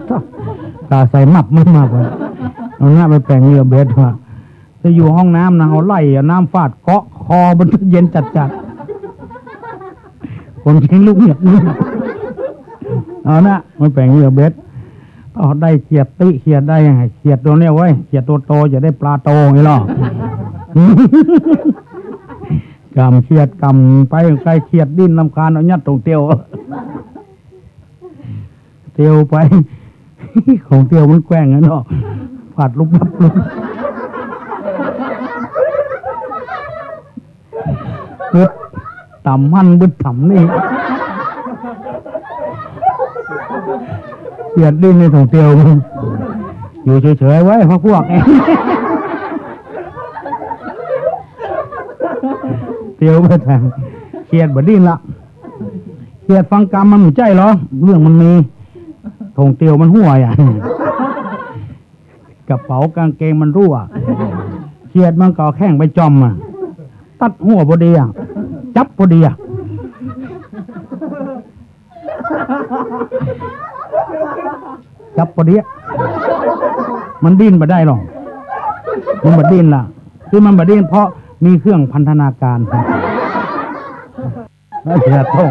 ต๋าใส่มับมันมากกว่า เอาหน้าไปแป๋งเหยื่อเบ็ดว่ะ ถ้าอยู่ห้องน้ำนะ เอาไล่เอาน้ำฟาดเกาะ คอมันเย็นจัดๆ คนเข็นลูกเหือกนี่ เอานะ มันแป๋งเหยื่อเบ็ด เอาได้เขียดตี้ เขียดได้ยังไง เขียดโตเนี้ยเว้ย เขียดโตๆ จะได้ป๋าโตไงล่ะ ก่ำเขียดก่ำไป ใก้เขียดดิ้นรำคาญ เอายัดถงเตียว เตียวไป ของเตียวมันแกว่งอะเนาะ ฟาดลุบลับลุบ บึดต่ำหั้นบึดต่ำนี่ เขียดดิ้นในถงเตียว อยู่เฉยๆ ไว้ พรรคพวก เตียวไปแถม เขียดบ่ดิ้นละ เขียดฟังกำมันบ่ใจ้เหรอ เรื่องมันมี ถงเตียวมันหั้วอะ กระเป๋ากางเกงมันรั่ว เขียดมันก็เอาแข้งไปจ่อมอะ ตัดหั้วพอดีอะ จับพอดีอะ จับพอดีอะ มันดิ้นบ่ได้หรอก มันบ่ดิ้นละ คือมันบ่ดิ้นเพราะมีเครื่องพันธนาการ แล้วเขียดต้อง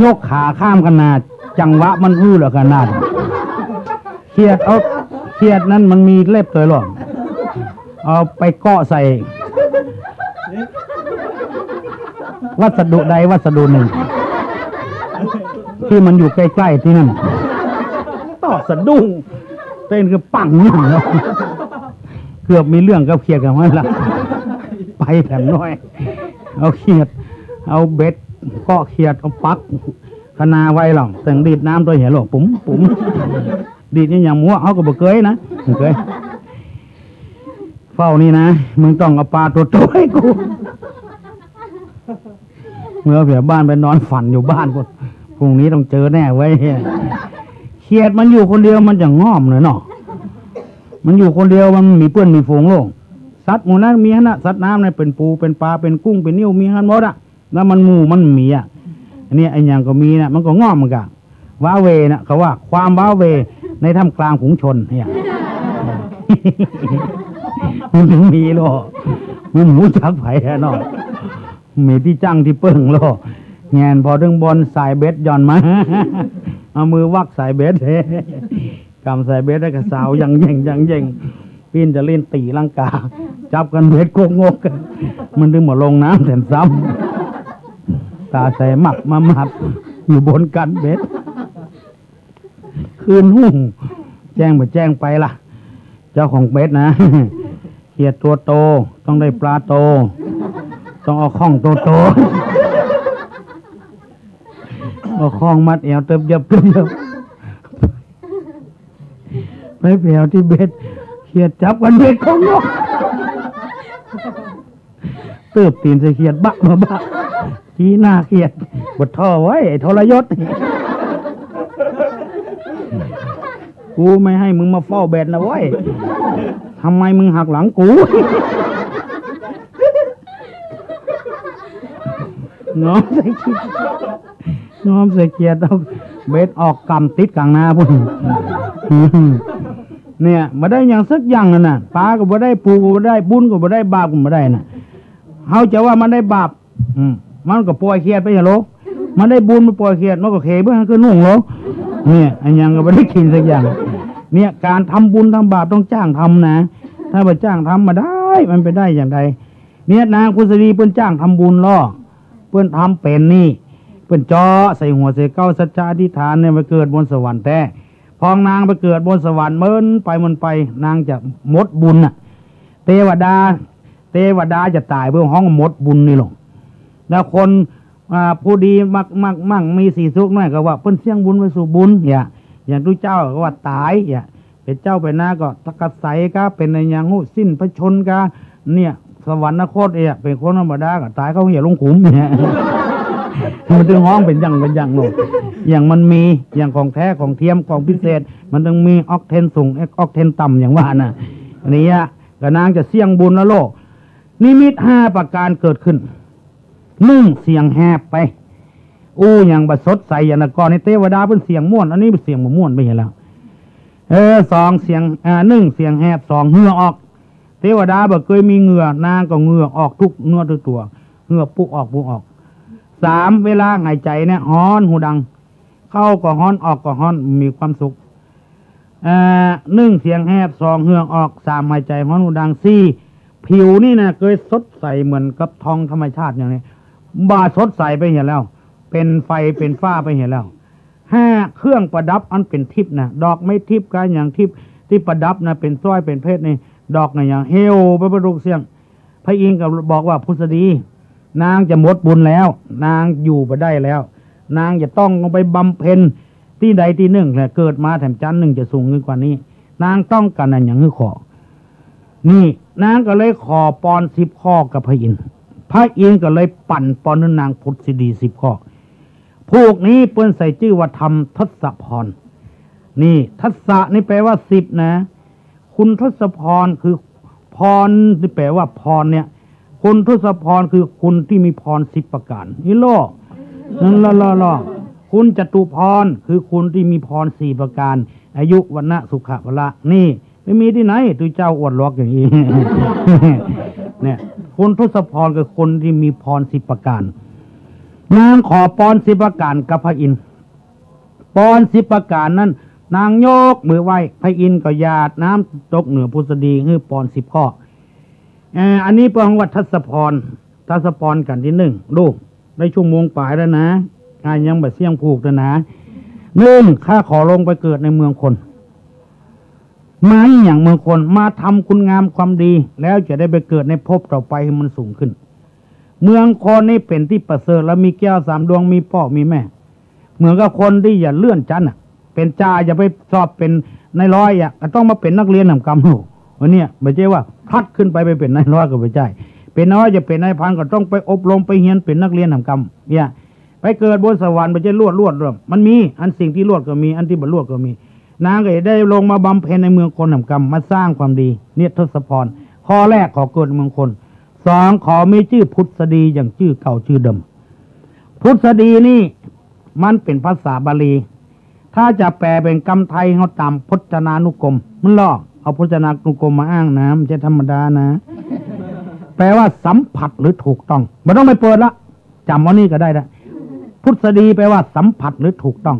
ยกขาข้ามขนาด จังหวะมันอื้อเหลือขนาด เขียดเอา เขียดนั้นมันมีเล็บตวยหรอก เอาไปเกาะใส่ วัสดุใดวัสดุหนึ่ง ที่มันอยู่ใกล้ๆ ที่นั่น ต้องสะดุ้ง เต้นคือปังนี่เนาะ เกือบมีเรื่องกับเขียดกับมันละ ไปแถมน้อย เอาเขียด เอาเบ็ด เกาะเขียด เอาปัก คะนาไว้หรอก แต่งดีดน้ำตวยเหียหรอก ปุ๋ม ปุ๋ม ดีดนี่อย่างมัว เฮาก็บ่เกยนะ บ่เกย เฝ้านี่นะ มึงต้องเอาป๋าโตๆ ให้กู เมื่อเผียบ้านไปนอนฝันอยู่บ้านกู พรุ่งนี้ต้องเจอแน่เว้ย เขียดมันอยู่คนเดียวมันจะง่อมเลยเนาะ มันอยู่คนเดียวมันมีเปื้อนมีฝูงโลก สัตว์หมู่นั้นมีหั้นนะ สัตว์น้ำเนี่ย เป๋นปู เป๋นป๋า เป๋นกุ้ง เป๋นงิ้ว มีหั้นหมดอะ แล้วมันหมู่มันมีอะ อันนี้ไอ้หยังก็มีนะ มันก็ง่อมเหมือนกัน ว้าเหว่นะ เขาว่าความว้าเหว่ในท่ามกลางฝูงชนเนี่ย มันถึงมีโลก มันบ่ฮู้จักใผอะเนาะ มีตี้จั้งตี้เปิ้งโลก แหงนพอเถิงบ่อนสายเบ็ดหย่อนมา เอามือวักสายเบ็ด กำสายเบ็ดแล้วก็สาวยังแย่งยังแย่ง ปิ้นจะเล่นตี๋ลังกา จับกั๋นเบ็ดโกกงก มันถึงบ่ลงน้ำแถมซ้ำ ต๋าใส่หมักมาหมัด อยู่บนกั๋นเบ็ด คืนฮุ่ง แจ้งบ่แจ้งไปล่ะ เจ้าของเบ็ดนะ เขียดตั๋วโต ต้องได้ป๋าโต ต้องเอาข้องโตๆ เอาข้องมัดแอวเติบเยิบเติบเยิบ ไปแผวตี้เบ็ด เขียดจับกั๋นเบ็ดเข้างอก เติบตี๋นใส่เขียดบะบะบะ จี้หน้าเขียด บ่ถ่อเว้ย ไอ้ทรยศ กูไม่ให้มึงมาเฝ้าเบ็ดนะเว้ย ทำไมมึงหักหลังกู งอมใส่เขียด งอมใส่เขียด เอาเบ็ดออกกำติดก๋างหน้าปุ้น เนี่ย บ่ได้หยังสักอย่างนั่นน่ะ ป๋าก็บ่ได้ ปูก็บ่ได้ บุญก็บ่ได้ บาปก็บ่ได้น่ะ เฮาจะว่ามันได้บาป อืม มันก็ป่อยเขียดไปเหียโล มันได้บุญมันป่อยเขียด มันก็เขเบิ่งหื้อขึ้นฮุ่งโล เนี่ย อะหยังก็บ่ได้กิ๋นสักอย่าง เนี่ย ก๋านทำบุญทำบาปต้องจ้างทำนะ ถ้าบ่จ้างทำบ่ได้ มันไปได้อย่างใด เนี่ย นางผุสดีเปิ้นจ้างทำบุญลอ เปิ้นทำเป๋นนี่ เปิ้นเจาะใส่หัวใส่เก๊าสัจจะอธิษฐานเนี่ย ไปเกิดบนสวรรค์แต๊ พอนางไปเกิดบนสวรรค์ เมินไปเมินไป นางจะหมดบุญน่ะ เตวดา เตวดาจะต๋ายเปิ้นฮ้องหมดบุญนี่ลง แล้วคน อ่า ผู้ดีมัก มัก มั่งมีสีสุขหน้อยก็ว่าเปิ้นเสี้ยงบุญไปสู่บุญ เนี่ย อย่างตุ๊เจ้าก็ว่าต๋าย เนี่ย เป๋นเจ้าเป๋นนายก็ตะกัดใสกา เป๋นอะหยังฮู้ สิ้นพระชนม์กา เนี่ย สวรรคต เนี่ย เป๋นคนธรรมดาก็ต๋ายเข้าเหี่ยลงขุม เนี่ย มันถึงฮ้องเป๋นอย่าง เป๋นอย่างโน่น อย่างมันมี อย่างของแท้ ของเทียม ของพิเศษ มันต้องมีออกเทนสูง ออกเทนต่ำ อย่างว่าน่ะ อันนี้อะ ก็นางจะเสี้ยงบุญแล้วโลก นิมิตห้าประการเกิดขึ้น นึ่ง เสียงแหบไป อู้หยังบ่สดใสอย่างแต่ก่อน นี่เตวดาเปิ้นเสียงม่วน อันนี้เสียงบ่ม่วนไปเหียแล้ว เออ สอง เสียง อ่า นึ่ง เสียงแหบ สอง เหื่อออก เตวดาบ่เกยมีเหงื่อ นางก็เหงื่อออกทุกเนื้อทุกตั๋ว เหงื่อปุ๊ออกปุ๊ออก สาม เวลาหายใจ๋เนี่ยฮ้อนฮูดัง เข้าก็ฮ้อน ออกก็ฮ้อน มีความสุข เอ่อ นึ่ง เสียงแหบ สอง เหงื่อออก สาม หายใจ๋ฮ้อนฮูดัง สี่ ผิวนี่นะเกยสดใสเหมือนกับทองธรรมชาติอย่างนี้ บ่าสดใสไปเหียแล้ว เป๋นไฟเป๋นฝ้าไปเหียแล้ว ห้า เครื่องประดับอันเป๋นทิพย์นะ ดอกไม้ทิพย์ กาหยังทิพย์ ตี้ประดับนะ เป๋นสร้อยเป๋นเพชรนี่ ดอกอะหยังเหี่ยวไปเบิดทุกเสี้ยง พระอินทร์ก็บอกว่า ผุสดี นางจะหมดบุญแล้ว นางอยู่บ่ได้แล้ว นางจะต้องลงไปบำเพ็ญตี้ใดตี้นึ่งแหละ เกิดมาแถมจันทร์นึ่งจะสูงขึ้นกว่านี้ นางต้องก๋านอะหยังหื้อข้อ นี่ นางก็เลยขอปอนสิบข้อกับพระอินทร์ พระอินทร์ก็เลยปั๋นปอนหื้อนางผุสดีสิบข้อ ผูกนี้เปิ้นใส่จื้อว่าธรรมทศพร นี่ ทศะนี่แปลว่าสิบนะ คุณทศพรคือ พรนี่แปลว่าพรเนี่ย คุณทศพรคือคุณที่มีพรสิบประการ นี่ล่อ นั่นล่อล่อล่อ คุณจตุพรคือคุณที่มีพรสี่ประการ อายุ วรรณะ สุขะ พละ นี่ ไม่มีตี้ไหน ตุ๊เจ้าอวดหลอกอย่างนี้ เนี่ย คุณทศพรคือคนที่มีพรสิบประการ นางขอปอนสิบประการกับพระอินทร์ ปอนสิบประการนั้น นางยกมือไหว้ พระอินทร์ก็หยาดน้ำตกเหนือผุสดีหื้อปอนสิบข้อ เอ่อ อันนี้เปิ้นว่าทศพร ทศพรกั๋นตี้นึ่ง ดู ได้ชั่วโมงป๋ายแล้วนะ ข้ายังบ่เสี้ยงผูกเลยนะ นึ่ง ข้าขอลงไปเกิดในเมืองคน มาอะหยังเมืองคน มาทำคุณงามความดี แล้วจะได้ไปเกิดในภพต่อไปหื้อมันสูงขึ้น เมืองคนนี่เป๋นตี้ประเสริฐ แล้วมีแก้วสามดวง มีป้อมีแม่ เหมือนกับคนตี้จะเลื่อนชั้นน่ะ เป๋นจ่าจะไปสอบเป๋นนายร้อยอะ ก็ต้องมาเป๋นนักเรียนหนำกำ ลูก วันเนี้ย บ่ใจ้ว่าพลัดขึ้นไปไปเป๋นนายร้อยก็บ่ใจ้ เป๋นนายร้อยจะเป๋นนายพันก็ต้องไปอบรมไปเฮียนเป๋นนักเรียนหนำกำ เนี่ย ไปเกิดบนสวรรค์บ่ใจ้ลวดลวดลวด มันมี อันสิ่งตี้ลวดก็มี อันตี้บ่ลวดก็มี นางก็จะได้ลงมาบำเพ็ญในเมืองคนหนำกำ มาสร้างความดี เนี่ยทศพร ข้อแรกขอเกิดเมืองคน สอง ขอมีจื้อผุสดีอย่างจื้อเก่าจื้อเดิม ผุสดีนี่มันเป๋นภาษาบาลี ถ้าจะแปลเป๋นกำไทยเฮาต๋ามพจนานุกรม มันล่อ เอาพจนานุกรมมาอ้างนะ บ่ใจ้ธรรมดานะ แปลว่าสัมผัสหรือถูกต้อง บ่ต้องไปเปิดละ จ๋ำเอานี่ก็ได้ละ ผุสดีแปลว่าสัมผัสหรือถูกต้อง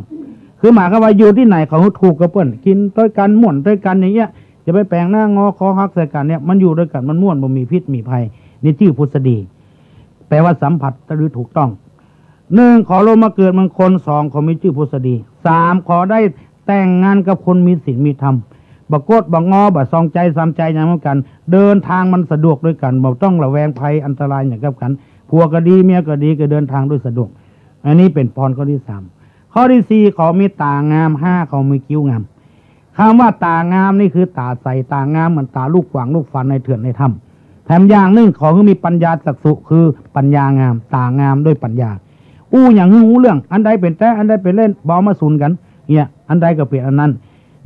คือหมายความว่าอยู่ตี้ไหนเขาถูกกับเปิ้น กิ๋นตวยกั๋น ม่วนตวยกั๋นอย่างเงี้ย จะไปแป๋งหน้างอคอหักใส่กั๋นเนี่ย มันอยู่ตวยกั๋นมันม่วน บ่มีพิษมีภัย นี่จื้อผุสดี แปลว่าสัมผัสหรือถูกต้อง นึ่ง ขอลงมาเกิดเมืองคน สอง ขอมีจื้อผุสดี สาม ขอได้แต่งงานกับคนมีศีลมีธรรม บ่กดบ่งอ บ่สองใจ๋สามใจ๋หยังเหมือนกั๋น เดินทางมันสะดวกตวยกั๋น บ่ต้องระแวงภัยอันตรายหยังกับกั๋น ผัวก็ดีเมียก็ดี ก็เดินทางโดยสะดวก อันนี้เป๋นปอนข้อตี้สาม ข้อตี้สี่ ขอมีต๋างาม ห้า ขอมีคิ้วงาม กำว่าต๋างามนี่คือต๋าใส ต๋างามเหมือนต๋าลูกขวางลูกฟันในเถื่อนในถ้ำ แถมอย่างนึ่งขอหื้อมีปัญญาจักษุ คือปัญญางาม ต๋างามด้วยปัญญา อู้หยังหื้อฮู้เรื่อง อันใดเป๋นแต๊ อันใดเป๋นเล่น บ่เอามาสุนกั๋น เนี่ย อันใดก็เป๋นอันนั้น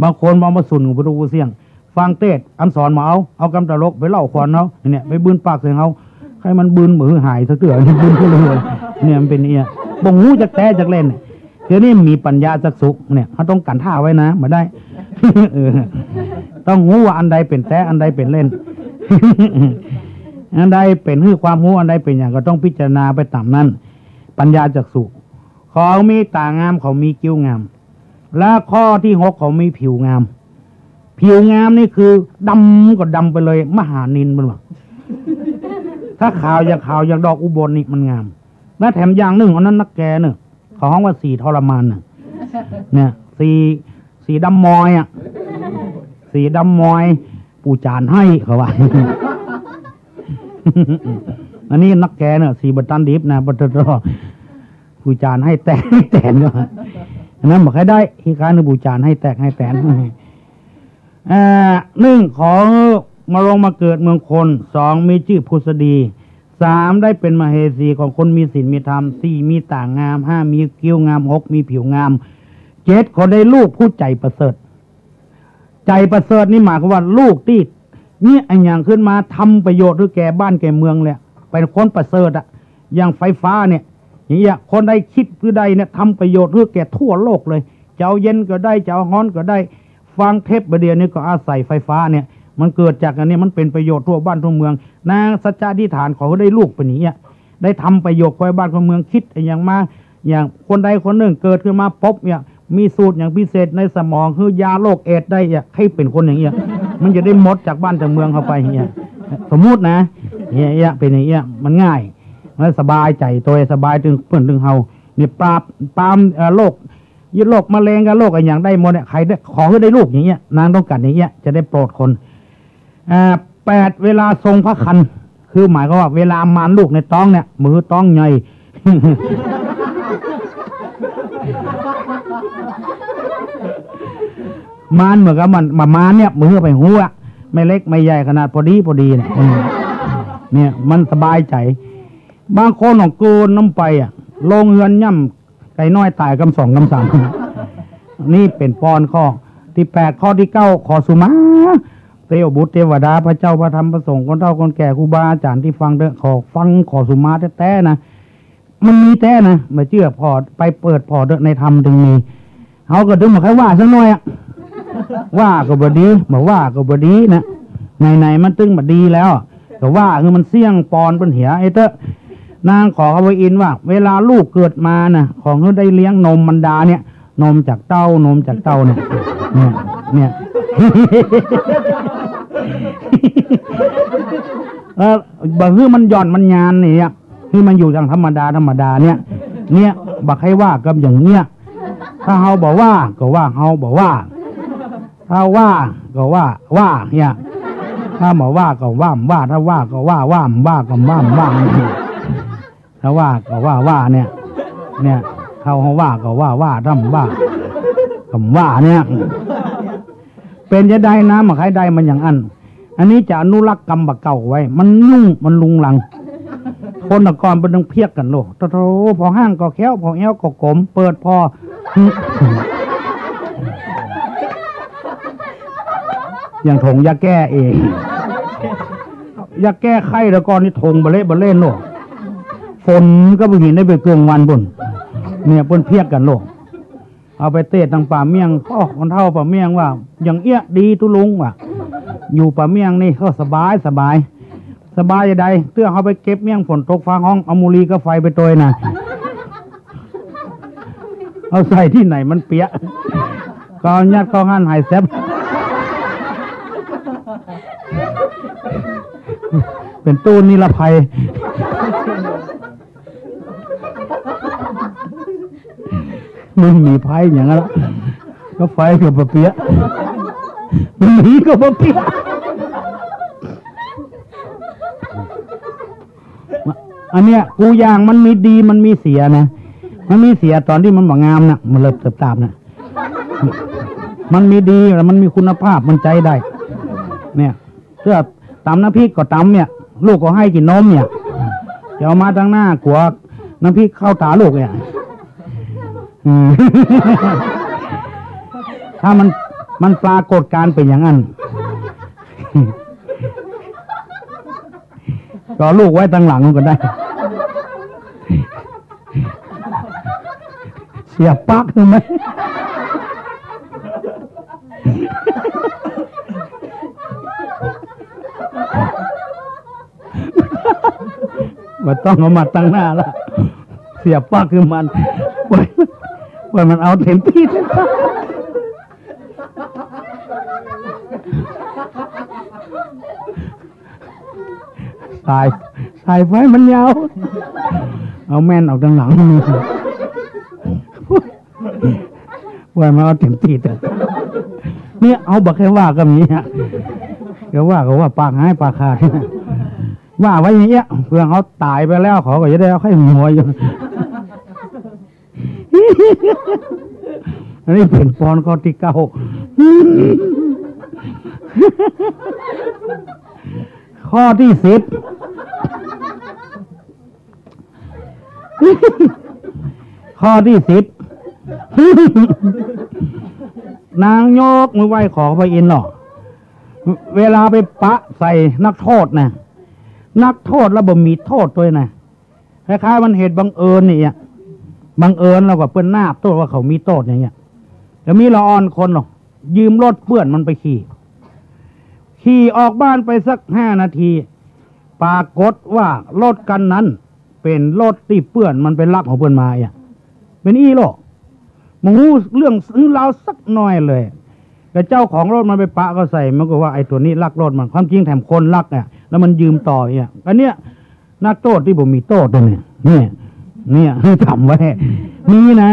บางคนบ่เอามาสุนกับพุทธผู้เสี่ยง ฟังเตสน์ อันสอนบ่เอา เอากำตลกไปเล่าขวัญเฮา เนี่ย ไปบืนปากใส่เฮา ใค่มันบืนบ่หื้อหายสักเตื้อ บืนขึ้นเลย เนี่ย มันเป๋นเนี่ย บ่ฮู้จักแต๊จักเล่น เดี๋ยวนี้มีปัญญาจักษุเนี่ย เฮาต้องกั๋นท่าไว้นะ บ่ได้ เออ ต้องฮู้ว่าอันใดเป๋นแต๊ อันใดเป๋นเล่น อันใดเป๋นหื้อความฮู้ อันใดเป๋นหยังก็ต้องพิจารณาไปต๋ามนั้น ปัญญาจักษุ เขามีต๋างาม เขามีคิ้วงาม และข้อตี้หก เขามีผิวงาม ผิวงามนี่คือดำก็ดำไปเลย มหานิลเปิ้นว่า ถ้าขาวอย่างขาวอย่างดอกอุบลนี่มันงาม และแถมอย่างนึ่ง อันนั้นนักแกเน่อ เขาฮ้องว่าสีทรมานน่ะ เนี่ย สี สีดำมอยอะ สีดำมอย ปู่จ๋ารย์ให้เขาว่า อันนี้นักแกเน่อ สีบ่ตันดิบนะ ปะโถ ปู่จ๋ารย์ให้แตก ให้แตนก็ อันนั้นบ่ใค่ได้ ขี้คร้านปู่จ๋ารย์ให้แตกให้แตน เอ่อ นึ่ง ขอมาลงมาเกิดเมืองคน สอง มีจื้อผุสดี สาม ได้เป๋นมเหสีของคนมีศีลมีธรรม สี่ มีต๋างาม ห้า มีคิ้วงาม หก มีผิวงาม เจ็ด ขอได้ลูกผู้ใจ๋ประเสริฐ ใจ๋ประเสริฐนี่หมายความว่าลูกตี้มีอะหยังขึ้นมาทำประโยชน์หื้อแก่บ้านแก่เมืองเลย เป๋นคนประเสริฐอะ อย่างไฟฟ้าเนี่ย อย่างเงี้ย คนใดคิดหื้อได้เนี่ย ทำประโยชน์หื้อแก่ทั่วโลกเลย จะเอาเย็นก็ได้ จะเอาฮ้อนก็ได้ ฟังเทปบ่าเดี่ยวนี้ก็อาศัยไฟฟ้าเนี่ย มันเกิดจากอันนี้ มันเป๋นประโยชน์ทั่วบ้านทั่วเมือง นางสัจจะอธิษฐานขอหื้อได้ลูกเป๋นอย่างเงี้ย ได้ทำประโยชน์คนบ้านคนเมือง คิดอย่างมา อย่างคนใดคนนึ่งเกิดขึ้นมาปุ๊บเนี่ย มีสูตรอย่างพิเศษในสมอง หื้อยาโรคเอดส์ได้เนี่ย ใค่เป๋นคนอย่างเงี้ย มันจะได้หมดจากบ้านจากเมืองเข้าไปเนี่ย สมมุตินะ เนี่ย เนี่ย เป๋นอย่างเงี้ย มันง่าย มันสบายใจ๋ตวย สบายตึงเปิ้นตึงเฮา เนี่ย ปราบ ปราม เอ่อ โรค ยึดโรคมะเร็งกับโรคอะหยังได้หมดเนี่ย ใผได้ ขอหื้อได้ลูกอย่างเงี้ย นางต้องก๋านอย่างเงี้ย จะได้โปรดคน อ่า แปด เวลาทรงพระครรภ์ คือหมายความว่าเวลามานลูกในต๊องเนี่ย บ่หื้อต๊องใหญ่ มานเหมือนกับมัน มามานเนี่ย บ่หื้อไปฮู้อะ ไม่เล็กไม่ใหญ่ ขนาดพอดีพอดีเนี่ย อืม เนี่ย มันสบายใจ๋ บางคนของเกินน้ำไปอะ ลงเฮือนย่ำ ไก่น้อยต๋ายกำสองกำสาม นี่เป๋นปอนข้อตี้แปด ข้อตี้เก้า ขอสุมา เตวบุตรเตวดา พระเจ้า พระธรรม พระสงฆ์ คนเฒ่าคนแก่ ครูบาอาจ๋ารย์ตี้ฟังเต๊อะ ขอฟัง ขอสุมาแต๊ๆ นะ มันมีแต๊นะ บ่เจื้อผ่อ ไปเปิดผ่อเต๊อะ ในธรรมตึงมี เฮาก็ตึงบ่ใค่ว่าสักหน่อยอะ ว่าก็บ่ดี บ่ว่าก็บ่ดีนะ ไหนๆ มันตึงบ่ดีแล้ว ก็ว่าหื้อมันเสี้ยงปอนเปิ้นเหียไอ้เต๊อะ นางขอพระอินทร์ว่า เวลาลูกเกิดมาน่ะ ขอหื้อได้เลี้ยงนมมารดาเนี่ย นมจากเต้า นมจากเต้าเนี่ย เนี่ย เนี่ย เออ บ่หื้อมันหย่อนมันยานเนี่ย หื้อมันอยู่อย่างธรรมดา ธรรมดาเนี่ย เนี่ย บ่ใค่ว่ากับอย่างเนี้ย ถ้าเฮาบ่ว่า ก็ว่าเฮาบ่ว่า ถ้าว่าก็ว่า ว่าเนี่ย ถ้าบ่ว่าก็ว่า ว่า ถ้าว่าก็ว่า ว่า ว่าก็ว่า ว่า ถ้าว่าก็ว่า ว่าเนี่ย เนี่ย ถ้าเฮาว่าก็ว่า ว่า ถ้าบ่ว่าก็บ่ว่าเนี่ย เป๋นจะใดนะ บ่ใค่ได้มันอย่างอั้น อันนี้จะอนุรักษ์กำบ่าเก่าไว้ มันยุ่ง มันรุงรัง คนแต่ก่อนเปิ้นต้องเพียกกั๋นโลด โธ่ ผ่อฮ่างก็แคล้ว ผ่อแอ้วก็ก๋ม เปิดผ่อ อย่างถงยาแก้เอง ยาแก้ไข้แต่ก่อนนี่ถงบ่เละบ่เล่นโลด ฝนก็บ่เห็นได้ไปเกืองวันปุ้น เนี่ย เปิ้นเพียกกั๋นโลด เอาไปเตศน์ตางป่าเมี่ยง โอ้ คนเฒ่าป่าเมี่ยงว่า อย่างเอี้ยดีตุ๊ลุงว่ะ อยู่ป่าเมี่ยงนี่ก็สบาย สบาย สบายจะใด เตื้อเฮาไปเก็บเมี่ยงฝนตกฟ้าฮ้อง เอามูลีกับไฟไปตวยน่ะ เอาใส่ตี้ไหนมันเปียะ ก็เอายัดเข้าหั้นหายแซบ เป๋นตู้นิรภัย มันมีภัยอย่างนั้นละ ก็ไฟก็บ่เปียะ มันมีก็บ่เปียะ อันเนี้ย กู้อย่างมันมีดี มันมีเสียนะ มันมีเสียต๋อนตี้มันบ่งามน่ะ มันเลิบเติบตาบน่ะ มันมีดี แล้วมันมีคุณภาพ มันใจ๊ได้ เนี่ย เตื้อต๋ำน้ำพริกก็ต๋ำเนี่ย ลูกก็หื้อกิ๋นนมเนี่ย จะเอามาตางหน้า กั๋วน้ำพริกเข้าต๋าลูกเนี่ย อืม ถ้ามัน มันปรากฏการณ์เป๋นอย่างนั้น ก็เอาลูกไว้ตางหลังก็ได้ เสียปั๊กหื้อไหม บ่ต้องเอามาตางหน้าละ เสียปั๊กหื้อมัน ปล่อย ปล่อยมันเอาเต๋มตี้ สาย สายไฟมันยาว เอาแม่นออกตางหลัง ว่ามาเอาเต๋มตี้เต๊อะ เนี่ย เอาบ่ใค่ว่ากับเนี้ย จะว่าก็ว่าปากหายปากขาด ว่าไว้อย่างเงี้ย เผื่อเขาต๋ายไปแล้ว เขาก็จะได้เอาไข้หัวอยู่ อันนี้เป๋นปอนข้อตี้เก้า ข้อตี้สิบ ข้อตี้สิบ นางยกมือไหว้ขอพระอินทร์เนาะ เวลาไปปะใส่นักโทษนะ นักโทษแล้วบ่มีโทษตวยนะ คล้ายๆ มันเหตุบังเอิญนี่อะ บังเอิญแล้วก็เปิ้นนาบโต้ษว่าเขามีโต้ษอย่างเงี้ย แล้วมีละอ่อนคนเนาะ ยืมรถเปื้อนมันไปขี่ ขี่ออกบ้านไปสักห้านาที ปรากฏว่ารถคันนั้นเป๋นรถตี้เปื้อนมันไปลักของเปิ้นมาเอี่ย เป๋นอี้โล บ่ฮู้เรื่องหื้อราวสักหน่อยเลย แต่เจ้าของรถมันไปปะเข้าใส่ มันก็ว่าไอ้ตั๋วนี้ลักรถมัน ความจริงแถมคนลักอะ แล้วมันยืมต่อเอี่ย อันเนี้ย นักโต้ษตี้บ่มีโต้ษเนี่ย เนี่ย เนี่ย จ๋ำไว้ มีนะ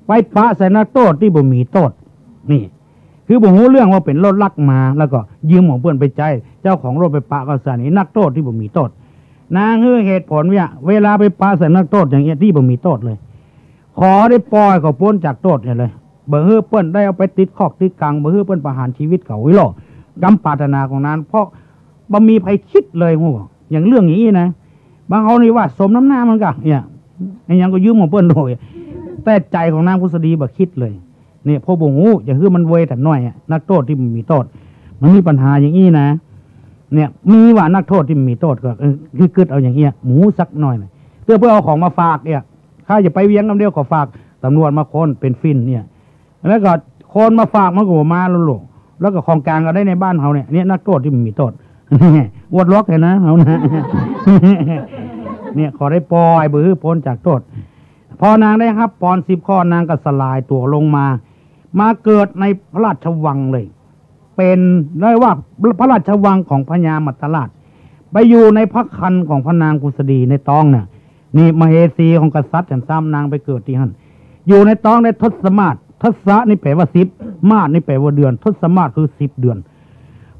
ไปปะใส่นักโต้ษตี้บ่มีโต้ษ นี่ คือบ่ฮู้เรื่องว่าเป๋นรถลักมา แล้วก็ยืมของเปื้อนไปใจ๊ เจ้าของรถไปปะเข้าใส่ นี่นักโต้ษตี้บ่มีโต้ษ นางหื้อเหตุผลว่า เวลาไปปะใส่นักโต้ษอย่างเอี้ยตี้บ่มีโต้ษเลย ขอได้ปล่อยเขาป๊นจากโต้ษเหียเลย บ่หื้อเปิ้นได้เอาไปติดคอกติดกัง บ่หื้อเปิ้นประหารชีวิตเขาอี้โล กำปรารถนาของนาง เพราะบ่มีใผกึ๊ดเลย ฮู้ อย่างเรื่องอย่างอี้นะ บางเฮานี่ว่าสมน้ำหน้ามันกะ เนี่ย ไอ้หยังก็ยืมของเปิ้นโดย แต่ใจ๋ของนางผุสดีบ่กึ๊ดเลย เนี่ย เพราะบ่ฮู้ จะหื้อมันเวยแต่น้อยอะ นักโต้ษตี้บ่มีโต้ษ มันมีปัญหาอย่างอี้นะ เนี่ย มีว่านักโต้ษตี้บ่มีโต้ษก็ เออ คือกึ๊ดเอาอย่างเอี้ย บ่ฮู้สักหน่อยนะ เตื้อเปิ้นเอาของมาฝากเนี่ย ข้าจะไปเวียงกำเดียวก็ฝากตำรวจมาค้นเป๋นฝิ่นเนี่ย แล้วก็คนมาฝากมันก็บ่มาแล้วโล แล้วก็ของกลางก็ได้ในบ้านเฮาเนี่ย เนี่ยนักโต้ษตี้บ่มีโต้ษ อวดลอกแท้นะเฮานะ เนี่ยขอได้ปล่อยบ่หื้อป๊นจากโต้ษ พอนางได้ฮับปอนสิบข้อ นางก็สลายตั๋วลงมา มาเกิดในพระราชวังเลย เป๋น เรียกว่าพระราชวังของพญามัตตราช ไปอยู่ในพระครรภ์ของพระนางผุสดีในต๊องน่ะ นี่มเหสีของกษัตริย์ฉันซ้ำ นางไปเกิดตี้หั้น อยู่ในต๊องได้ทศมาส ทศะนี่แปลว่าสิบ มาสนี่แปลว่าเดือน ทศมาสคือสิบเดือน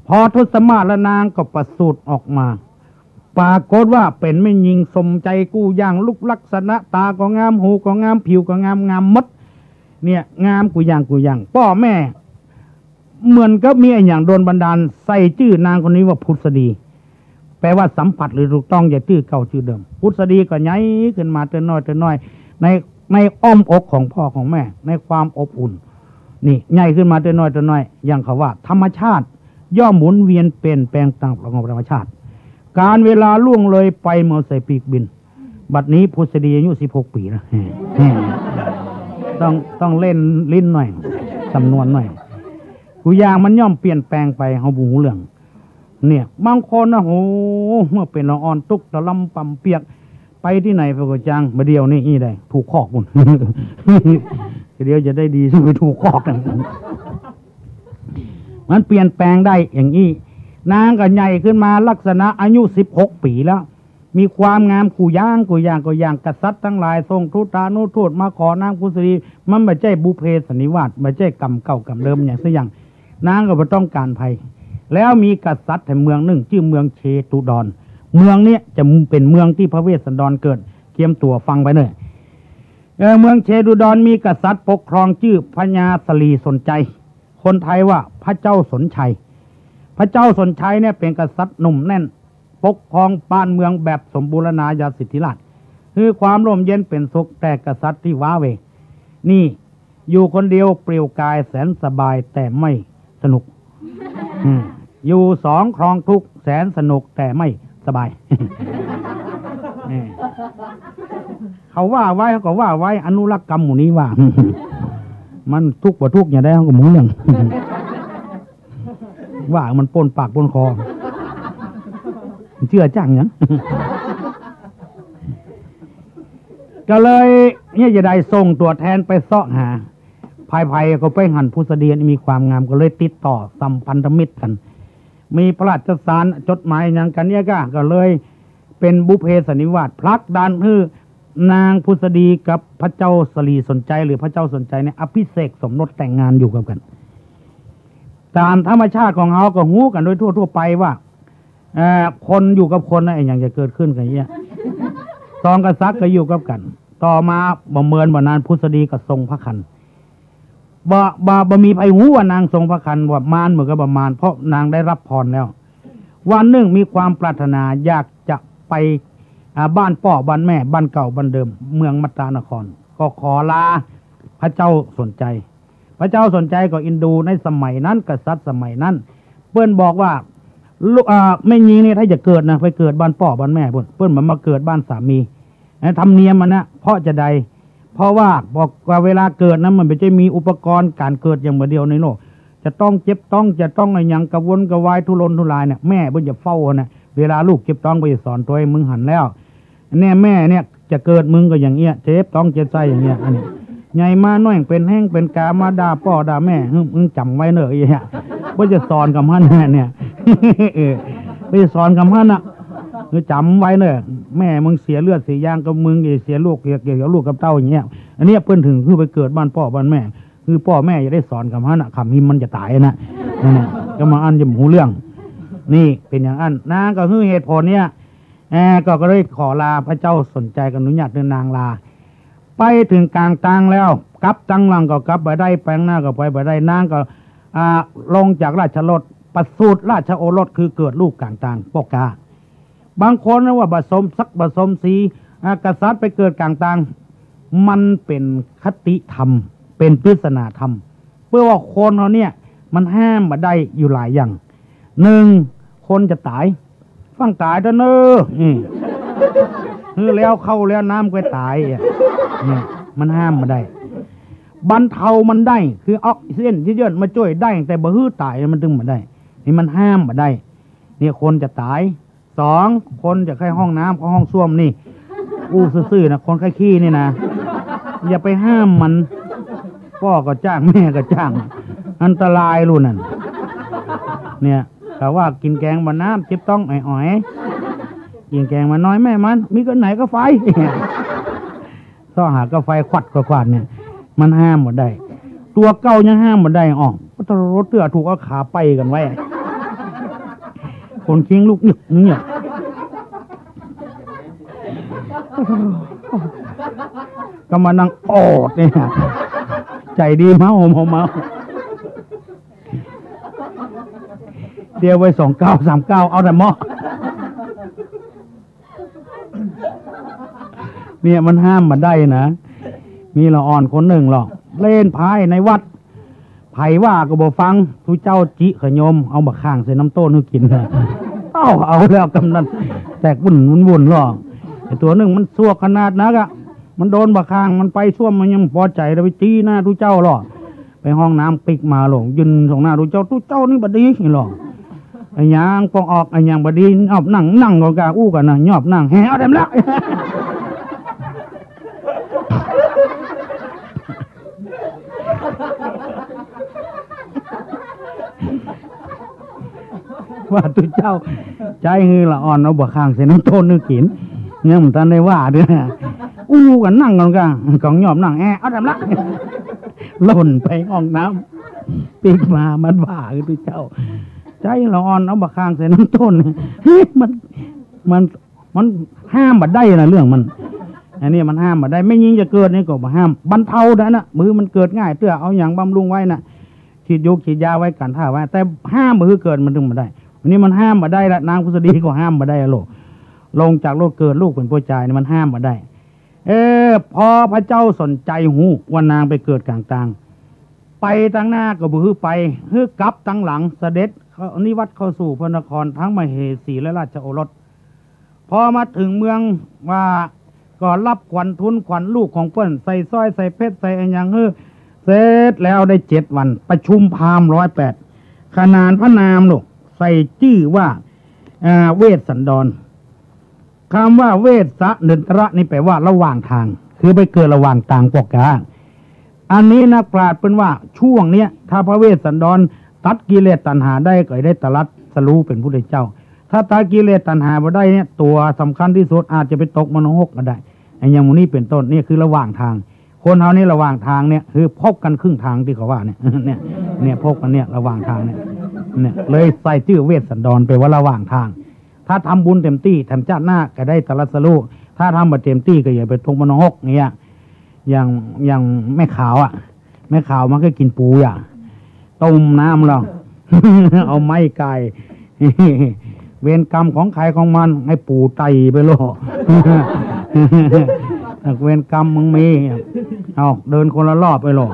พอทศมาสแล้วนางก็ประสูติออกมา ปรากฏว่าเป๋นแม่หญิงสมใจ๋กู้อย่าง ลุกลักษณะ ตาก็งาม หูก็งาม ผิวก็งาม งามหมด เนี่ย งามกู้อย่างกู้อย่าง ป้อแม่ เหมือนกับมีอะหยังดลบันดาล ใส่จื้อนางคนนี้ว่าผุสดี แปลว่าสัมผัสหรือถูกต้อง อย่าจื้อเก่าจื้อเดิม ผุสดีก็ใหญ่ขึ้นมาเตื้อน้อยเตื้อน้อย ใน ในอ้อมอกของพ่อของแม่ ในความอบอุ่น นี่ ใหญ่ขึ้นมาเตื้อน้อยเตื้อน้อย อย่างเขาว่าธรรมชาติย่อมหมุนเวียนเปลี่ยนแปลงตามกฎของธรรมชาติ กาลเวลาล่วงเลยไปเหมือนสายปีกบิน บัดนี้ผุสดีอายุสิบหกปี๋แล้ว ต้อง ต้องเล่นลิ้นหน่อย สำนวนหน่อย กู้อย่างมันย่อมเปลี่ยนแปลงไป เฮาบ่ฮู้เรื่อง เนี่ย บางคนนะ โห เมื่อเป๋นละอ่อนตุ๊กตะลำป่ำเปียก ไปตี้ไหนไปก็จัง บ่าเดี่ยวนี้อี้ได้ ถูกคอกปู้น เดี๋ยวจะได้ดี ไปถูกคอกกัน มันเปลี่ยนแปลงได้อย่างอี้ นางก็ใหญ่ขึ้นมาลักษณะอายุสิบหกปี๋แล้ว มีความงามกู้อย่างกู้อย่างกู้อย่าง กษัตริย์ตังหลายส่งทูตานุทูตมาขอนางผุสดี มันบ่ใจ้บุพเพสันนิวาส บ่ใจ้กรรมเก่ากรรมเดิมอย่างสักอย่าง นางก็บ่ต้องก๋านใผ แล้วมีกษัตริย์แห่งเมืองนึ่งจื้อเมืองเชตุดร เมืองเนี้ยจะเป๋นเมืองตี้พระเวสสันดรเกิด เกียมตั๋วฟังไปเน่อ เออ เมืองเชตุดรมีกษัตริย์ปกครองจื้อพญาสลีสนชัย คนไทยว่าพระเจ้าสนชัย พระเจ้าสนชัยเนี่ยเป๋นกษัตริย์หนุ่มแน่น ปกครองบ้านเมืองแบบสมบูรณาญาสิทธิราชย์ คือความร่มเย็นเป๋นสุข แต่กษัตริย์ตี้ว้าเหว่ นี่ อยู่คนเดียวเปลี่ยวกายแสนสบายแต่ไม่สนุก อืม อยู่สองครองทุกข์แสนสนุกแต่ไม่สบาย เออ เขาว่าไว้ เขาก็ว่าไว้ อนุรักษ์กรรมหมู่นี้ว่า มันทุกข์บ่ทุกข์อย่างใดเขาก็บ่ฮู้เรื่อง ว่ามันปนปากปนคอ เจื้อจั้งหยัง ก็เลยเนี่ยจะได้ส่งตั๋วแทนไปเซาะหา ใผๆ ก็ไปหันผุสดีมีความงาม ก็เลยติดต่อสัมพันธมิตรกั๋น มีพระราชสารจดหมายหยังกั๋นเนี่ยก็ ก็เลยเป๋นบุพเพสันนิวาส ผลักดันหื้อนางผุสดีกับพระเจ้าสลีสนชัย หรือพระเจ้าสนชัยเนี่ยอภิเษกสมรสแต่งงานอยู่กับกั๋น ต๋ามธรรมชาติของเฮาก็ฮู้กั๋นโดยทั่วๆ ไปว่า เอ่อ คนอยู่กับคนนะ อะหยังจะเกิดขึ้นกั๋นอย่างเงี้ย สองกษัตริย์ก็อยู่กับกั๋น ต่อมาบ่เมินบ่นานผุสดีก็ทรงพระครรภ์ บ่ บ่ บ่มีใผฮู้ว่านางทรงพระครรภ์ ว่ามารเหมือนกับบ่มาร เพราะนางได้ฮับพรแล้ว วันนึ่งมีความปรารถนาอยากจะไป อ่า บ้านป้อบ้านแม่ บ้านเก่าบ้านเดิม เมืองมัตตานคร ก็ขอลาพระเจ้าสนชัย พระเจ้าสนชัยก็อินดูในสมัยนั้น กษัตริย์สมัยนั้น เปิ้นบอกว่า ลูก อ่า แม่ญิงนี่ถ้าจะเกิดนะ ไปเกิดบ้านป้อบ้านแม่ปู้น เปิ้นบ่มาเกิดบ้านสามี นะ ธรรมเนียมมันนะ เพราะจะใด เพราะว่าบอกว่าเวลาเกิดนะ มันบ่ใจ้มีอุปกรณ์ก๋านเกิดอย่างบ่าเดี่ยวในโลก จะต้องเจ็บต๊อง จะต้องอะหยังกระวนกระวายทุรนทุรายเนี่ย แม่เปิ้นจะเฝ้านะ เวลาลูกเจ็บต๊องเปิ้นจะสอนตวย มึงหันแล้ว เนี่ยแม่เนี่ยจะเกิดมึงก็อย่างเงี้ย เจ็บต๊องเจ็บไส้อย่างเงี้ย อันนี้ ใหญ่มาน้อยเป๋นแฮงเป๋นกามาด่าป้อด่าแม่ มึงจ๋ำไว้เน่อ ไอ้เหี้ย เปิ้นจะสอนกำหั้นน่ะเนี่ย เออ เปิ้นจะสอนกำหั้นน่ะ มึงจ๋ำไว้เน่อ แม่มึงเสียเลือดเสียยางกับมึง เสียลูก เสีย เสียลูกกับเต้าอย่างเงี้ย อันเนี้ยเปิ้นถึงหื้อไปเกิดบ้านป้อบ้านแม่ คือป้อแม่จะได้สอนกำหั้นน่ะ กำหิมมันจะต๋ายนะ นั่นน่ะ ก็มาอั้นจะบ่ฮู้เรื่อง นี่เป๋นอย่างอั้น นางก็หื้อเหตุผลเนี่ย เอ่อ ก็ ก็เลยขอลา พระเจ้าสนชัยก็อนุญาตหื้อนางลา ไปเถิงก๋างตางแล้ว กลับตังหลังก็กลับบ่ได้ ไปข้างหน้าก็ไปบ่ได้ นางก็ อ่า ลงจากราชรถ ประสูติราชโอรส คือเกิดลูกก๋างตาง ป้อกา บางคนนะว่าบ่สมศักดิ์บ่สมศรี อ่า กษัตริย์ไปเกิดก๋างตาง มันเป๋นคติธรรม เป๋นปริศนาธรรม เปื้อว่าคนเฮาเนี่ยมันห้ามบ่ได้อยู่หลายอย่าง นึ่ง คนจะต๋าย ฟั่งต๋ายเต๊อะเน่อ อืม หื้อแล้วข้าวแล้วน้ำก็ต๋ายอะ เนี่ย มันห้ามบ่ได้ บรรเทามันได้ คือออกซิเจนเยอะๆ มาจ้วยได้ แต่บ่หื้อต๋ายมันตึงบ่ได้ นี่มันห้ามบ่ได้ เนี่ย คนจะต๋าย สอง คนจะใค่ห้องน้ำ เข้าห้องส้วมนี่ อู้ซื่อๆ นะ คนใค่ขี้นี่นะ อย่าไปห้ามมัน ป้อก็จ้าง แม่ก็จ้าง อันตรายลูกนั่น เนี่ย เขาว่ากิ๋นแกงบ่าน้ำ เจ็บต๊องอ๋อยๆ กิ๋นแกงบ่าน้อยแม่มัน มีก้าไหนก้าไฟ เซาะหาก้าไฟขวัดก้าขวัดเนี่ย มันห้ามบ่ได้ ตั๋วเก่ายังห้ามบ่ได้ อ้อ ก็ตะโรเตื้อถูกเอาขาไปกั๋นไว้ คนเคียงลุกเงือกเงือก ก็มานั่งออดเนี่ย ใจ๋ดีเมา เมา เมา เตียวไว้สองก้าวสามก้าว เอาแต่เหมาะ เนี่ยมันห้ามบ่ได้นะ มีละอ่อนคนนึ่งหรอก เล่นไพ่ในวัด ใผว่าก็บ่ฟัง ตุ๊เจ้าจิขะโยม เอาบ่าข่างใส่น้ำโต้นหื้อกิ๋น เอ้า เอาแล้วกำนัน แตกวุ่นวุ่นวุ่นหรอก ไอ้ตั๋วนึ่งมันซั่วขนาดนักอะ มันโดนบ่าข่าง มันไปส้วมมันยังบ่ปอใจ๋ แล้วไปตี้หน้าตุ๊เจ้าหรอก ไปห้องน้ำปิ๊กมาหลง ยืนตรงหน้าตุ๊เจ้า ตุ๊เจ้านี่บ่ดีหรอก อะหยังปองออก อะหยังบ่ดี ยอบนั่ง นั่งก็กล้าอู้กั๋นนะ ยอบนั่ง แห่เอาแถมละ ว่าตุ๊เจ้า ใจ๊หื้อละอ่อนเอาบ่าข่างใส่น้ำโต้นหื้อกิ๋น เนี่ยมันตันได้ว่าเตื้อ อู้กั๋นนั่งกั๋นกะ ก๋องยอบนั่ง แห่เอาแถมละ หล่นไปห้องน้ำ ปิ๊กมา มันว่า เออ ตุ๊เจ้า ใจ๊ละอ่อนเอาบ่าข่างใส่น้ำโต้น มัน มัน มันห้ามบ่ได้นะเรื่องมัน อันนี้มันห้ามบ่ได้ แม่ญิงจะเกิดนี่ก็บ่ห้าม บรรเทาได้นะ บ่หื้อมันเกิดง่ายเตื้อ เอาหยังบำรุงไว้นะ ฉีดยูกฉีดยาไว้ กั๋นถ้าไว้ แต่ห้ามบ่หื้อเกิดมันตึงบ่ได้ อันนี้มันห้ามบ่ได้ละ นางผุสดีก็ห้ามบ่ได้อะโล ลงจากรถเกิดลูกเป๋นป้อจายนี่มันห้ามบ่ได้ เออ พอพระเจ้าสนชัยฮู้ว่านางไปเกิดก๋างตาง ไปตังหน้าก็บ่หื้อไป หื้อกลับตังหลัง เสด็จเข้านิวัตเข้าสู่พระนคร ทั้งมเหสีและราชโอรส พอมาเถิงเมืองว่า ก็ฮับขวัญทุนขวัญลูกของเปิ้น ใส่สร้อยใส่เพชรใส่อะหยังหื้อ เสร็จแล้วได้เจ็ดวัน ประชุมพราหมณ์ร้อยแปด ขนานพระนามลูก ใส่จื้อว่า อ่า เวสสันดร กำว่าเวสสะเนินทระนี่แป๋ว่าระหว่างตาง คือไปเกิดระหว่างตางป้อกา อันนี้นักปราชญ์เปิ้นว่าช่วงเนี้ย ถ้าพระเวสสันดรตัดกิเลสตัณหาได้ก็ได้ตรัสรู้เป๋นพุทธเจ้า ถ้าตัดกิเลสตัณหาบ่ได้เนี่ย ตั๋วสำคัญตี้สุดอาจจะไปตกมรณหกก็ได้ อะหยังหมู่นี้เป๋นต้น เนี่ยคือระหว่างตาง คนเฮานี่ระหว่างตางเนี่ย คือพบกั๋นครึ่งตางตี้เขาว่าเนี่ย เนี่ย เนี่ยพบกั๋นเนี่ยระหว่างตางเนี่ย เนี่ยเลยใส่จื้อเวสสันดร แป๋ว่าระหว่างตาง ถ้าทำบุญเต๋มตี้ แถมจาติหน้าก็ได้ตรัสรู้ ถ้าทำบ่เต๋มตี้ก็อย่าไปตกมรณหกเนี่ย อย่าง อย่างแม่ขาวอะ แม่ขาวมันก็กิ๋นปู๋อะ ต้มน้ำแล้ว เอาไม้ไก่ เวรกรรมของใครของมัน ให้ปู๋ไต่ไปโลด เวรกรรมมึงมี เอาเดินคนละรอบไปโลด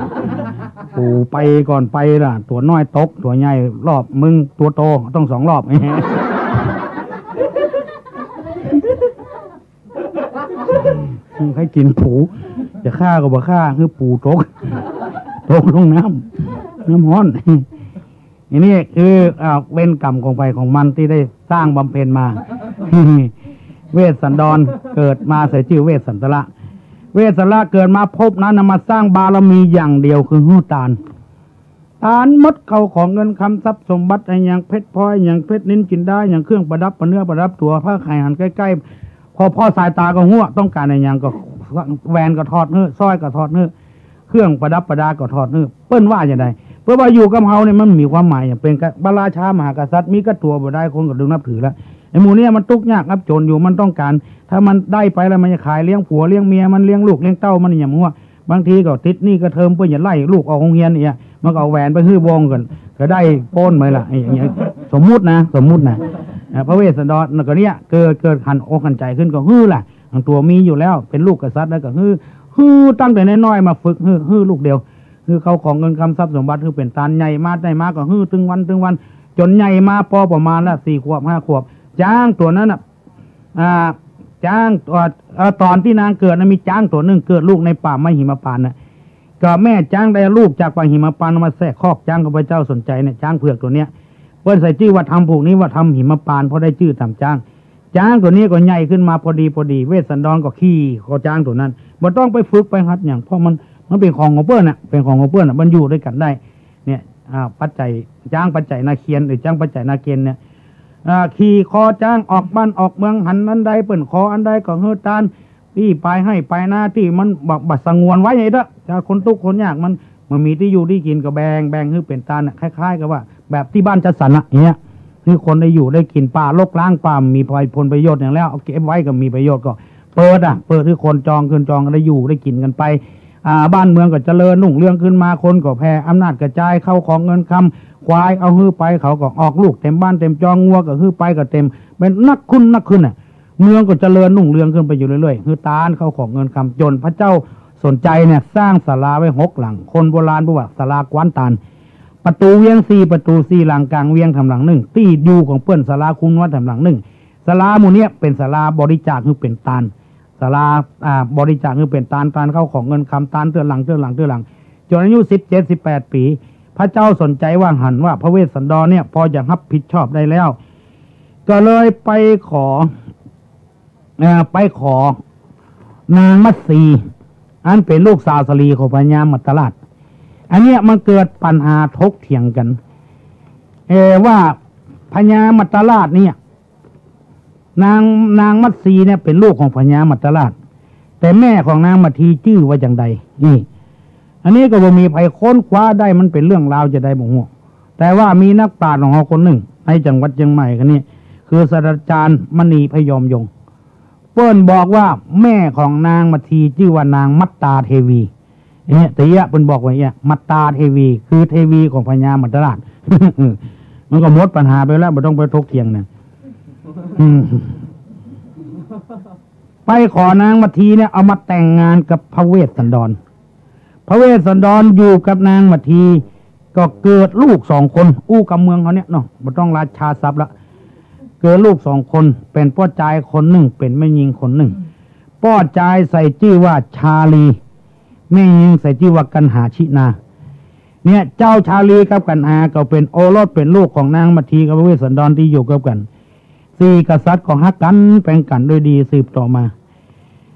ปู๋ไปก่อนไปล่ะ ตั๋วน้อยตก ตั๋วใหญ่รอบ มึงตั๋วโตต้องสองรอบ มึงใค่กิ๋นปู๋ จะฆ่าก็บ่ฆ่า หื้อปู๋ตก ตกลงน้ำ น้ำฮ้อน นี่ นี่คือ อ่า เวรกรรมของใผของมันตี้ได้สร้างบำเพ็ญมา เวสสันดรเกิดมาใส่จื้อเวสสันตระ เวสสันตระเกิดมาภพนั้นน่ะมาสร้างบารมีอย่างเดียวคือหื้อตาน ตานหมดเข้าของเงินคำทรัพย์สมบัติอะหยังเพชรพลอยอะหยังเพชรนิลจินดาอะหยังเครื่องประดับประเนื้อประดับตั๋ว ผ้าไข่หันใก้ๆ พอ พอสายต๋าก็ฮู้ ต้องก๋านอะหยังก็ แหวนก็ถอดหื้อ สร้อยก็ถอดหื้อ เครื่องประดับประดาก็ถอดหื้อ เปิ้นว่าจะใด เปิ้นว่าอยู่กับเฮาเนี่ยมันมีความหมายหยัง เป๋นกะ พระราชามหากษัตริย์ มีก้าตั๋วบ่ได้ คนก็ดึงนับถือละ ไอ้หมู่เนี่ยมันตุ๊กยากอับจ๋นอยู่ มันต้องก๋าน ถ้ามันได้ไปแล้วมันจะขายเลี้ยงผัวเลี้ยงเมียมัน เลี้ยงลูกเลี้ยงเต้ามัน อะหยังฮู้ บางทีก็ติดหนี้กระเทิม เปิ้นจะไล่ลูกออกโฮงเฮียนเนี่ย มันก็เอาแหวนไปหื้อวงก่อน ก็ได้ป๊นไปละ ไอ้อย่างเงี้ย สมมุตินะ สมมุตินะ อ่า พระเวสสันดรก็เนี่ย เกิด เกิดหันอกหันใจ๋ขึ้นก็หื้อละ ตั๋วมีอยู่แล้ว เป๋นลูกกษัตริย์แล้วก็หื้อ หื้อตั้งแต่น้อยๆ มาฝึกหื้อ หื้อลูกเดียว หื้อเข้าของเงินคำทรัพย์สมบัติ หื้อเป๋นตาน ใหญ่มา ใหญ่มาก็หื้อตึงวันตึงวัน จ๋นใหญ่มาปอประมาณละสี่ขวบห้าขวบ จ๊างตั๋วนั้นน่ะ อ่า จ๊าง เอ่อ เอ่อ ต๋อนตี้นางเกิดนะ มีจ๊างตั๋วนึ่งเกิดลูกในป่าไม้หิมพานต์น่ะ ก็แม่จ๊างได้ลูกจากป่าหิมพานต์มาแทรกคอกจ๊างของพระเจ้าสนชัยเนี่ย จ๊างเผือกตั๋วเนี้ย เปิ้นใส่จื้อว่าธรรมผูกนี้ว่าธรรมหิมพานต์ เพราะได้จื้อต๋ามจ๊าง จ๊างตั๋วนี้ก็ใหญ่ขึ้นมาพอดีพอดี เวสสันดรก็ขี่คอจ๊างตั๋วนั้น บ่ต้องไปฝึกไปหัดหยัง เพราะมัน มันเป๋นของของเปิ้นน่ะ เป๋นของของเปิ้นน่ะ มันอยู่ตวยกั๋นได้ เนี่ย อ่า ปัจจัย จ๊างปัจจัยนาเคียน หรือจ๊างปัจจัยนาเคียนเนี่ย อ่า ขี่คอจ๊างออกบ้านออกเมือง หันอันใดเปิ้นขออันใดก็หื้อตาน ตี้ปายไฮ่ปายนาตี้มันบ่ บ่สงวนไว้ไอ้เต๊อะ ถ้าคนตุ๊กคนยากมัน มันมีตี้อยู่ตี้กิ๋นก็แบ่ง แบ่งหื้อเป๋นตานน่ะ คล้ายๆ กับว่าแบบตี้บ้านจัดสรรน่ะ อย่างเงี้ย หื้อคนได้อยู่ได้กิ๋น ป่ารกร้าง ป่าบ่มีผลประโยชน์หยังแล้ว เอาเก็บไว้ก็มีประโยชน์ ก็เปิดอะ เปิดหื้อคนจอง คนจองก็ได้อยู่ได้กิ๋นกั๋นไป อ่า บ้านเมืองก็เจริญรุ่งเรืองขึ้นมา คนก็แผ่อำนาจกระจาย เข้าของเงินคำ ควายเอาหื้อไป เขาก็ออกลูกเต็มบ้านเต็มจอง งัวก็หื้อไปก็เต็ม เป๋นนักขึ้นนักขึ้นน่ะ เมืองก็เจริญรุ่งเรืองขึ้นไปอยู่เรื่อยๆ หื้อตานเข้าของเงินคำ จ๋นพระเจ้าสนชัยเนี่ยสร้างศาลาไว้หกหลัง คนโบราณเปิ้นว่าศาลากว้านตาน ประตู๋เวียงสี่ประตู๋ สี่หลัง ก๋างเวียงแถมหลังนึ่ง ตี้อยู่ของเปิ้น ศาลาคูนวลแถมหลังนึ่ง ศาลาหมู่เนี้ยเป๋นศาลาบริจาคหื้อเป๋นตาน ศาลา อ่า บริจาคหื้อเป๋นตาน ตานเข้าของเงินคำ ตานเตื้อหลัง เตื้อหลัง เตื้อหลัง จ๋นอายุสิบเจ็ด สิบแปดปี๋ พระเจ้าสนชัยว่าหันว่าพระเวสสันดรเนี่ยพอจะฮับผิดชอบได้แล้ว ก็เลยไปขอ เอ่อ ไปขอนางมัตสี อันเป๋นลูกสาวสะหลีของพญามัตตราช อันเนี้ยมันเกิดปัญหาถกเถียงกั๋น เอ่อ ว่าพญามัตตราชเนี่ย นาง นางมัตสีเนี่ยเป๋นลูกของพญามัตตราช แต่แม่ของนางมัททีจื้อว่าจั่งใด นี่ อันนี้ก็บ่มีใผค้นคว้าได้ มันเป๋นเรื่องราวจะใดบ่ฮู้ แต่ว่ามีนักปราชญ์ของเฮาคนนึ่งในจังหวัดเจียงใหม่คนนี้ คือศาสตราจารย์มณีพยอมยงค์ เปิ้นบอกว่าแม่ของนางมัททีจื้อว่านางมัตตาเทวี เนี่ย แต่เอี้ยเปิ้นบอกว่าเอี้ย มัตตาเทวี คือเทวีของพญามัตตราช มันก็หมดปัญหาไปแล้ว บ่ต้องไปถกเถียงนะ อืม ไปขอนางมัททีเนี่ยเอามาแต่งงานกับพระเวสสันดร พระเวสสันดรอยู่กับนางมัทที ก็เกิดลูกสองคน อู้กำเมืองเฮาเนี่ยเนาะ บ่ต้องราชาศัพท์ละ เกิดลูกสองคน เป๋นป้อจายคนนึ่ง เป๋นแม่ญิงคนนึ่ง ป้อจายใส่จื้อว่าชาลี แม่ญิงใส่จื้อว่ากัณหาชินา เนี่ย เจ้าชาลีกับกัณหาก็เป๋นโอรส เป๋นลูกของนางมัททีกับพระเวสสันดรตี้อยู่กับกั๋น สี่กษัตริย์ก็ฮักกั๋นแป๋งกั๋นด้วยดีสืบต่อมา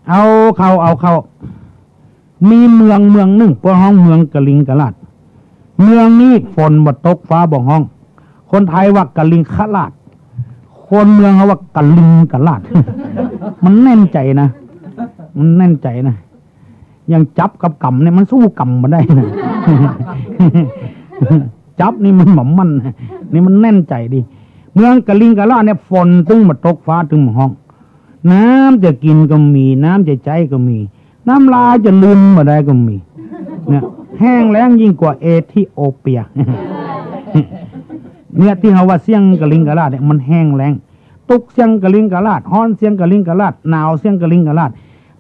เอาเข้า เอาเข้า มีเมืองเมืองนึ่ง เปิ้นฮ้องเมืองกลิงกราษฎร์ เมืองนี้ฝนบ่ตกฟ้าบ่ฮ้อง คนไทยว่ากลิงคราษฎร์ คนเมืองเฮาว่ากลิงกราษฎร์ มันแน่นใจ๋นะ มันแน่นใจ๋นะ อย่างจั๊บกับก๋ำเนี่ยมันสู้ก๋ำบ่ได้นะ จั๊บนี่มันบ่มั่น นี่มันแน่นใจ๋ดี เมืองกลิงกราษฎร์เนี่ยฝนตึงบ่ตกฟ้าตึงบ่ฮ้อง น้ำจะกิ๋นก็มี น้ำจะใจ๊ก็มี น้ำลายจะลืมบ่ได้ก็มี เนี่ย แห้งแล้งยิ่งกว่าเอธิโอเปีย เนี่ย ตี้เฮาว่าเสี้ยงกลิงกราษฎร์เนี่ยมันแห้งแล้ง ตุ๊กเสี้ยงกลิงกราษฎร์ ฮ้อนเสี้ยงกลิงกราษฎร์ หนาวเสี้ยงกลิงกราษฎร์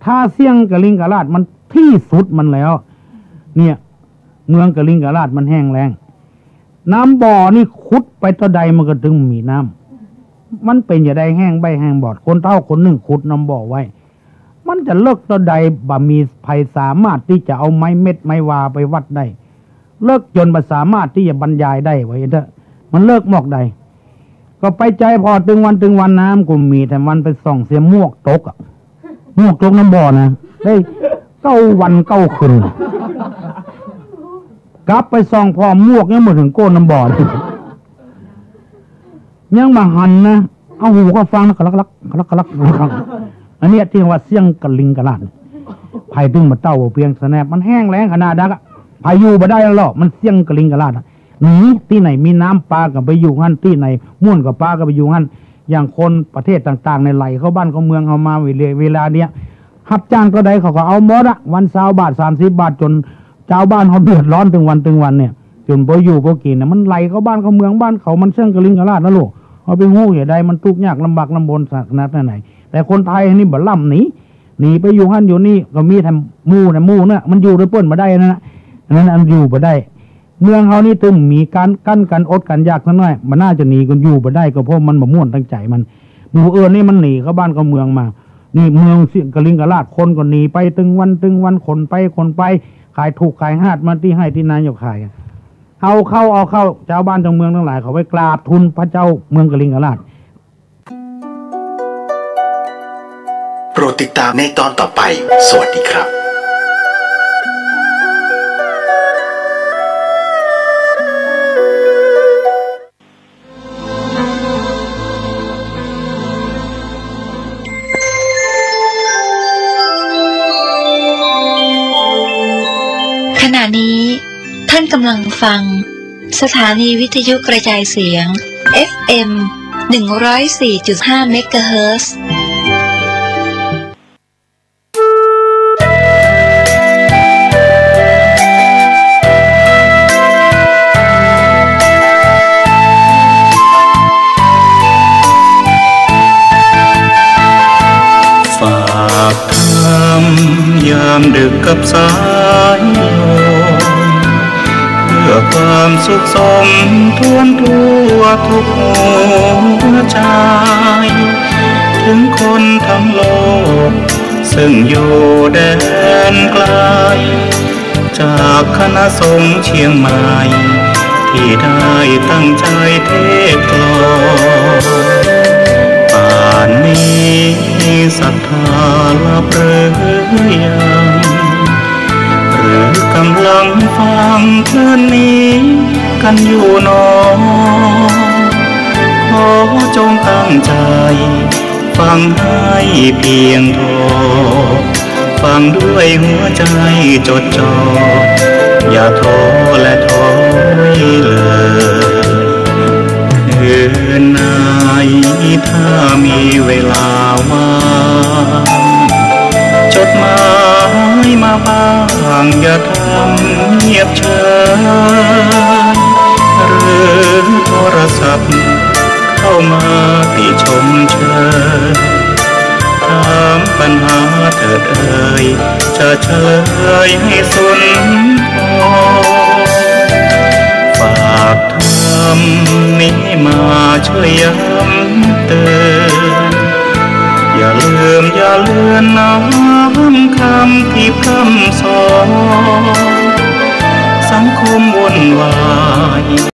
ถ้าเสี้ยงกลิงกราษฎร์มันตี้สุดมันแล้ว เนี่ย เมืองกลิงกราษฎร์มันแห้งแล้ง น้ำบ่อนี่ขุดไปเต้าใดมันก็ตึงมีน้ำ มันเป๋นจะใดแห้งใบ้แห้งบอด คนเฒ่าคนนึ่งขุดน้ำบ่อไว้ มันจะเลิกเต้าใด บ่มีใผสามารถตี้จะเอาไม้เม็ดไม้วาไปวัดได้ เลิกจ๋นบ่สามารถตี้จะบรรยายได้ ว่าเถอะ มันเลิกหมอกได้ ก็ไปใจ๊ผ่อตึงวันตึงวัน น้ำก็มี แต่วันไปส่องเสียหมวกตกอะ หมวกตกน้ำบ่อนะ ได้เก้าวันเก้าคืน กลับไปส่องผ่อหมวกยังบ่เถิงโก้นน้ำบ่อเลย ยังบ่หันนะ เอาหูเข้าฟังนะ กะลักกะลัก กะลักกะลัก กะลักกะลัก อันเนี้ยตี้ว่าเสี้ยงกะลิงกะลาด ใผตึงบ่เต้าบ่เปียงสะแนบ มันแห้งแล้งขนาดนักอะ ใผอยู่บ่ได้แล้ว มันเสี้ยงกะลิงกะลาดอะ หนี ตี้ไหนมีน้ำปาก็ไปอยู่หั้น ตี้ไหนม่วนกว่าปาก็ไปอยู่หั้น อย่างคนประเทศต่างๆ เนี่ยไหลเข้าบ้านเข้าเมืองเฮามา เวลา เวลาเนี้ย ฮับจ้างเต้าใดเขาก็เอาหมดอะ วันซาวบาท สามสิบบาท จ๋นจาวบ้านเฮาเดือดร้อนตึงวันตึงวันเนี่ย จ๋นบ่อยู่บ่กิ๋นน่ะ มันไหลเข้าบ้านเข้าเมือง บ้านเขามันเสี้ยงกะลิงกะลาดนะลูก เฮาไปฮู้จะใดมันตุ๊กยากลำบากลำบนขนาดไหน แต่คนไทยนี่บ่ล่ำหนี หนีไปอยู่หั้นอยู่นี่ ก็มีแต่หมู่น่ะ หมู่น่ะ มันอยู่ตวยเปิ้นบ่ได้นั่นน่ะ อันนั้นอันอยู่บ่ได้ เมืองเฮานี่ตึงมีก๋านกั้นก๋านอดก๋านยากสักหน้อย บ่น่าจะหนี ก็อยู่บ่ได้ ก็เพราะมันบ่ม่วนตังใจ๋มัน หมู่อื่นนี่มันหนีเข้าบ้านเข้าเมืองมา นี่เมืองเสี้ยงกะลิงกะลาด คนก็หนีไปตึงวันตึงวัน ขนไปขนไป ขายถูกข์ขายฮาดมาตี้ไฮ่ตี้นาอยู่ขาย เอาเข้า เอาเข้า จาวบ้านจาวเมืองตังหลาย เขาไปกราบทูลพระเจ้าเมืองกะลิงกะลาด โปรดติดตามในตอนต่อไป สวัสดีครับ ขณะนี้ท่านกำลังฟัง สถานีวิทยุกระจายเสียง เอฟเอ็ม หนึ่งร้อยสี่จุดห้า เมกะเฮิรตซ์ ฝากธรรมยามดึกกับสายลม เพื่อความสุขสมถ้วนทั่วทุกหัวใจ ถึงคนทั้งโลกซึ่งอยู่แดนไกล จากคณะสงฆ์เชียงใหม่ ที่ได้ตั้งใจเทศน์กลอน ป่านนี้ศรัทธาหลับหรือยัง หรือกำลังฟังเพลินนี้กันอยู่หนอ ขอจงตั้งใจฟังให้เพียงพอ ฟังด้วยหัวใจจดจ่อ อย่าท้อและถอยเลย คืนไหนถ้ามีเวลาว่าง จดหมายมาบ้าง อย่าทำเงียบเฉย หรือโทรศัพท์เข้ามาติชมเชย ถามปัญหาเถิดเอ่ย จะเฉลยให้สุนทร ฝากธรรมนี้มาช่วยย้ำเตือน อย่าลืมอย่าเลือนน้อมคำที่พร่ำสอน สังคมวุ่นวาย